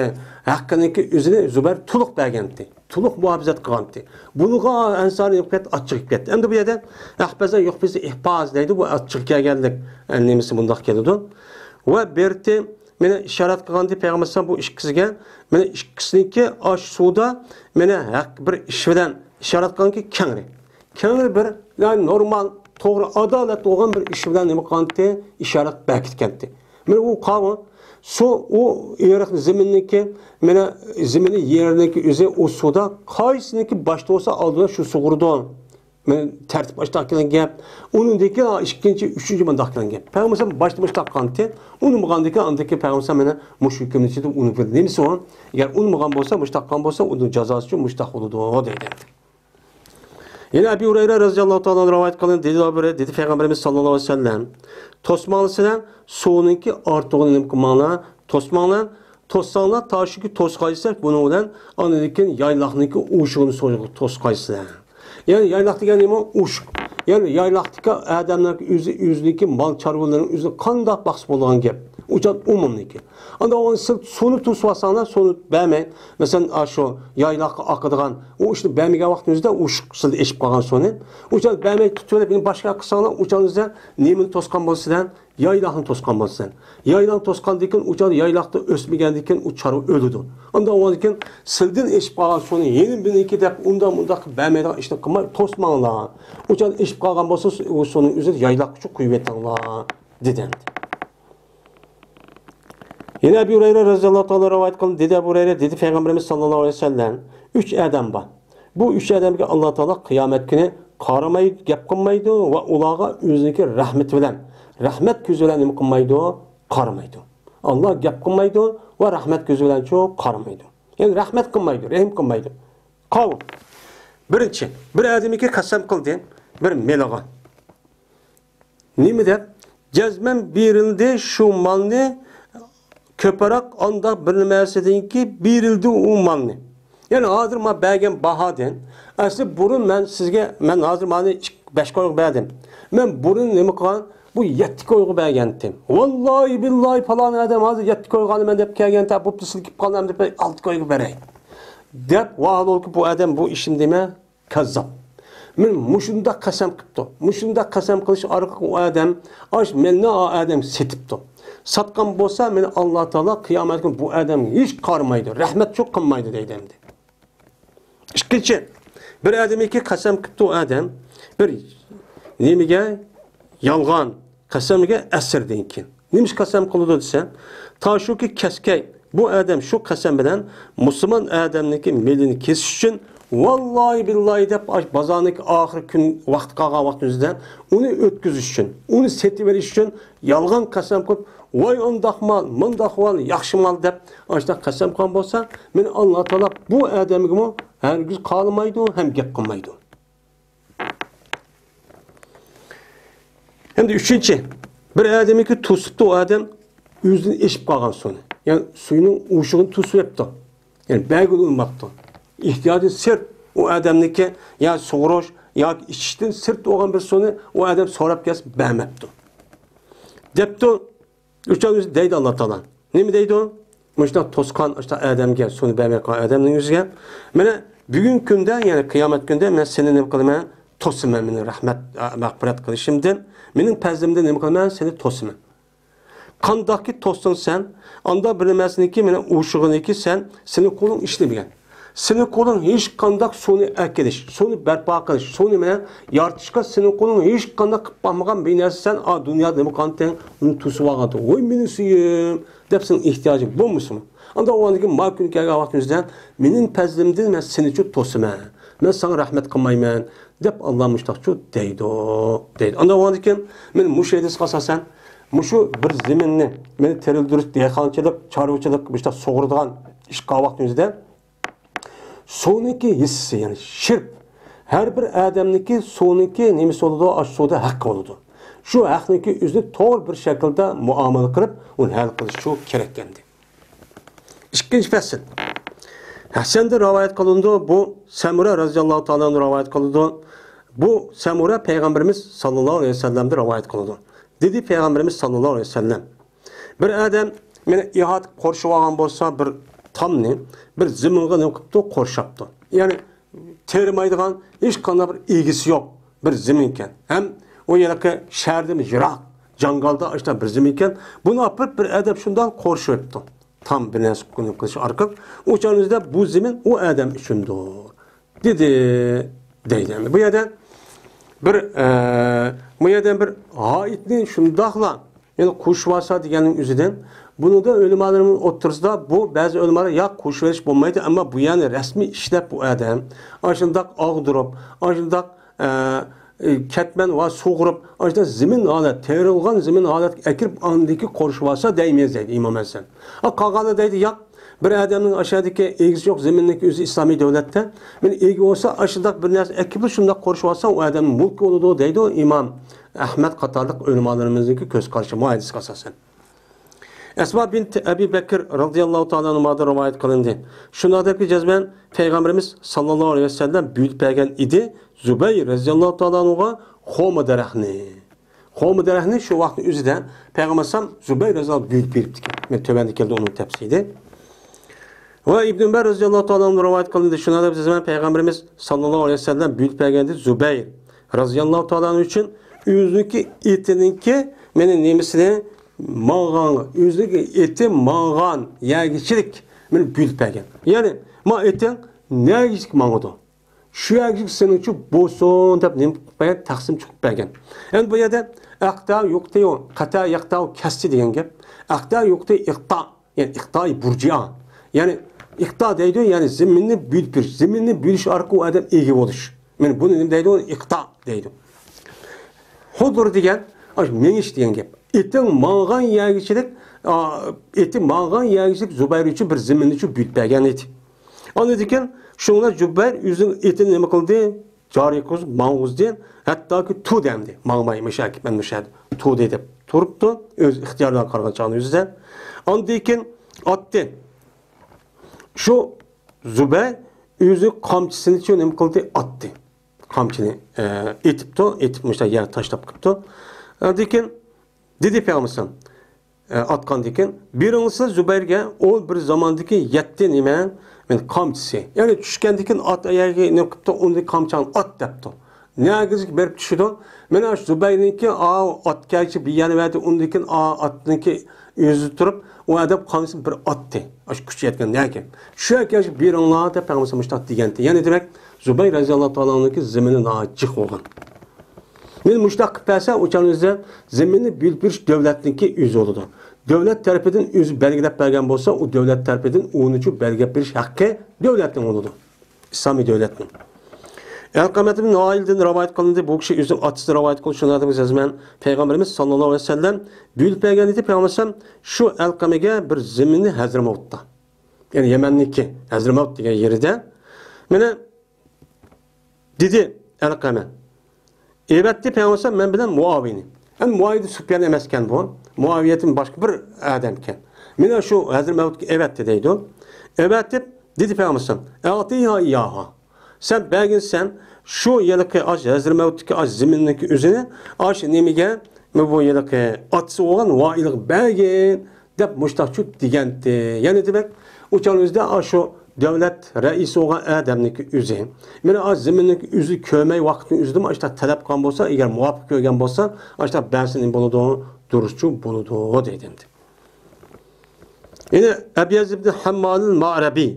ھەققىنىڭكى ئۆزىنى زۇبەير تولۇق بەرگەنتى. تولۇق مۇھاپىزەت قىلغانتى. بۇنىڭغا ئەنسارى يوق كەتتى، ئاچچىق كەتتى. ئەمدى بۇ يەردە ئەخپەزە يوق بىزدە ئىھپاز دەيدۇ، بۇ ئاچچىق كەلگەنلىك، ئە، نېمىسى بۇنداق كېلىدۇ. ۋە بېرتى مانا ئىشارەت قىلغانتى پەيغەمبەر ئەلەيھىسسالام بۇ ئىككىسىگە، مانا ئىككىسىنىڭكى ئاش سۇدا، مانا ھەق بىر ئىش بىلەن ئىشارەت قىلغانكى كەڭرى. كەڭرى بىر، يەنى نورمال، توغرا، ئادالەت بولغان بىر ئىش بىلەن نېمە قىلغانتى؟ ئىشارەت بەركىتكەنتى. مانا ئۇ قاۋۇ، سۇ، ئۇ ئېرىق زېمىننىڭكى، مانا زېمىنى يەرنىڭكى ئۆزى ئۇ سۇدا قايسىنىڭكى باشتا بولسا ئالدىدا شۇ سۇغۇرىدۇ. مانا تەرتىپ ئاشتاق كېلىن گەپ. ئۇنىڭدىن كېيىن ئىككىنچى، ئۈچىنچى مۇنداق كېلىن گەپ. پەيغەمبەر باشتا مۇشتاق قانتى، ئۇنىمىغاندىن كېيىن ئاندىن كېيىن پەيغەمبەر مانا مۇشۇ ھۆكۈمنى ئىچىدە ئۇنى بىر نېمىسى بار؟ ئەگەر ئۇنىمىغان بولسا، مۇشتاق قان بولسا، ئۇنىڭ جازاسى ئۈچۈن مۇشتاق بولىدۇ دەيدۇ. يەنە ئەبى ھۇرەيرە رەزىياللاھۇ تائالا ئەنھۇ رىۋايەت قىلغان دېدى، بىرى دېدى پەيغەمبىرىمىز ساللاللاھۇ ئەلەيھى ۋەسەللەم، توسماڭلار سىلەر سۇنىڭكى ئارتۇقىنى نېمە قىلماڭلار، توسماڭلار، توسساڭلار تاشۇكى توسقايسىلەر بۇنىڭ بىلەن ئاندىن كېيىن يايلاقنىڭكى ئوشۇقىنى سويغا توسقايسىلەر. يەنى يايلاق دېگەن نېمە؟ ئوشۇق. يەنى يايلاقتىكى ئادەملەر ئۆزى، ئۆزىنىڭكى مال چارۋىلىرىنى ئۆزى قانداق باقسا بولىدىغان گەپ. ئۇ جان ئومۇمنىڭكى. ئاندا ئۇ سىز سۇنى توسۇۋالساڭلار، سۇنى بەرمەي، مەسىلەن، ئاشۇ يايلاققا ئاقىدىغان ئۇ ئىشنى بەرمىگەن ۋاقتىڭىزدا ئوشۇق سىلدە ئېشىپ قالغان سۇنى. ئۇ جان بەرمەي تۇتۇۋېلىپ، يەنە باشقا قىلساڭلار، ئۇ جانىڭىزدا نېمىنى توسقان بولىسىلەر؟ يايلاقنى توسقان بولىسىلەر. يايلاقنى توسقاندىن كېيىن، ئۇ جان يايلاقتا ئۆسمىگەندىن كېيىن ئۇ چارۋا ئۆلىدۇ. ئاندا ئۇنىڭدىن كېيىن سىلدىن ئېشىپ قالغان سۇنى يەنە بىرنىڭكى دەپ ئۇنداق مۇنداق بەرمەيدىغان ئىشنى قىلماي، توسماڭلار. ئۇ جان ئېشىپ قالغان بولسا، ئۇ سۇنىڭ ئۆزىنى يايلاققىچە قۇيۇۋېتىڭلار، دېدى ئەمدى. يەنە ئەبۇ ھۇرەيرە رەزىياللاھۇ تائالا رىۋايەت قىلدى. دېدى ئەبۇ ھۇرەيرە، دېدى پەيغەمبىرىمىز ساللاللاھۇ ئەلەيھى ۋەسەللەم، ئۈچ ئادەم بار. بۇ ئۈچ ئادەمگە ئاللا تائالا قىيامەت كۈنى قارىمايدۇ، گەپ قىلمايدۇ ۋە ئۇلارغا ئۆزىنىڭكى رەھمىتى بىلەن، رەھمەت كۆزى بىلەن نېمە قىلمايدۇ؟ قارىمايدۇ. ئاللا گەپ قىلمايدۇ ۋە رەھمەت كۆزى بىلەنچۇ قارىمايدۇ. يەنى رەھمەت قىلمايدۇ، رەھىم قىلمايدۇ. قاۋۇ. بىرىنچى، بىر ئادەمگە قەسەم قىلدى، بىر مېلىغا. نېمە دەپ؟ جەزمەن بېرىلدى شۇ مالنى، كۆپرەك ئانداق بىر نېمەسىدىنكى بېرىلدى ئۇ مالنى. يەنى ھازىر ماڭا بەرگەن باھادىن، ئەسلى بۇرۇن مەن سىزگە، مەن ھازىر مانا ئىك-، بەش كويغا بەردىم. مەن بۇرۇن نېمە قىلغان؟ بۇ يەتتە كويغا بەرگەنتىم. ۋاللاھى بىللاھى پالان ئادەم ھازىر يەتتە كويغا ئالىمەن دەپ كەلگەنتە، بوپتۇ سىلكىپ قالدىم دەپ ئالتە كويغا بېرەي. دەپ، ۋاھالولكى بۇ ئادەم بۇ ئىشنى دېمە، كاززاپ. مېنى مۇشۇنداق قەسەم قىپتۇ. مۇشۇنداق قەسەم قىلىش ئارقىلىق ئۇ ئادەم، ئاش مېنى ئا ئادەم سېتىپتۇ. ساتقان بولسا، مېنى ئاللا تائالا قىيامەت كۈنى بۇ ئادەمگە ھېچ قارىمايدۇ، رەھمەتچۇ قىلمايدۇ دەيدۇ ئەمدى. ئىككىنچى، بىر ئادەمگە قەسەم قىپتۇ ئۇ ئادەم، بىر نېمىگە؟ يالغان قەسەمگە ئەسىردىن كېيىن. نېمىشقا قەسەم قىلىدۇ دېسە، تاشۇكى كەسكەي، بۇ ئادەم شۇ قەسەم بىلەن مۇسۇلمان ئادەمنىڭكى مېلىنى كېسىش ئۈچۈن، ۋاللاھى بىللاھى دەپ، ئاش بازارنىڭكى ئاخىرى كۈن ۋاقتى قالغان ۋاقتىمىزدا ئۇنى ئۆتكۈزۈش ئۈچۈن، ئۇنى سېتىۋېلىش ئۈچۈن يالغان قەسەم قىلىپ، ۋاي ئانداق مال، مۇنداق مال، ياخشى مال دەپ ئاشۇنداق قەسەم قىلغان بولسا، مېنى ئاللا تائالا بۇ ئادەمگىمۇ ھەرگىز قارىمايدۇ ھەم گەپ قىلمايدۇ. ئەمدى ئۈچىنچى، بىر ئادەمنىڭكى توسۇپتۇ، ئۇ ئادەم ئۆزىدىن ئېشىپ قالغان سۇنى. يەنى سۇنىڭ ئوشۇقىنى توسۇۋېپتۇ. يەنى بەرگىلى ئۇنىماپتۇ. ئېھتىياجدىن سىرت ئۇ ئادەمنىڭكى يا سۇغۇرۇش ياكى ئىچىشتىن سىرت بولغان بىر سۇنى ئۇ ئادەم سوراپ كەلسە بەرمەپتۇ. دەپتۇ، ئۇچان ئۆزى دەيدۇ ئاللا تائالا. نېمە دەيدۇ؟ مۇشۇنداق توسقان، ئاشۇنداق ئادەمگە، سۇنى بەرمەي قالغان ئادەمنىڭ يۈزىگە. مانا بۈگۈنكى كۈندە، يەنى قىيامەت كۈندە مەن سېنى نېمە قىلىمەن؟ توسىمەن، مېنىڭ رەھمەت، مەغپىرەت قىلىشىمدىن، مېنىڭ پەزلىمدىن نېمە قىلىمەن؟ سېنى توسىمەن. قانداقكى توستۇڭ سەن؟ ئاندا بىر نېمەسىنىكى، مېنىڭ ئوشۇقىنىكى سەن، سېنىڭ قولۇڭ ئىشلىمىگەن. سېنىڭ قولۇڭ ھېچقانداق سۇنى ئەكېلىش، سۇنى بەرپا قىلىش، سۇنى مانا يارىتىشقا سېنىڭ قولۇڭ ھېچقانداق قىلىپ باقمىغان بىر نەرسە سەن، ئا، دۇنيادا نېمە قىلغانتىڭ؟ ئۇنى توسۇۋالغانتىڭ. ۋاي مېنىڭ سۈيۈم! دەپ سېنىڭ ئېھتىياجىڭ بولمىسىمۇ. ئاندا ئۇنىڭدىن كېيىن ما كۈن كەلگەن ۋاقتىمىزدا مېنىڭ پەزلىمدىن مەن سېنىچۇ توسىمەن. مەن ساڭا رەھمەت قىلمايمەن، دەپ ئاللا مۇشتاقچۇ دەيدۇ، دەيدۇ. ئاندا ئۇنىڭدىن كېيىن مەن مۇشۇ ھەدىسكە ئاساسەن، مۇشۇ بىر زېمىننى، مېنى تېرىلدۈرۈش، دېھقانچىلىق، چارۋىچىلىق، مۇشتاق سۇغۇرىدىغان ئىش قىلغان ۋاقتىمىزدا سۇنىڭكى ھىسسىسى، يەنى شىرپ. ھەر بىر ئادەمنىڭكى سۇنىڭكى نېمىسى بولىدۇ، ئاشۇ سۇدا ھەققى بولىدۇ. شۇ ھەقنىڭكى ئۆزىنى توغرا بىر شەكىلدە مۇئامىلە قىلىپ، ئۇنى ھەل قىلىش شۇ كېرەك ئەمدى. ئىككىنچى پەسىل. ھەسەندىن رىۋايەت قىلىنىدۇ، بۇ سەمۇرە رەزىياللاھۇ تائالا ئەنھۇ رىۋايەت قىلىدۇ. بۇ سەمۇرە پەيغەمبىرىمىز ساللاللاھۇ ئەلەيھى ۋەسەللەمدىن رىۋايەت قىلىدۇ. دېدى پەيغەمبىرىمىز ساللاللاھۇ ئەلەيھى ۋەسەللەم، بىر ئادەم مېنى ئىھاتە قورشىۋالغان بولسا، بىر تامنى بىر زېمىنغا نېمە قىپتۇ؟ قورشاپتۇ. يەنى تېرىمايدىغان، ھېچقانداق بىر ئىگىسى يوق بىر زېمىنكەن. ھەم ئۇ يەرلىكى شەھەردىن يىراق، جاڭگالدا ئاشۇنداق بىر زېمىنكەن. بۇنى ئاپىرىپ بىر ئادەم شۇنداق قورشىۋېتىپتۇ. تام بىر نەرسە قىلىش ئارقىلىق، ئۇ چاغنىڭ ئۆزىدە بۇ زېمىن ئۇ ئادەم ئۈچۈندۇر، دېدى، دەيدۇ. ئەمدى بۇ يەردە بىر، ئە، بۇ يەردە بىر ھائىتنى شۇنداقلا، يەنى قورشىۋالسا دېگەننىڭ ئۆزىدىن، بۇنىڭدا ئۆلىمالىرىمىز ئوتتۇرىسىدا بۇ بەزى ئۆلىمالار ياق، قورشىۋېلىش بولمايدۇ، ئەمما بۇ يەرنى رەسمىي ئىشلەپ بۇ ئادەم ئاشۇنداق ئاغدۇرۇپ، ئاشۇنداق ئە، ئە، كەتمەن ۋە سۇغۇرۇپ، ئاشۇنداق زېمىن ھالەت، تېرىلغان زېمىن ھالەتكە ئەكىرىپ، ئاندىن كېيىن قورشىۋالسا دەيمىز، دەيدۇ ئىمام ھەسەن. ئا، قالغانلار دەيدۇ، ياق، بىر ئادەمنىڭ ئاشۇ يەردىكى ئىگىسى يوق زېمىننىڭكى ئۆزى ئىسلامىي دۆلەتتە، مېنى ئىگە بولسا، ئاشۇنداق بىر نەرسە ئەكىرىپ، شۇنداق قورشىۋالسا، ئۇ ئادەمنىڭ مۇلكى بولىدۇ، دەيدۇ ئىمام ئەھمەد قاتارلىق ئۆلىمالىرىمىزنىڭكى كۆز قارىشى، بۇ ھەدىسكە ئاساسەن. ئەسما بىنت ئەبى بەكىر رەزىياللاھۇ تائالا ئەنھۇدىن رىۋايەت قىلىندى. شۇنداق دەپكى جەزمەن پەيغەمبىرىمىز ساللاللاھۇ ئەلەيھى ۋەسەللەم بۇيرۇپ بەرگەن ئىدى زۇبەير رەزىياللاھۇ تائالا ئەنھۇغا خورما دەرەخنى. خورما دەرەخنى شۇ ۋاقىتنىڭ ئۆزىدە پەيغەمبەر ئەلەيھىسسالام زۇبەير رەزىياللاھۇ بۇيرۇپ بېرىپتىكەن. مەن تۆۋەندە كەلدى ئۇنىڭ تەپسىلى. ۋە ئىبن ئۆمەر رەزىياللاھۇ تائالا ئەنھۇدىن رىۋايەت قىلىندى. شۇنداق دەپ جەزمەن پەيغەمبىرىمىز ساللاللاھۇ ئەلەيھى ۋەسەللەم بۇيرۇپ بەرگەن ئىدى زۇبەير رەزىياللاھۇ تائالا ئەنھۇ ئۈچۈن ئۆزىنىڭكى ئېتىنىڭكى مېنى نېمىسىنى ماڭغان، ئۆزىنىڭكى ئېتى ماڭغان يەرگىچىلىك مېنى بۇيرۇپ بەرگەن. يەنى، ما ئېتىڭ نەگىچىلىك ماڭىدۇ، شۇ يەرگىچىلىك سېنىڭچۇ بولسۇن دەپ نېمە قىلىپ بەرگەن؟ تەقسىم چىقىپ بەرگەن. ئەمدى بۇ يەردە ئەقتا يۇقتى، قەتە يەقتا كەستى دېگەن گەپ. ئەقتا يۇقتى ئىقتا. يەنى ئىقتائى بۇرجىئا. يەنى ئىقتا دەيدۇ، يەنى زېمىننى بۆلۈپ بېرىش. زېمىننى بۆلۈش ئارقىلىق ئۇ ئادەم ئىگە بولۇش. مانا بۇنى نېمە دەيدۇ؟ ئىقتا دەيدۇ. خۇدۇر دېگەن، ئاشۇ مېڭىش دېگەن گەپ. ئېتىڭ ماڭغان يەرگىچىلىك، ئا، ئېتى ماڭغان يەرگىچىلىك زۇبەير ئۈچۈن بىر زېمىننى ئۈچۈن بۆلۈپ بەرگەن ئىدى. ئاندىن كېيىن شۇڭلار زۇبەير ئۆزىنىڭ ئېتىنى نېمە قىلدى؟ جارى قىلغۇزۇپ ماڭغۇزدى، ھەتتاكى تۇ دەمدى. ماڭماي، مۇشۇ يەرگە كېتىپ، مەن مۇشۇ يەردە تۇردى دەپ تۇرۇپتۇ. ئۆز ئىختىيارىغا قارىغان چاغنىڭ ئۆزىدە. ئاندىن كېيىن ئاتتى. شۇ زۇبەير ئۆزى قامچىسىنى شۇ نېمە قىلدى؟ ئاتتى. قامچىنى، ئە، ئېتىپتۇ، ئېتىپ مۇشۇنداق يەرگە تاشلاپ قىپتۇ. ئاندىن كېيىن دېدى پەيغەمبەر ئە، ئاتقاندىكىن، بېرىڭلار زۇبەيرگە، ئۇ بىر زاماندىكى يەتتە نېمە، مانا قامچىسى. يەنى چۈشكەندىكىن ئات ئاياغى نېمە قىپتۇ، ئۇنى قامچاڭنى ئات دەپتۇ. نەگىچىلىك بېرىپ چۈشىدۇ؟ مانا شۇ زۇبەيرنىڭكى ئاۋۇ ئات كەلگۈچى بىر يەنە بەردى، ئۇندىن كېيىن ئا-، ئاتنىڭكى ئۆزى تۇرۇپ، ئۇ ئادەم قامچىسىنى بىر ئاتتى. ئاشۇ كۈچ يەتكەن نەگە. شۇ يەرگە بېرىڭلار دەپ پەيغەمبەر مۇشۇنداق دېگەنتى. يەنى دېمەك، زۇبەير رەزىياللاھۇ تائالا ئەنھۇنىڭكى زېمىنى ناھايىتى جىق بولغان. مانا مۇشۇنداق قىلىپ بەرسە، ئۇ چاغنىڭ ئۆزىدە زېمىننى بۆلۈپ بېرىش دۆلەتنىڭكى ئۆزى بولىدۇ. دۆلەت تەرىپىدىن ئۆزى بەلگىلەپ بەرگەن بولسا، ئۇ دۆلەت تەرىپىدىن ئۇنىچۇ بەلگىلەپ بېرىش ھەققى دۆلەتنىڭ بولىدۇ. ئىسلامىي دۆلەتنىڭ. ئەلقەمەت ئىبن ۋائىلدىن رىۋايەت قىلىندى، بۇ كىشى ئۆزىنىڭ ئاتىسىدىن رىۋايەت قىلدى، شۇنداق دېگەن جەزمەن پەيغەمبىرىمىز ساللاللاھۇ ئەلەيھى ۋەسەللەم بۆلۈپ بەرگەن ئىدى، پەيغەمبەر ئەلەيھىسسالام شۇ ئەلقەمەگە بىر زېمىننى ھەزرىمەۋۇتتا. يەنى يەمەننىكى ھەزرىمەۋت دېگەن يېرىدە. مانا دېدى ئەلقەمە. ئەۋەتتى پەيغەمبەر مەن بىلەن مۇئاۋىيەنى. ئەمدى مۇئاۋىيە سۇپيان ئەمەسكەن بۇ. مۇئاۋىيەدىن باشقا بىر ئادەمكەن. مانا شۇ ھەزرىمەۋتكە ئەۋەتتى دەيدۇ. ئەۋەتىپ دېدى پەيغەمبەر، ئەتىيھا ئىياھا. سەن بەرگىنسەن شۇ ھېلىقى ئاش ھەزرىمەۋتتىكى ئاش زېمىننىڭكى ئۆزىنى ئاش نېمىگە، بۇ ھېلىقى ئاتىسى بولغان ۋائىلغا بەرگىن. دەپ مۇشتاقچۇ دېگەنتى. يەنى دېمەك، ئۇ چاغنىڭ ئۆزىدە ئاشۇ دۆلەت رەئىسى بولغان ئادەمنىڭكى ئۆزى. مانا ئاشۇ زېمىننىڭكى ئۆزى كۆرمەي ۋاقىتنىڭ ئۆزىدىمۇ ئاشۇنداق تەلەپ قىلغان بولسا، ئەگەر مۇۋاپىق كۆرگەن بولسا، ئاشۇنداق بەرسە نېمە بولىدۇ؟ دۇرۇسچۇ بولىدۇ دەيدۇ ئەمدى. يەنە ئەبيەز ئىبن ھەممالىل مەئرەبى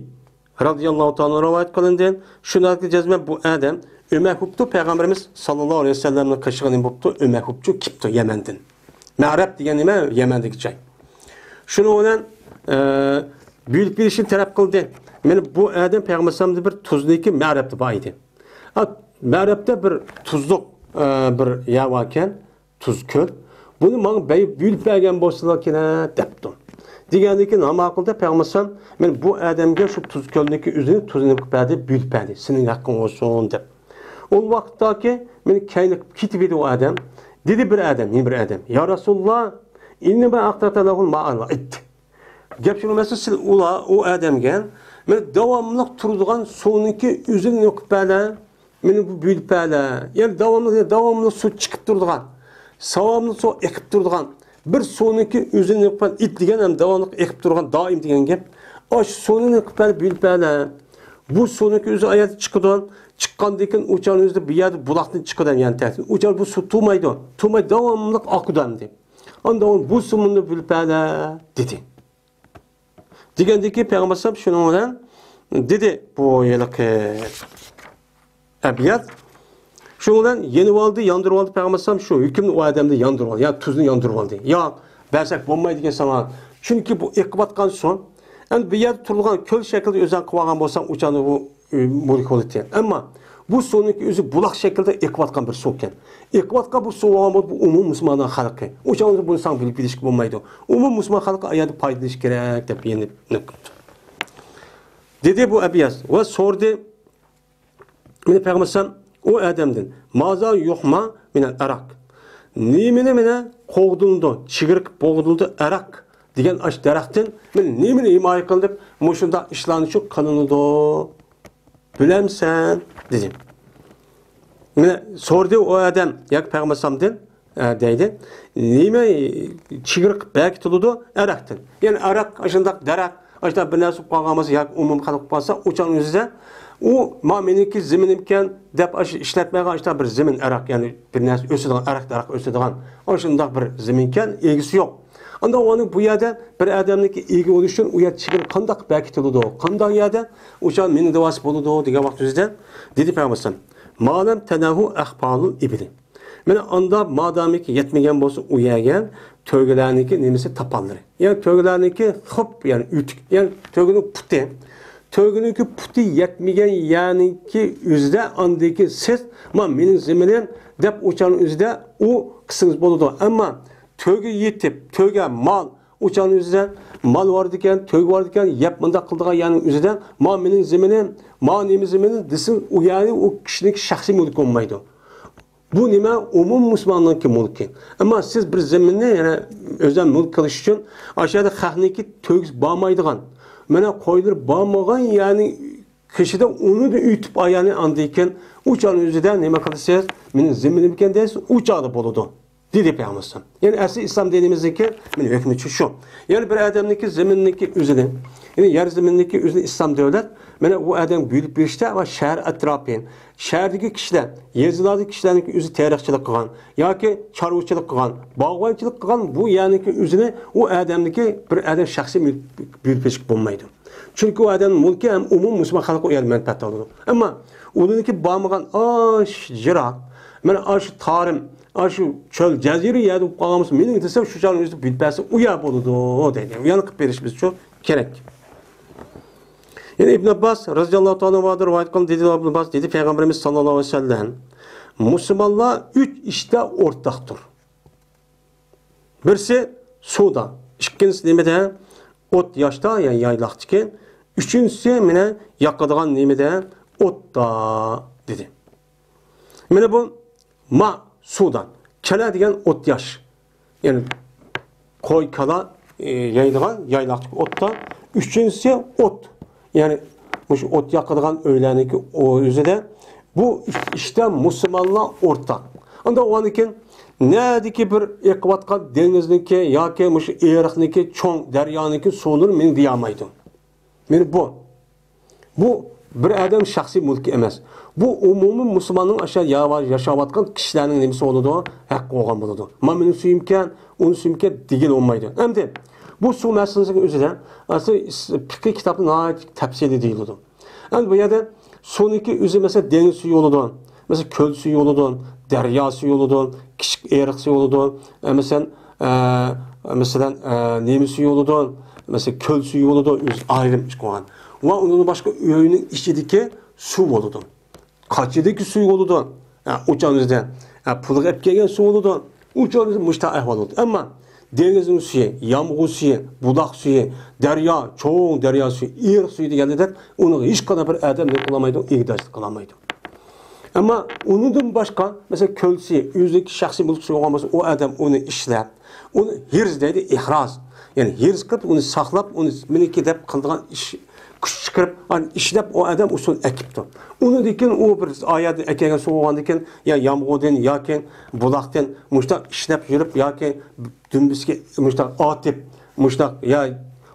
رەزىياللاھۇ تائالا ئەنھۇ رىۋايەت قىلىندى. شۇنداق جەزمەن بۇ ئادەم ئۆمەك بوپتۇ، پەيغەمبىرىمىز ساللاللاھۇ ئەلەيھى ۋەسەللەمنىڭ قېشىغا نېمە بوپتۇ؟ ئۆمەك بوپچۇ كېپتۇ يەمەندىن. مەرەب دېگەن نېمە؟ يەمەندىكى جاي. شۇنىڭ بىلەن، ئە، بۆلۈپ بېرىشنى تەلەپ قىلدى. مانا بۇ ئادەم پەيغەمبەر ئەلەيھىسسالامدا بىر تۇزنىكى مەرەبتە بار ئىدى. ئا، مەرەبتە بىر تۇزلۇق، ئە، بىر يەر باركەن، تۇز كۆل. بۇنى ماڭا بەي-، بۆلۈپ بەرگەن بولسىلا كېرەك دەپتۇ. دېگەندىن كېيىن، ھامان قىلدى پەيغەمبەر ئەلەيھىسسالام، مانا بۇ ئادەمگە شۇ تۇز كۆلنىكى ئۆزىنى تۇزىنى قىلىپ بەردى، بۆلۈپ بەردى. سېنىڭ ھەققىڭ بولسۇن دەپ. ئۇ ۋاقىتتاكى مانا كەينىگە كېتىپ ئىدى ئۇ ئادەم. دېدى بىر ئادەم، يەنە بىر ئادەم، يا رەسۇلاللا، ئىننەما ئەقتەتە لەھۇل مائەل ۋەئىد. گەپ شۇ، مەسىلەن، سىز ئۇلار، ئۇ ئادەمگە، مەن داۋاملىق تۇرىدىغان سۇنىڭكى ئۆزىنى قىلىپ بەرلە، مېنى بۇ بۆلۈپ بەرلە. يەنى داۋاملىق، داۋاملىق سۇ چىقىپ تۇرىدىغان، داۋاملىق سۇ ئېقىپ تۇرىدىغان، بىر سۇنىڭكى ئۆزىنى قىلىپ بەر، ئىت دېگەن ھەم داۋاملىق ئېقىپ تۇرىدىغان، دائىم دېگەن گەپ. ئاشۇ سۇنى قىلىپ بەر، بۆلۈپ بەرلە. بۇ سۇنىڭكى ئۆزى ئايەت چىقىدۇ. چىققاندىن كېيىن ئۇ چاغنىڭ ئۆزىدە بۇ يەردە بۇلاقتىن چىقىدۇ، يەنى تەسىر. ئۇ چاغ بۇ سۇ تۇمايدۇ. تۇماي داۋاملىق ئاقىدۇ ئەمدى. ئاندىن بۇ سۇ مۇندا بۆلۈپ بەرلە، دېدى. دېگەندىن كېيىن پەيغەمبەر ئەلەيھىسسالام شۇنىڭ بىلەن دېدى، بۇ ھېلىقى ئەبيات. شۇنىڭ بىلەن يېنىۋالدى، ياندۇرۇۋالدى پەيغەمبەر ئەلەيھىسسالام شۇ ھۆكۈمنى ئۇ ئادەمدىن ياندۇرۇۋالدى، يا تۇزنى ياندۇرۇۋالدى. ياق، بەرسەك بولمايدىكەن ساڭا. چۈنكى بۇ ئېقىۋاتقان سۇ. ئەمدى بۇ يەردە تۇرىدىغان كۆل شەكلىدە ئۆزەڭ قىلىۋالغان بولساڭ، ئۇ چاغدا بۇ مۇلك بولىدىكەن. ئەمما بۇ سۇنىڭكى ئۆزى بۇلاق شەكلىدە ئېقىۋاتقان بىر سۇكەن. ئېقىۋاتقان بىر سۇ بولغان بولۇپ، بۇ ئومۇم مۇسۇلمانلار خەلقى. ئۇ چاغدا بۇنى ساڭا بۆلۈپ بېرىشكە بولمايدۇ. ئومۇم مۇسۇلمان خەلقى ئايەردە پايدىلىنىش كېرەك دەپ يەنە نۆكۈپتۇ. دېدى بۇ ئەبياس ۋە سورىدى. مېنى پەيغەمبەر ئەلەيھىسسالام ئۇ ئادەمدىن، مازا يۇھما مىنەل ئەراق. نېمىنى مېنى قوغدىلىدۇ، چىگىرىقىپ بوغدىلىدۇ ئەراق دېگەن ئاش دەرەختىن مېنى نېمىنى ھىمايە قىلىنىپ مۇشۇنداق ئىشلارنى شۇ قىلىنىدۇ؟ بىلەمسەن؟ دېدى. مېنى سورىدى ئۇ ئادەم ياكى پەيغەمبەر ئەلەيھىسسالامدىن، ئە، دەيدۇ. نېمە چىگىرىقىپ بېكىتىلىدۇ؟ ئەرەقتىن. يەنى ئەرەق ئاشۇنداق دەرەخ، ئاشۇنداق بىر نەرسە بولۇپ قالغان بولسا ياكى ئومۇم خەلق بولۇپ قالسا، ئۇ چاغنىڭ ئۆزىدە ئۇ، ما مېنىڭكى زېمىنىمكەن دەپ ئاشۇ ئىشلەتمەيدىغان ئاشۇنداق بىر زېمىن ئەرەق، يەنى بىر نەرسە ئۆسىدىغان، ئەرەق دەرەخ ئۆسىدىغان ئاشۇنداق بىر زېمىنكەن، ئىگىسى يوق. ئاندىن ئۇنىڭ بۇ يەردە بىر ئادەمنىڭكى ئىگە بولۇش ئۈچۈن ئۇ يەر چېگرا قانداق بېكىتىلىدۇ، قانداق يەردە ئۇ چاغ مېنىڭ دەۋاسى بولىدۇ دېگەن ۋاقىت ئۆزىدە دېدى پەيغەمبەر ئەلەيھىسسالام، مالەم تەنەھۇ ئەخپالۇل ئىبلى. مانا ئاندا مادامىكى يەتمىگەن بولسا ئۇ يەرگە تۆگىلەرنىڭكى نېمىسى تاپانلىرى. يەنى تۆگىلەرنىڭكى خۇپ، يەنى ئۆتۈك، يەنى تۆگىنىڭ پۇتى. تۆگىنىڭكى پۇتى يەتمىگەن يەرنىڭكى ئۆزىدە ئاندىكى سىز، ما مېنىڭ زېمىنىم دەپ ئۇ چاغنىڭ ئۆزىدە ئۇ قىلسىڭىز بولىدۇ. ئەمما تۆگە يېتىپ، تۆگە مال، ئۇ چاغنىڭ ئۆزىدە مال بارىدىكەن، تۆگە بارىدىكەن، يەپ مۇنداق قىلىدىغان يەرنىڭ ئۆزىدە، ما مېنىڭ زېمىنىم، ما نېمە زېمىنىم دېسىڭىز، ئۇ يەرنى ئۇ كىشىنىڭكى شەخسىي مۈلكى بولمايدۇ. بۇ نېمە؟ ئومۇم مۇسۇلماننىڭكى مۈلكى. ئەمما سىز بىر زېمىننى يەنە ئۆزىنىڭ مۈلكى قىلىش ئۈچۈن ئاشۇ يەردە خەقنىڭكى تۆگىسى بارمايدىغان، مانا قويلىرى بارمىغان يەرنىڭ قېشىدا ئۇنى ئۆتۈپ ئايانى ئاندىن كېيىن ئۇ چاغنىڭ ئۆزىدە نېمە قىلىسىز؟ مېنىڭ زېمىنىمكەن دەيسىز، ئۇ چاغدا بولىدۇ. دېدى پەيغەمبەر ئەلەيھىسسالام. يەنى ئەسلى ئىسلام دىنىمىزدىكى مانا ھۆكمى شۇ. يەنى بىر ئادەمنىڭكى زېمىنىنىڭكى ئۆزىنى، يەنى يەر زېمىنىنىڭكى ئۆزىنى ئىسلام دۆلەت، مانا ئۇ ئادەم بۆلۈپ بېرىشتە ۋە شەھەر ئەتراپى، شەھەردىكى كىشىلەر، يېزىلاردىكى كىشىلەرنىڭكى ئۆزى تېرىقچىلىق قىلغان ياكى چارۋىچىلىق قىلغان، باغۋەنچىلىك قىلغان بۇ يەرنىڭكى ئۆزىنى ئۇ ئادەمنىڭكى بىر ئادەم شەخسىي مۈلك بۆلۈپ بېرىشكە بولمايدۇ. چۈنكى ئۇ ئادەمنىڭ مۈلكى ھەم ئومۇم مۇسۇلمان خەلقى ئۇ يەردىن مەنپەئەت ئالىدۇ. ئەمما ئۇنىڭكى بارمىغان ئاش جىراق، مانا ئاشۇ تارىم، ئاشۇ چۆل، جەزىرە يەردە بولۇپ قالغان بولسا، مېنىڭ دېسە شۇ جاينىڭ ئۆزىدە بىلىپ بەرسە ئۇ يەر بولىدۇ دەيدۇ. ئۇ يەرنى قىلىپ بېرىشىمىز شۇ كېرەك. يەنە ئىبن ئابباس رەزىياللاھۇ تائالا ئەنھۇ رىۋايەت قىلغان دېدى، ئىبن ئابباس دېدى، پەيغەمبىرىمىز ساللاللاھۇ ئەلەيھى ۋەسەللەم، مۇسۇلمانلار ئۈچ ئىشتا ئورتاقتۇر. بىرسى سۇدا، ئىككىنچىسى نېمىدە؟ ئوت ياشتا، يەنى يايلاقتىكى. ئۈچىنچىسى مانا ياقىدىغان نېمىدە؟ ئوتتا، دېدى. مانا بۇ ما سۇدا، كەلە دېگەن ئوت ياش. يەنى قوي، كالا، ئى، يەيدىغان يايلاقتىكى ئوتتا. ئۈچىنچىسى ئوت. يەنى مۇشۇ ئوت ياقىدىغان ئۆيلەرنىڭكى ئۆزىدە. بۇ ئىش-، ئىشتا مۇسۇلمانلار ئورتاق. ئاندىن ئۇنىڭدىن كېيىن نەدىكى بىر ئېقىۋاتقان دېڭىزنىڭكى ياكى مۇشۇ ئېرىقنىڭكى، چوڭ دەريانىڭكى سۇلىرى مېنى دېيەلمەيدۇ. مانا بۇ. بۇ بىر ئادەم شەخسىي مۈلكى ئەمەس. بۇ ئومۇمىي مۇسۇلماننىڭ ئاشۇ يا-، ياشاۋاتقان كىشىلەرنىڭ نېمىسى بولىدۇ؟ ھەققى بولغان بولىدۇ. ما مېنىڭ سۈيۈمكەن، ئۇنىڭ سۈيۈمكەن دېگىلى بولمايدۇ. ئەمدى بۇ سۇ مەسىلىسىنىڭ ئۆزىدە ئەسلى پىقىھ كىتابتا ناھايىتى تەپسىلىي دېيىلىدۇ. ئەمدى بۇ يەردە سۇنىڭكى ئۆزى، مەسىلەن، دېڭىز سۈيى بولىدۇ، مەسىلەن، كۆل سۈيى بولىدۇ، دەريا سۈيى بولىدۇ، كىچىك ئېرىق سۈيى بولىدۇ، ئە، مەسىلەن، ئە، مەسىلەن، ئە، نېمە سۈيى بولىدۇ، مەسىلەن، كۆل سۈيى بولىدۇ، ئۆزى ئايرىم ئىش قىلغان. ۋە ئۇنىڭدىن باشقا ئۆينىڭ ئىچىدىكى سۇ بولىدۇ. قاچىدىكى سۈيى بولىدۇ. ئە، ئۇچان ئۆزىدە، ئە، پۇلغا ئېلىپ كەلگەن سۇ بولىدۇ. ئۇچان ئۆزىدە مۇشتا ئەھۋال بولىدۇ. ئەمما دېڭىزنىڭ سۈيى، يامغۇر سۈيى، بۇلاق سۈيى، دەريا، چوڭ دەريا سۈيى، ئېرىق سۈيى دېگەندەك، ئۇنىڭغا ھېچقانداق بىر ئادەم نېمە قىلالمايدۇ، ئىگىدارچىلىق قىلالمايدۇ. ئەمما ئۇنىڭدىن باشقا، مەسىلەن، كۆلچىسى، ئۆزىنىڭكى شەخسىي مۈلكىسى بولغان بولسا، ئۇ ئادەم ئۇنى ئىشلەپ، ئۇنى ھىرز دەيدۇ، ئىھراز. يەنى ھىرز قىلىپ، ئۇنى ساقلاپ، ئۇنى مېنىڭكى دەپ قىلىدىغان ئىش، كۈچ چىقىرىپ، ئۇنى ئىشلەپ، ئۇ ئادەم ئۇ سۇنى ئەكىپتۇ. ئۇنىڭدىن كېيىن ئۇ بىر ئايەردىن ئەكەلگەن سۇ بولغاندىن كېيىن، يا يامغۇردىن ياكى بۇلاقتىن مۇشۇنداق ئىشلەپ يۈرۈپ ياكى دۈمبىسىگە مۇشۇنداق ئاتىپ، مۇشۇنداق يا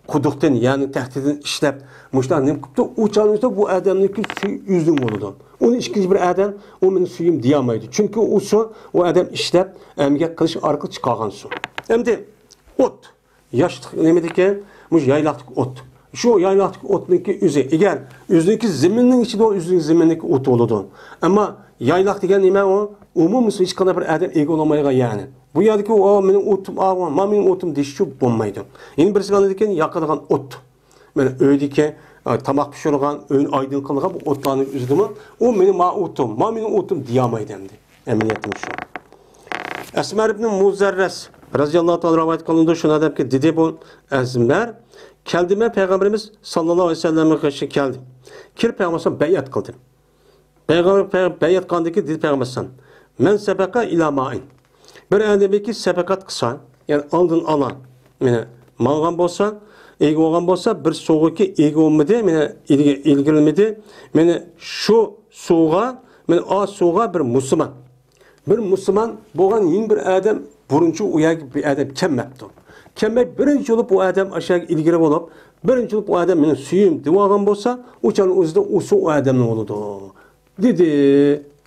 قۇدۇقتىن، يەنى تەختىدىن ئىشلەپ، مۇشۇنداق نېمە قىپتۇ، ئۇ چاغنىڭ ئۆزىدە بۇ ئادەمنىڭكى سۈيى ئۈزۈلۈپ بولىدۇ. ئۇنى ئىككىنچى بىر ئادەم، ئۇ مېنىڭ سۈيۈم دېيەلمەيدۇ. چۈنكى ئۇ سۇ، ئۇ ئادەم ئىشلەپ، ئەمگەك قىلىش ئارقىلىق چىقارغان سۇ. ئەمدى ئوت. ياشلىق نېمىدىكەن؟ مۇشۇ يايلاقتىكى ئوت. شۇ يايلاقتىكى ئوتنىڭكى ئۆزى. ئەگەر ئۆزىنىڭكى زېمىننىڭ ئىچىدە، ئۆزىنىڭ زېمىنىنىڭكى ئوتى بولىدۇ. ئەمما يايلاق دېگەن نېمە ئۇ؟ ئومۇمىي ھېچقانداق بىر ئادەم ئىگە بولالمايدىغان يەرنى. بۇ يەردىكى ئۇ مېنىڭ ئوتۇم، ئاۋۇ ما مېنىڭ ئوتۇم دېيىشچۇ بولمايدۇ. يەنە بىرسى ئاندىن كېيىن ياقىدىغان ئوت. مانا ئۆيدىكى، ئە، تاماق پىشۇرىدىغان، ئۆينى ئايدىڭ قىلىدىغان بۇ ئوتلارنىڭ ئۆزىدىمۇ، ئۇ مېنىڭ ما ئوتۇم، ما مېنىڭ ئوتۇم دېيەلمەيدۇ ئەمدى. ئەمەلىيەتتە شۇ. ئەسمەر ئىبن مۇزەررەس رەزىياللاھۇ تائالا رىۋايەت قىلىنىدۇ، شۇنى دەپكى، دېدى بۇ ئەسمەر، كەلدىم مەن پەيغەمبىرىمىز ساللاللاھۇ ئەلەيھى ۋەسەللەمنىڭ قېشىغا كەلدىم. كىرىپ پەيغەمبەر بەيئەت قىلدىم. پەيغەمبەر پەي-، بەيئەت قىلغاندىن كېيىن دېدى پەيغەمبەر ئەلەيھىسسالام، مەن سەبەقە ئىلا مائىن. بىر ئادەمكى سەبەقەت قىلسا، يەنى ئالدىن ئالا، مېنى ماڭغان بولسا، ئىگە بولغان بولسا، بىر سۇغىكى ئىگە بولمىدى، مېنى ئىلگە-، ئىلگىرىلىمىدى، مېنى شۇ سۇغا، مېنى ئا سۇغا بىر مۇسۇلمان. بىر مۇسۇلمان بولغان يېڭى بىر ئادەم بۇرۇنچە ئۇ يەرگە بىر ئادەم كەلمەپتۇ. كەلمەي بىرىنچى بولۇپ ئۇ ئادەم ئاشۇ يەرگە ئىلگىرى بولۇپ، بىرىنچى بولۇپ ئۇ ئادەم مېنىڭ سۈيۈم دېۋالغان بولسا، ئۇ چاغنىڭ ئۆزىدە ئۇ سۇ ئۇ ئادەمنىڭ بولىدۇ. دېدى،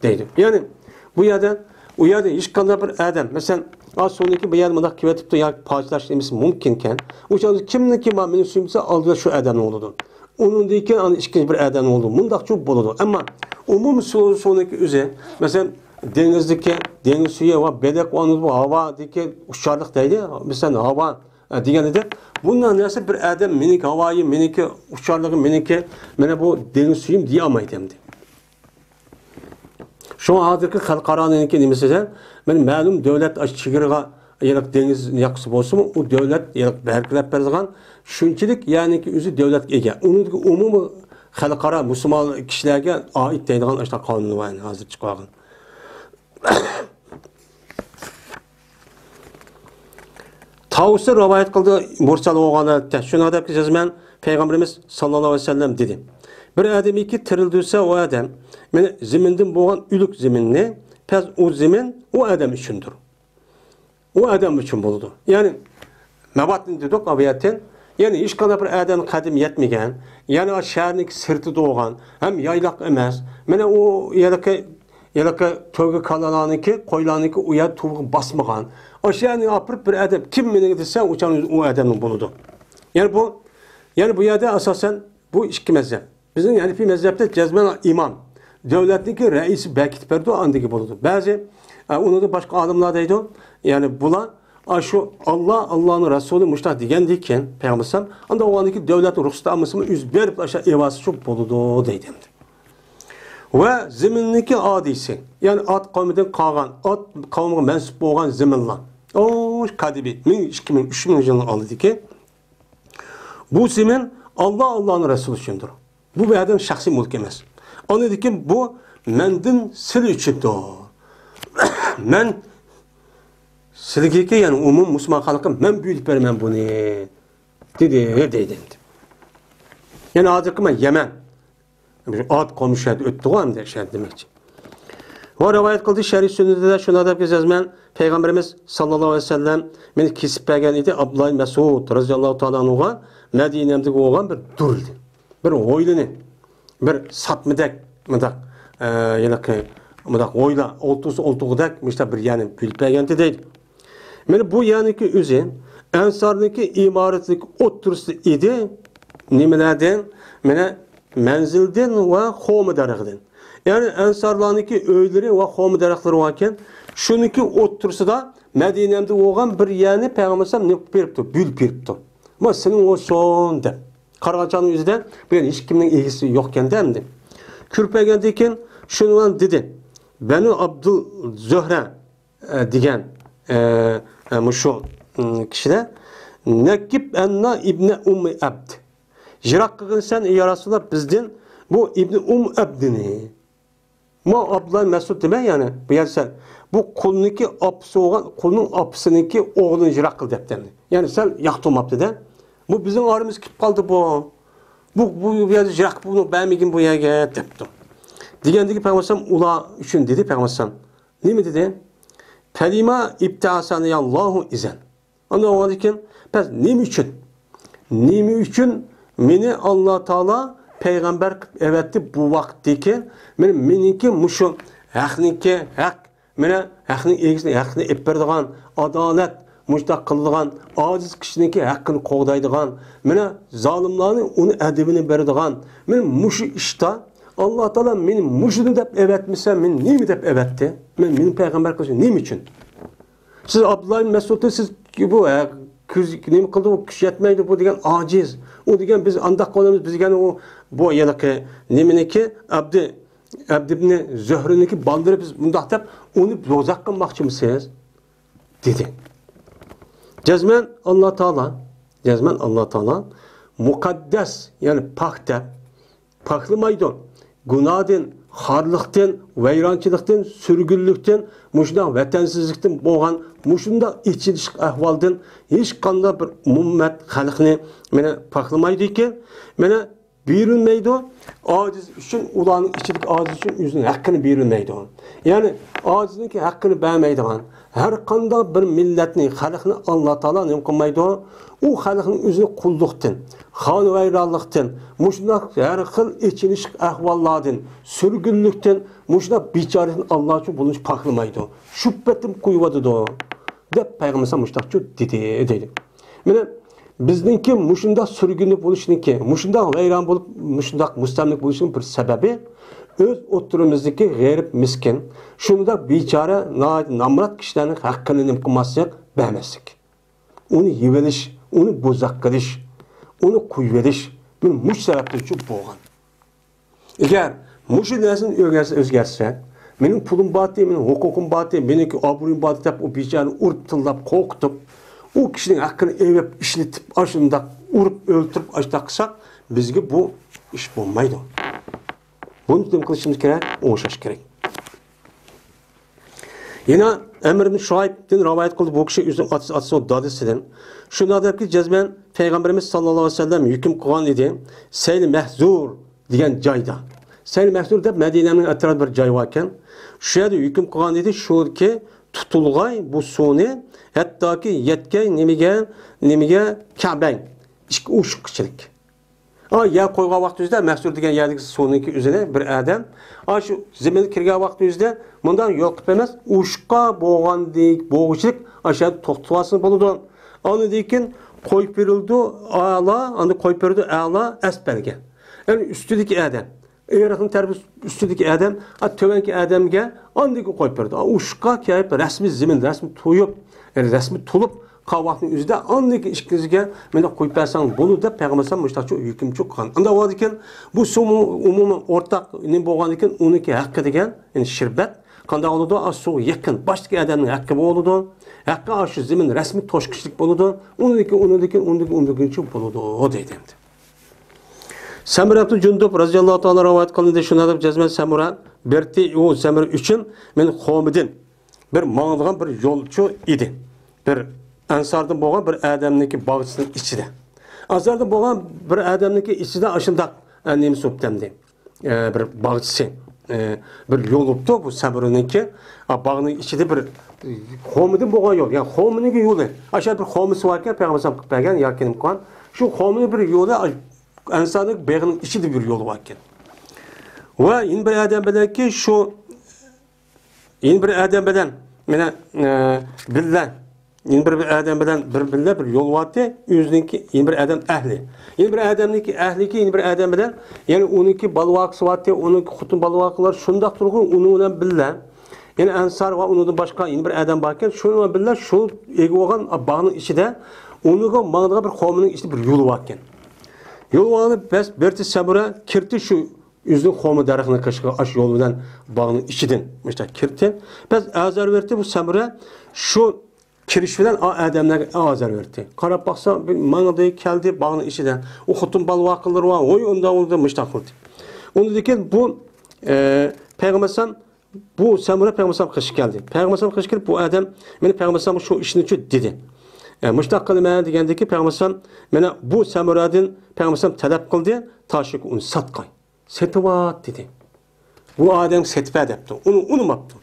دەيدۇ. يەنى بۇ يەردە، ئۇ يەردە ھېچقانداق بىر ئادەم، مەسىلەن، ئا سۇنىڭكى بۇ يەردە مۇنداق كېلىۋېتىپتۇ ياكى پاچىلاش نېمىسى مۇمكىنكەن. ئۇ چاغدا كىمنىڭكى ما مېنىڭ سۈيۈم دېسە، ئالدىدا شۇ ئادەمنىڭ بولىدۇ. ئۇنىڭدىن كېيىن ئاندىن ئىككىنچى بىر ئادەمنىڭ بولىدۇ. مۇنداقچۇ بولىدۇ. ئەمما ئومۇمىي سۇ، سۇنىڭكى ئۆزى، مەسىلەن، دېڭىزدىكى، دېڭىز سۈيى ۋە بېلىق، ئۇ ھاۋادىكى ئۇچارلىق دەيدۇ. مەسىلەن، ھاۋا، ئە، دېگەندە، بۇنداق نەرسە بىر ئادەم مېنىڭكى ھاۋايى، مېنىڭكى ئۇچارلىقى، مېنىڭكى، مانا بۇ دېڭىز سۈيۈم دېيەلمەيدۇ ئەمدى. شۇڭا ھازىرقى خەلقئارانىڭكى نېمىسىدە، مانا مەلۇم دۆلەت ئاشۇ چېگرىغا، يەنى دېڭىز ياقىسى بولسىمۇ، ئۇ دۆلەت يەنى بەلگىلەپ بېرىدىغان شۇنچىلىك يەرنىڭكى ئۆزى دۆلەتكە ئىگە. ئۇنىڭدىكى ئومۇمىي خەلقئارا مۇسۇلمان كىشىلەرگە ئائىت دەيدىغان ئاشۇنداق قانۇن بار، ھازىر چىقىۋالغان. تاۋۇسى رىۋايەت قىلدى، مۇرسەل بولغان ھالەتتە. شۇنى دەپ جەزمەن پەيغەمبىرىمىز ساللاللاھۇ ئەلەيھى ۋەسەللەم دېدى، بىر ئادەمكى تىرىلدۈرسە ئۇ ئادەم، مېنى زېمىندىن بولغان ئۆلۈك زېمىننى، پەس ئۇ زېمىن ئۇ ئادەم ئۈچۈندۇر. ئۇ ئادەم ئۈچۈن بولىدۇ. يەنى، مەۋاتنى دېدۇق ئاۋىيەتتىن. يەنى ھېچقانداق بىر ئادەم قەدىمى يەتمىگەن، يەنى شەھەرنىڭ سىرتىدا بولغان، ھەم يايلاق ئەمەس. مانا ئۇ يەنىكى، يەنىكى تۆگە كالىلارنىڭكى، قويلارنىڭكى ئۇ يەر تۇغقا باسمىغان. ئاشۇ يەرنى ئاپىرىپ بىر ئادەم، كىم مېنىڭ دېسە، ئۇ چاغ ئۇ ئادەمنىڭ بولىدۇ. يەنى بۇ، يەنى بۇ يەردە ئاساسەن بۇ ئىككى مەزھەپ. بىزنىڭ ھەنىفىي مەزھەپتە جەزمەن ئىمام، دۆلەتنىڭكى رەئىسى بەكىتىپ بەردى، ئاندىكى بولىدۇ. بەزى، ئە، ئۇنىڭدا باشقا ئالىملار دەيدۇ، يەنى بۇلار، ئاشۇ ئاللا، ئاللانىڭ رەسۇلى مۇشۇنداق دېگەندىكىن، پەيغەمبەر ئەلەيھىسسالام، ئاندا ئۇلارنىڭكى دەۋلەتنىڭ رۇخسىتى ئالمىسىمۇ، ئۆزى بېرىپ ئاشۇ ئىبادەتچى بولىدۇ دەيدۇ ئەمدى. ۋە زېمىننىڭكى ئادىسى، يەنى ئاد قەۋمىدىن قالغان، ئاد قەۋمىگە مەنسۇپ بولغان زېمىنلار. ئۇ قەدىمىي، مىڭ، ئىككى مىڭ، ئۈچ مىڭ يىلنىڭ ئالدىدىكى بۇ زېمىن ئاللا، ئاللانىڭ رەسۇلى ئۈچۈندۇر. بۇ بۇ ئادەم شەخسىي مۈلكى ئەمەس. ئاندىن كېيىن بۇ مەندىن سىلى ئۈچۈندۇر. مەن سىلىگىكى، يەنى ئومۇم مۇسۇلمان خەلققە مەن بۇيرۇپ بېرىمەن بۇنى، دېدى، دەيدۇ ئەمدى. يەنى ھازىرقى مەن يەمەن. ئاد قومۇش شەھەردە ئۆتتىغۇ ئەمدى شەھەر دېمەكچى. ۋە رىۋايەت قىلدى شەرىف سۈننىتىدە شۇنداق دەپ يازىمەن، پەيغەمبىرىمىز ساللاللاھۇ ئەلەيھى ۋەسەللەم مېنى كېسىپ بەرگەن ئىدى، ئابدۇللا ئىبن مەسئۇد رەزىياللاھۇ تائالا ئەنھۇغا مەدىنەمدىكى بولغان بىر دۇردىن، بىر ھويلىنى، بىر ساتمىدەك، مۇنداق، ئە، ھېلىقى، مۇنداق ھويلا، ئولتۇرسا ئولتۇرغۇدەك، مۇشۇنداق بىر يەرنى بۆلۈپ بەرگەنتى دەيدۇ. مانا بۇ يەرنىڭكى ئۆزى ئەنسارنىڭكى ئىمارىتىنىڭكى ئوتتۇرىسىدا ئىدى. نېمىلەردىن؟ مانا مەنزىلدىن ۋە خورما دەرىخىدىن. يەنى ئەنسارلارنىڭكى ئۆيلىرى ۋە خورما دەرەخلىرى باركەن، شۇنىڭكى ئوتتۇرىسىدا مەدىنەمدە بولغان بىر يەرنى پەيغەمبەر ئەلەيھىسسالام نېمە قىلىپ بېرىپتۇ؟ بۆلۈپ بېرىپتۇ. ما سېنىڭ بولسۇن دەپ. قارىغان چاغنىڭ ئۆزىدە بۇ يەر ھېچكىمنىڭ ئىگىسى يوقكەن-دە ئەمدى. كۆرۈپ بەرگەندىن كېيىن شۇنى دېدى. بەنۇ ئابدۇل زۆھرە، ئە، دېگەن، ئە، ئە، مۇشۇ، ئىم، كىشىلەر، نەككىب ئەننا ئىبنە ئۇممى ئەبد. يىراق قىلغىنسەن، يا رەسۇلاللا، بىزدىن بۇ ئىبنى ئۇم ئەبدىنى. ماۋۇ ئابدۇللا مەسئۇد دېمە، يەنى بۇ يەردە سەن بۇ قۇلنىڭكى ئاپىسى بولغان، قۇلنىڭ ئاپىسىنىڭكى ئوغلىنى يىراق قىل دەپتۇ. يەنى سەل ياقتۇرماپتۇ-دە. بۇ بىزنىڭ ئارىمىزدا كېلىپ قالدى بۇ. بۇ، بۇ يەردە يىراق، بۇنى بەرمىگىن بۇ يەرگە دەپتۇ. دېگەندىكى پەيغەمبەر ئەلەيھىسسالام ئۇلار ئۈچۈن دېدى پەيغەمبەر ئەلەيھىسسالام. نېمە دېدى؟ فلما ابتعثني الله إذن. ئاندىن ئۇنىڭدىن كېيىن، بەس نېمە ئۈچۈن؟ نېمە ئۈچۈن مېنى ئاللا تائالا پەيغەمبەر قىلىپ ئەۋەتتى بۇ ۋاقىتتىكى؟ مېنى، مېنىڭكى مۇشۇ ھەقنىڭكى ھەق، مېنى ھەقنىڭ ئىگىسىنى ھەقنى ئېلىپ بېرىدىغان، ئادالەت، مۇشۇنداق قىلىدىغان، ئاجىز كىشىنىڭكى ھەققىنى قوغدايدىغان، مېنى زالىملارنى ئۇنى ئەدىبىنى بېرىدىغان، مېنى مۇشۇ ئىشتا ئاللا تائالا مېنى مۇشۇنى دەپ ئەۋەتمىسە، مېنى نېمە دەپ ئەۋەتتى؟ مېنى، مېنى پەيغەمبەر قىلىشى نېمە ئۈچۈن؟ سىز ئابدۇللا ئىبن مەسئۇدنى سىز بۇ، ھە، كۆز، نېمە قىلدى، ئۇ كۈچ يەتمەيدۇ، بۇ دېگەن ئاجىز. ئۇ دېگەن بىز ئانداق قىلىمىز، بىز دېگەن ئۇ، بۇ ھېلىقى نېمىنىكى، ئابدى، ئابدى ئىبنى زۆھرىنىكى بالىلىرى، بىز مۇنداق دەپ ئۇنى دوزاخ قىلماقچىمۇ سىز؟ دېدى. جەزمەن ئاللا تائالا، جەزمەن ئاللا تائالا مۇقەددەس، يەنى پاك دەپ، پاكلىمايدۇ. گۇناھتىن، خارلىقتىن، ۋەيرانچىلىقتىن، سۈرگۈنلۈكتىن، مۇشۇنداق ۋەتەنسىزلىكتىن بولغان مۇشۇنداق ئېچىنىشلىق ئەھۋالدىن ھېچقانداق بىر ئومۇمەت خەلقنى مانا پاكلىمايدىكەن، مانا بېرىلمەيدۇ. ئاجىز ئۈچۈن، ئۇلارنىڭ ئىچىدىكى ئاجىز ئۈچۈن ئۆزىنىڭ ھەققىنى بېرىلمەيدۇ. يەنى ئاجىزنىڭكى ھەققىنى بەرمەيدىغان، ھەر قانداق بىر مىللەتنى، خەلقنى ئاللا تائالا نېمە قىلمايدۇ؟ ئۇ خەلقنىڭ ئۆزىنى قۇللۇقتىن، خانىۋەيرانلىقتىن، مۇشۇنداق ھەر خىل ئېچىنىشلىق ئەھۋاللاردىن، سۈرگۈنلۈكتىن، مۇشۇنداق بىچارىلىكتىن ئاللا ئۈچۈن بۇنى پاكلىمايدۇ. شۇ پېتىم قويۇۋاتىدۇ، دەپ پەيغەمبەر مۇشۇنداقچۇ دېدى، دەيدۇ. مانا بىزنىڭكى مۇشۇنداق سۈرگۈندە بولۇشنىڭكى، مۇشۇنداق ۋەيران بولۇپ، مۇشۇنداق مۇستەملىكە بولۇشنىڭ بىر سەۋەبى، ئۆز ئوتتۇرىمىزدىكى غېرىب، مىسكىن، شۇنداق بىچارە، ناھايىتى نامرات كىشىلەرنىڭ ھەققىنى نېمە قىلماسلىق، بەرمەسلىك. ئۇنى يېۋېلىش، ئۇنى بوزەك قىلىش، ئۇنى قويۇۋېلىش، مانا مۇشۇ سەۋەبتىنچۇ بولغان. ئەگەر مۇشۇ نەرسىنى ئۆگەرسە، ئۆزگەرتسە، مېنىڭ پۇلۇم بارتى، مېنىڭ ھوقۇقۇم بارتى، مېنىڭكى ئابرۇيۇم بارتى دەپ، ئۇ بىچارىنى ئۇرۇپ، تىللاپ، قورقۇتۇپ، ئۇ كىشىنىڭ ھەققىنى ئېلىپ، ئىشلىتىپ، ئاشۇنداق ئۇرۇپ، ئۆلتۈرۈپ، ئاشۇنداق قىلساق، بىزگە بۇ ئىش بولمايدۇ. بۇنى نېمە قىلىشىمىز كېرەك؟ ئوڭشاش كېرەك. يەنە ئەمر ئىبن شۇئەيبتىن رىۋايەت قىلدى، بۇ كىشى ئۆزىنىڭ ئاتىسى، ئاتىسى دادىسىدىن. شۇنداق دەپكى، جەزمەن پەيغەمبىرىمىز ساللاللاھۇ ئەلەيھى ۋەسەللەم ھۆكۈم قىلغان ئىدى. سەيل مەھزۇر دېگەن جايدا. سەيل مەھزۇر دەپ مەدىنەنىڭ ئەتراپىدا بىر جاي باركەن. شۇ يەردە ھۆكۈم قىلغان ئىدى، شۇكى تۇتۇلغاي بۇ سۇنى، ھەتتاكى يەتكەي نېمىگە، نېمىگە، كەبەي، ئىككى ئوشۇققىچىلىك. ئا، يەر قويغان ۋاقتى ئۆزىدە، مەھزۇر دېگەن يەردىكى سۇنىڭكى ئۆزىنى بىر ئادەم، ئا، شۇ زېمىنغا كىرگەن ۋاقتى ئۆزىدە مۇنداق يول قىلىپ ئەمەس، ئوشۇققا بولغاندەك بولغۇچىلىك ئاشۇ يەردە توختىتىۋالسىمۇ بولىدۇ. ئاندىن كېيىن قويۇپ بېرىلىدۇ ئەلا، ئاندىن قويۇپ بېرىدۇ ئەلا ئەسپەلگە. يەنى ئۈستىدىكى ئادەم، ئېرىقنىڭ تەرىپى ئۈستىدىكى ئادەم، ئا، تۆۋەنكى ئادەمگە ئاندىن كېيىن قويۇپ بېرىدۇ. ئا، ئوشۇققا كېلىپ رەسمىي زېمىن، رەسمىي تويۇپ، يەنى رەسمىي تولۇپ، قاۋاقنىڭ ئۆزىدە ئاندىن كېيىن ئىككىڭىزگە مەندە قويۇپ بەرسەڭ بولىدۇ دەپ پەيغەمبەر ئەلەيھىسسالام مۇشۇنداقچە ھۆكۈمچى قىلغان. ئانداق بولغاندىكىن بۇ سۇ ئومۇمەن ئورتاق نېمە بولغاندىكىن ئۇنىڭكى ھەققى دېگەن، يەنى شىربەت قانداق بولىدۇ؟ ئا، سۇغا يېقىن باشتىكى ئادەمنىڭ ھەققى بولىدۇ. ھەققى ئاشۇ زېمىن رەسمىي توشقۇچىلىك بولىدۇ. ئۇنىڭدىكى، ئۇنىڭدىكى، ئۇنىڭدىكى، ئۇنىڭدىكىچە بولىدۇ دەيدۇ ئەمدى. سەمۇرە ئىبن جۇندۇب رەزىياللاھۇ تائالا رىۋايەت قىلىندى. شۇنداق دەپ جەزمەن سەمۇرە بەرتى، ئۇ سەمۇرە ئۈچۈن مېنىڭ قومىدىن بىر ماڭىدىغان بىر يولچۇ ئىدى. بىر ئەنساردىن بولغان بىر ئادەمنىڭكى باغچىسىنىڭ ئىچىدە. ئەنساردىن بولغان بىر ئادەمنىڭكى ئىچىدە ئاشۇنداق، ئە، نېمىسى بوپتۇ ئەمدى. ئە، بىر باغچىسى، ئە، بىر يول بوپتۇ بۇ سەمۇرىنىڭكى. ئا، باغنىڭ ئىچىدە بىر، ئە، قومىدىن بولغان يول. يەنى قومىنىڭكى يولى. ئاشۇ بىر قومىسى باركەن، پەيغەمبەر ئەلەيھىسسالام قىلىپ بەرگەن ياكى نېمە قىلغان. شۇ قومىنىڭ بىر يولى، ئا، ئەنسارنىڭ بېغىنىڭ ئىچىدە بىر يول باركەن. ۋە يەنە بىر ئادەم بىلەنكى شۇ يەنە بىر ئادەم بىلەن مانا، ئە، بىللە، يەنە بىر، بىر ئادەم بىلەن بىر بىللە بىر يول بارتى، ئۆزىنىڭكى يەنە بىر ئادەم ئەھلى. يەنە بىر ئادەمنىڭكى ئەھلىكى يەنە بىر ئادەم بىلەن، يەنى ئۇنىڭكى بالىۋاقىسى بارتى، ئۇنىڭكى خوتۇن بالىۋاقىلار شۇنداق تۇرغۇن ئۇنىڭ بىلەن بىللە. يەنە ئەنسار ۋە ئۇنىڭدىن باشقا يەنە بىر ئادەم باركەن، شۇنىڭ بىلەن شۇ ئىگە بولغان باغنىڭ ئىچىدە ئۇنىڭغا ماڭىدىغان بىر قومىنىڭ ئىچىدە بىر يول باركەن. يول بارغاندا بەس بىرتى سەمۇرە كىرتى شۇ ئۆزىنىڭ خورما دەرىخىنىڭ قېشىغا ئاشۇ يول بىلەن باغنىڭ ئىچىدىن مۇشۇنداق كىردى. بەس ئازار بەردى بۇ سەمرە شۇ كىرىش بىلەن ئا ئادەملەرگە ئازار بەردى. قاراپ باقسا، بىر ماڭدى، كەلدى باغنىڭ ئىچىدە. ئۇ خوتۇن بالا ۋاقىلىرى بار، ۋوي ئۇنداق بولدى، مۇشۇنداق قىلدى. ئۇندىن كېيىن بۇ، ئە، پەيغەمبەر ئەلەيھىسسالام بۇ سەمۇرە پەيغەمبەر ئەلەيھىسسالامغا قېچىپ كەلدى. پەيغەمبەر ئەلەيھىسسالامغا قېچىپ كېلىپ، بۇ ئادەم مېنى پەيغەمبەر ئەلەيھىسسالامغا شۇ ئىشنى شۇ دېدى. ئە، مۇشۇنداق قىلىمەن دېگەندىكى پەيغەمبەر ئەلەيھىسسالام مانا بۇ سەمۇرەدىن پەيغەمبەر ئەلەيھىسسالام تەلەپ قىلدى، تاشۇكى ئۇنى ساتقاي. سېتىۋات دېدى. بۇ ئادەمگە سېتىۋەت دەپتۇ. ئۇنى ئۇنىماپتۇ.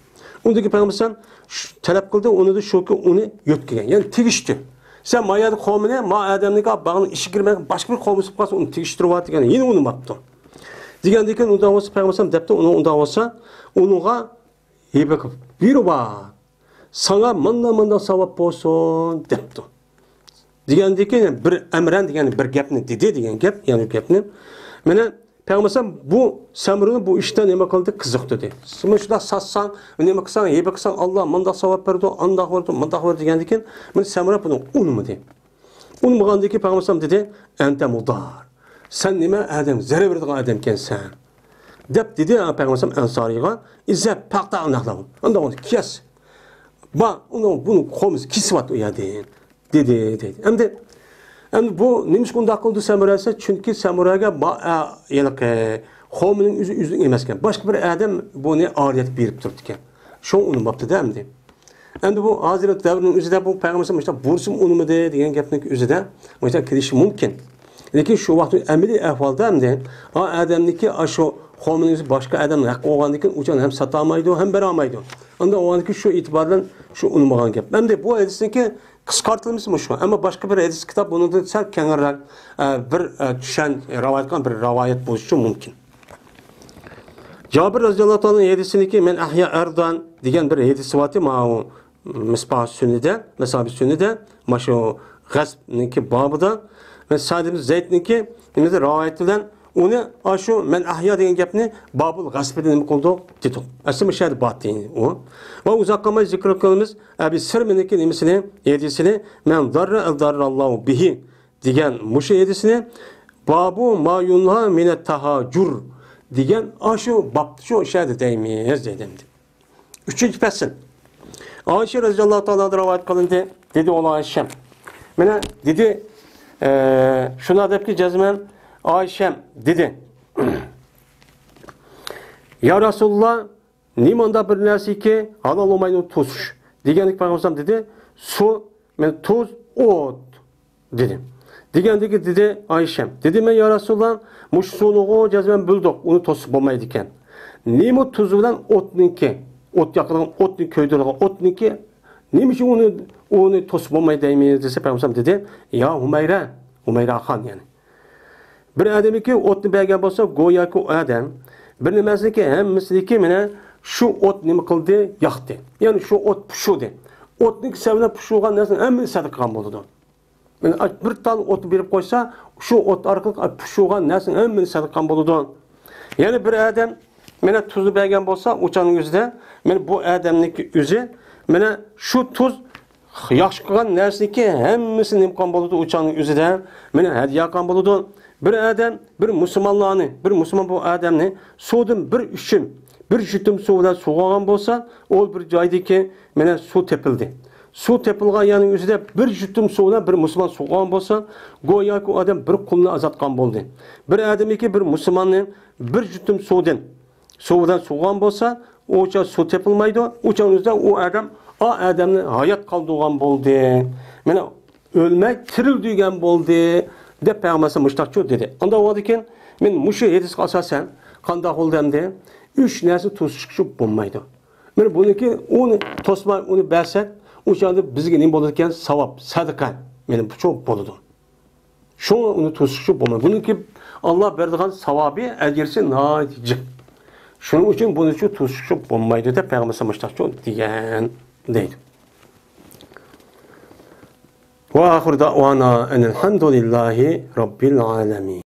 ئۇندىكى پەيغەمبەر ئەلەيھىسسالام شۇ تەلەپ قىلدى، ئۇنىدى شۇكى ئۇنى يۆتكىگەن. يەنى تېگىشتى. سەن ما يەردە قومىنى، ما ئادەمنىڭكى باغنىڭ ئىچىگە كىرمەي باشقا بىر قومى سىقىپ قالسا ئۇنى تېگىشتۈرۈۋات دېگەن. يەنە ئۇنىماپتۇ. دېگەندىكىن ئۇنداق بولسا پەيغەمبەر ئەلەيھىسسالام دەپتۇ، ئۇنى ئۇنداق بولسا ئۇنىڭغا ھېبە قىلىپ بېرىۋات. ساڭا مانداق مانداق ساۋاب بولسۇن دەپتۇ. دېگەندىكىن بىر ئەمرەن دېگەن بىر گەپنى دېدى دېگەن گەپ، يەنى گەپنى. مانا پەيغەمبەر بۇ سەمرىنى بۇ ئىشتا نېمە قىلدى؟ قىزىقتۇردى. مۇشۇنداق ساتساڭ، نېمە قىلساڭ، ھېبە قىلساڭ، ئاللا مۇنداق ساۋاب بېرىدۇ، ئانداق بېرىدۇ، مۇنداق بېرىدۇ دېگەندىكىن، مانا سەمرە بۇنى ئۇنىمىدى. ئۇنىمىغاندىكىن پەيغەمبەر دېدى، ئەنتە مۇدار. سەن نېمە ئادەم، زەرەر بېرىدىغان ئادەمكەنسەن. دەپ دېدى، پەيغەمبەر ئەنسارىيغا، ئىزھەب پەقتەئ نەخلەھۇ. ئانداق ئۇنى كەس. بار، ئۇنىڭ، بۇنىڭ قومىسى كېسىۋەت ئۇ يەردىن. دېدى، دېدى. ئەمدى، ئەمدى بۇ نېمىشقا ئۇنداق قىلدى سەمرە دېسە، چۈنكى سەمرەگە با-، ئە، ھېلىقى قومىنىڭ ئۆزى ئۈزۈك ئەمەسكەن. باشقا بىر ئادەم بۇنى ئارىيەتكە بېرىپ تۇرۇپتىكەن. شۇڭا ئۇنىماپتۇ-دە ئەمدى. ئەمدى بۇ ھازىر دەۋرنىڭ ئۆزىدە بۇ پەيغەمبەر مۇشۇنداق بۇيرۇسىمۇ ئۇنىمىدى دېگەن گەپنىڭ ئۆزىدە مۇشۇنداق كېلىشى مۇمكىن. لېكىن شۇ ۋاقىت ئەمەلىي ئەھۋالدا ئەمدى ئا ئادەمنىڭكى ئاشۇ قومىنىڭ ئۆزى باشقا ئادەمنىڭ ھەققى بولغاندىكىن ئۇچان ھەم ساتالمايدۇ، ھەم بېرەلمەيدۇ. ئانداق بولغاندىكىن شۇ ئېتىبار بىلەن شۇ ئۇنىمىغان گەپ. ئەمدى بۇ ھەدىسنىڭكى قىسقارتىلمىسى مۇشۇ. ئەمما باشقا بىر ھەدىس كىتاب بۇنىڭدىن سەل كەڭرەك، ئە، بىر، ئە، چۈشەن، رىۋايەت قىلغان بىر رىۋايەت بولۇشى مۇمكىن. جابىر رەزىياللاھۇ تائالا ھەدىسىنىڭكى مەن ئەھيا ئەردان دېگەن بىر ھەدىسى بارتى، ماۋۇ مىسباھ سۈننىدە، مەسابىھ سۈننىدە، مانا شۇ غەسبنىڭكى بابىدا، مەن سەئىد ئىبن زەيدنىڭكى نېمىدە رىۋايىتى بىلەن ئۇنى، ئاشۇ مەن ئەھيا دېگەن گەپنى بابۇل غەسبىدە نېمە قىلدۇق دېدۇق. ئەسلى مۇشۇ يەردە بارتى ئۇ. ۋە ئۇزاق قالماي زىكىر قىلىمىز ئەبى سىرمىنىڭكى نېمىسىنى، ھەدىسىنى، مەن داررا ئەل دارراللاھۇ بىھى دېگەن مۇشۇ ھەدىسىنى بابۇ ما يۇنھا مىنەت تاھاجۇر دېگەن ئاشۇ بابتا شۇ ئىشەردە دەيمىز دېدى. ئۈچىنچى پەسىل. ئائىشە رەزىياللاھۇ تائالا ئانھادىن رىۋايەت قىلىندى. دېدى ئۇ ئائىشەم. مانا دېدى، ئە، شۇنداق دەپكى جەزمەن ئائىشەم دېدى. يا رەسۇلاللا، نېمانداق بىر نەرسىكى ھالال بولمايدۇ توسۇش؟ دېگەندىكى پەيغەمبەر دېدى، سۇ، مانا تۇز، ئوت. دېدى. دېگەندىكى دېدى ئائىشەم. دېدى مەن، يا رەسۇلاللا، مۇشۇ سۇنىغۇ جەزمەن بىلدۇق، ئۇنى توسۇپ بولمايدىكەن. نېمە تۇز بىلەن ئوتنىڭكى، ئوت ياقىدىغان، ئوتنى كۆيدۈرىدىغان ئوتنىڭكى، نېمە ئۈچۈن ئۇنى، ئۇنى توسۇپ بولمايدۇ دەيمىز دېسە، پەيغەمبەر دېدى، يا ھۇمەيرە، ھۇمەيرا خان يەنى. بىر ئادەمگە ئوتنى بەرگەن بولسا، گوياكى ئۇ ئادەم بىر نېمىسىنىڭكى ھەممىسىنىڭكى مانا شۇ ئوت نېمە قىلدى؟ ياقتى. يەنى شۇ ئوت پۇشۇدى. ئوتنىڭكى سەۋەبىدىن پۇشۇغان نەرسىنىڭ ھەممىسىنى سەدىقە قىلغان بولىدۇ. مانا بىر تال ئوتنى بېرىپ قويسا، شۇ ئوت ئارقىلىق پۇشۇغان نەرسىنىڭ ھەممىسىنى سەدىقە قىلغان بولىدۇ. يەنى بىر ئادەم مانا تۇزنى بەرگەن بولسا، ئۇ چاغنىڭ ئۆزىدە، مانا بۇ ئادەمنىڭكى ئۆزى، مانا شۇ تۇز ياخشى قىلغان نەرسىنىڭكى ھەممىسىنى نېمە قىلغان بولىدۇ، ئۇ چاغنىڭ ئۆزىدە، مانا ھەدىيە قىلغان بولىدۇ. بىر ئادەم، بىر مۇسۇلمانلارنى، بىر مۇسۇلمان بۇ ئادەمنى سۇدىن بىر ئۈچۈم، بىر يۇتۇم سۇ بىلەن سۇغارغان بولسا، ئۇ بىر جايدىكى مانا سۇ تېپىلدى. سۇ تېپىلغان يەرنىڭ ئۆزىدە بىر يۇتۇم سۇ بىلەن بىر مۇسۇلمان سۇغارغان بولسا، گوياكى ئۇ ئادەم بىر قۇلنى ئازاد قىلغان بولدى. بىر ئادەمگە بىر مۇسۇلماننى بىر يۇتۇم سۇدىن، سۇ بىلەن سۇغارغان بولسا، ئۇ چاغ سۇ تېپىلمايدۇ، ئۇ چاغ ئۆزىدە ئۇ ئادەم، ئا ئادەمنى ھايات قالدۇرغان بولدى. مانا ئۆلمەي تىرىلدۈرگەن بولدى، دەپ پەيغەمبەر مۇشتاقچۇ دېدى. ئانداق بولغاندىكىن، مەن مۇشۇ ھەدىسكە ئاساسەن قانداق بولدى ئەمدى؟ ئۈچ نەرسە توسۇشقا بولمايدۇ. مانا بۇنىڭكى ئۇنى توسماي ئۇنى بەرسەك، ئۇ چاغدا بىزگە نېمە بولىدىكەن؟ ساۋاب، سەدىقە. مانا بۇ چوڭ بولىدۇ. شۇڭا ئۇنى توسۇشقا بولمايدۇ. بۇنىڭكى ئاللا بېرىدىغان ساۋابى، ئەجرىسى ناھايىتى جىق. شۇنىڭ ئۈچۈن بۇنى شۇ توسۇشقا بولمايدۇ دەپ پەيغەمبەر مۇشتاقچۇ دېگەن دەيدۇ. وآخر دعوانا أن الحمد لله رب العالمين.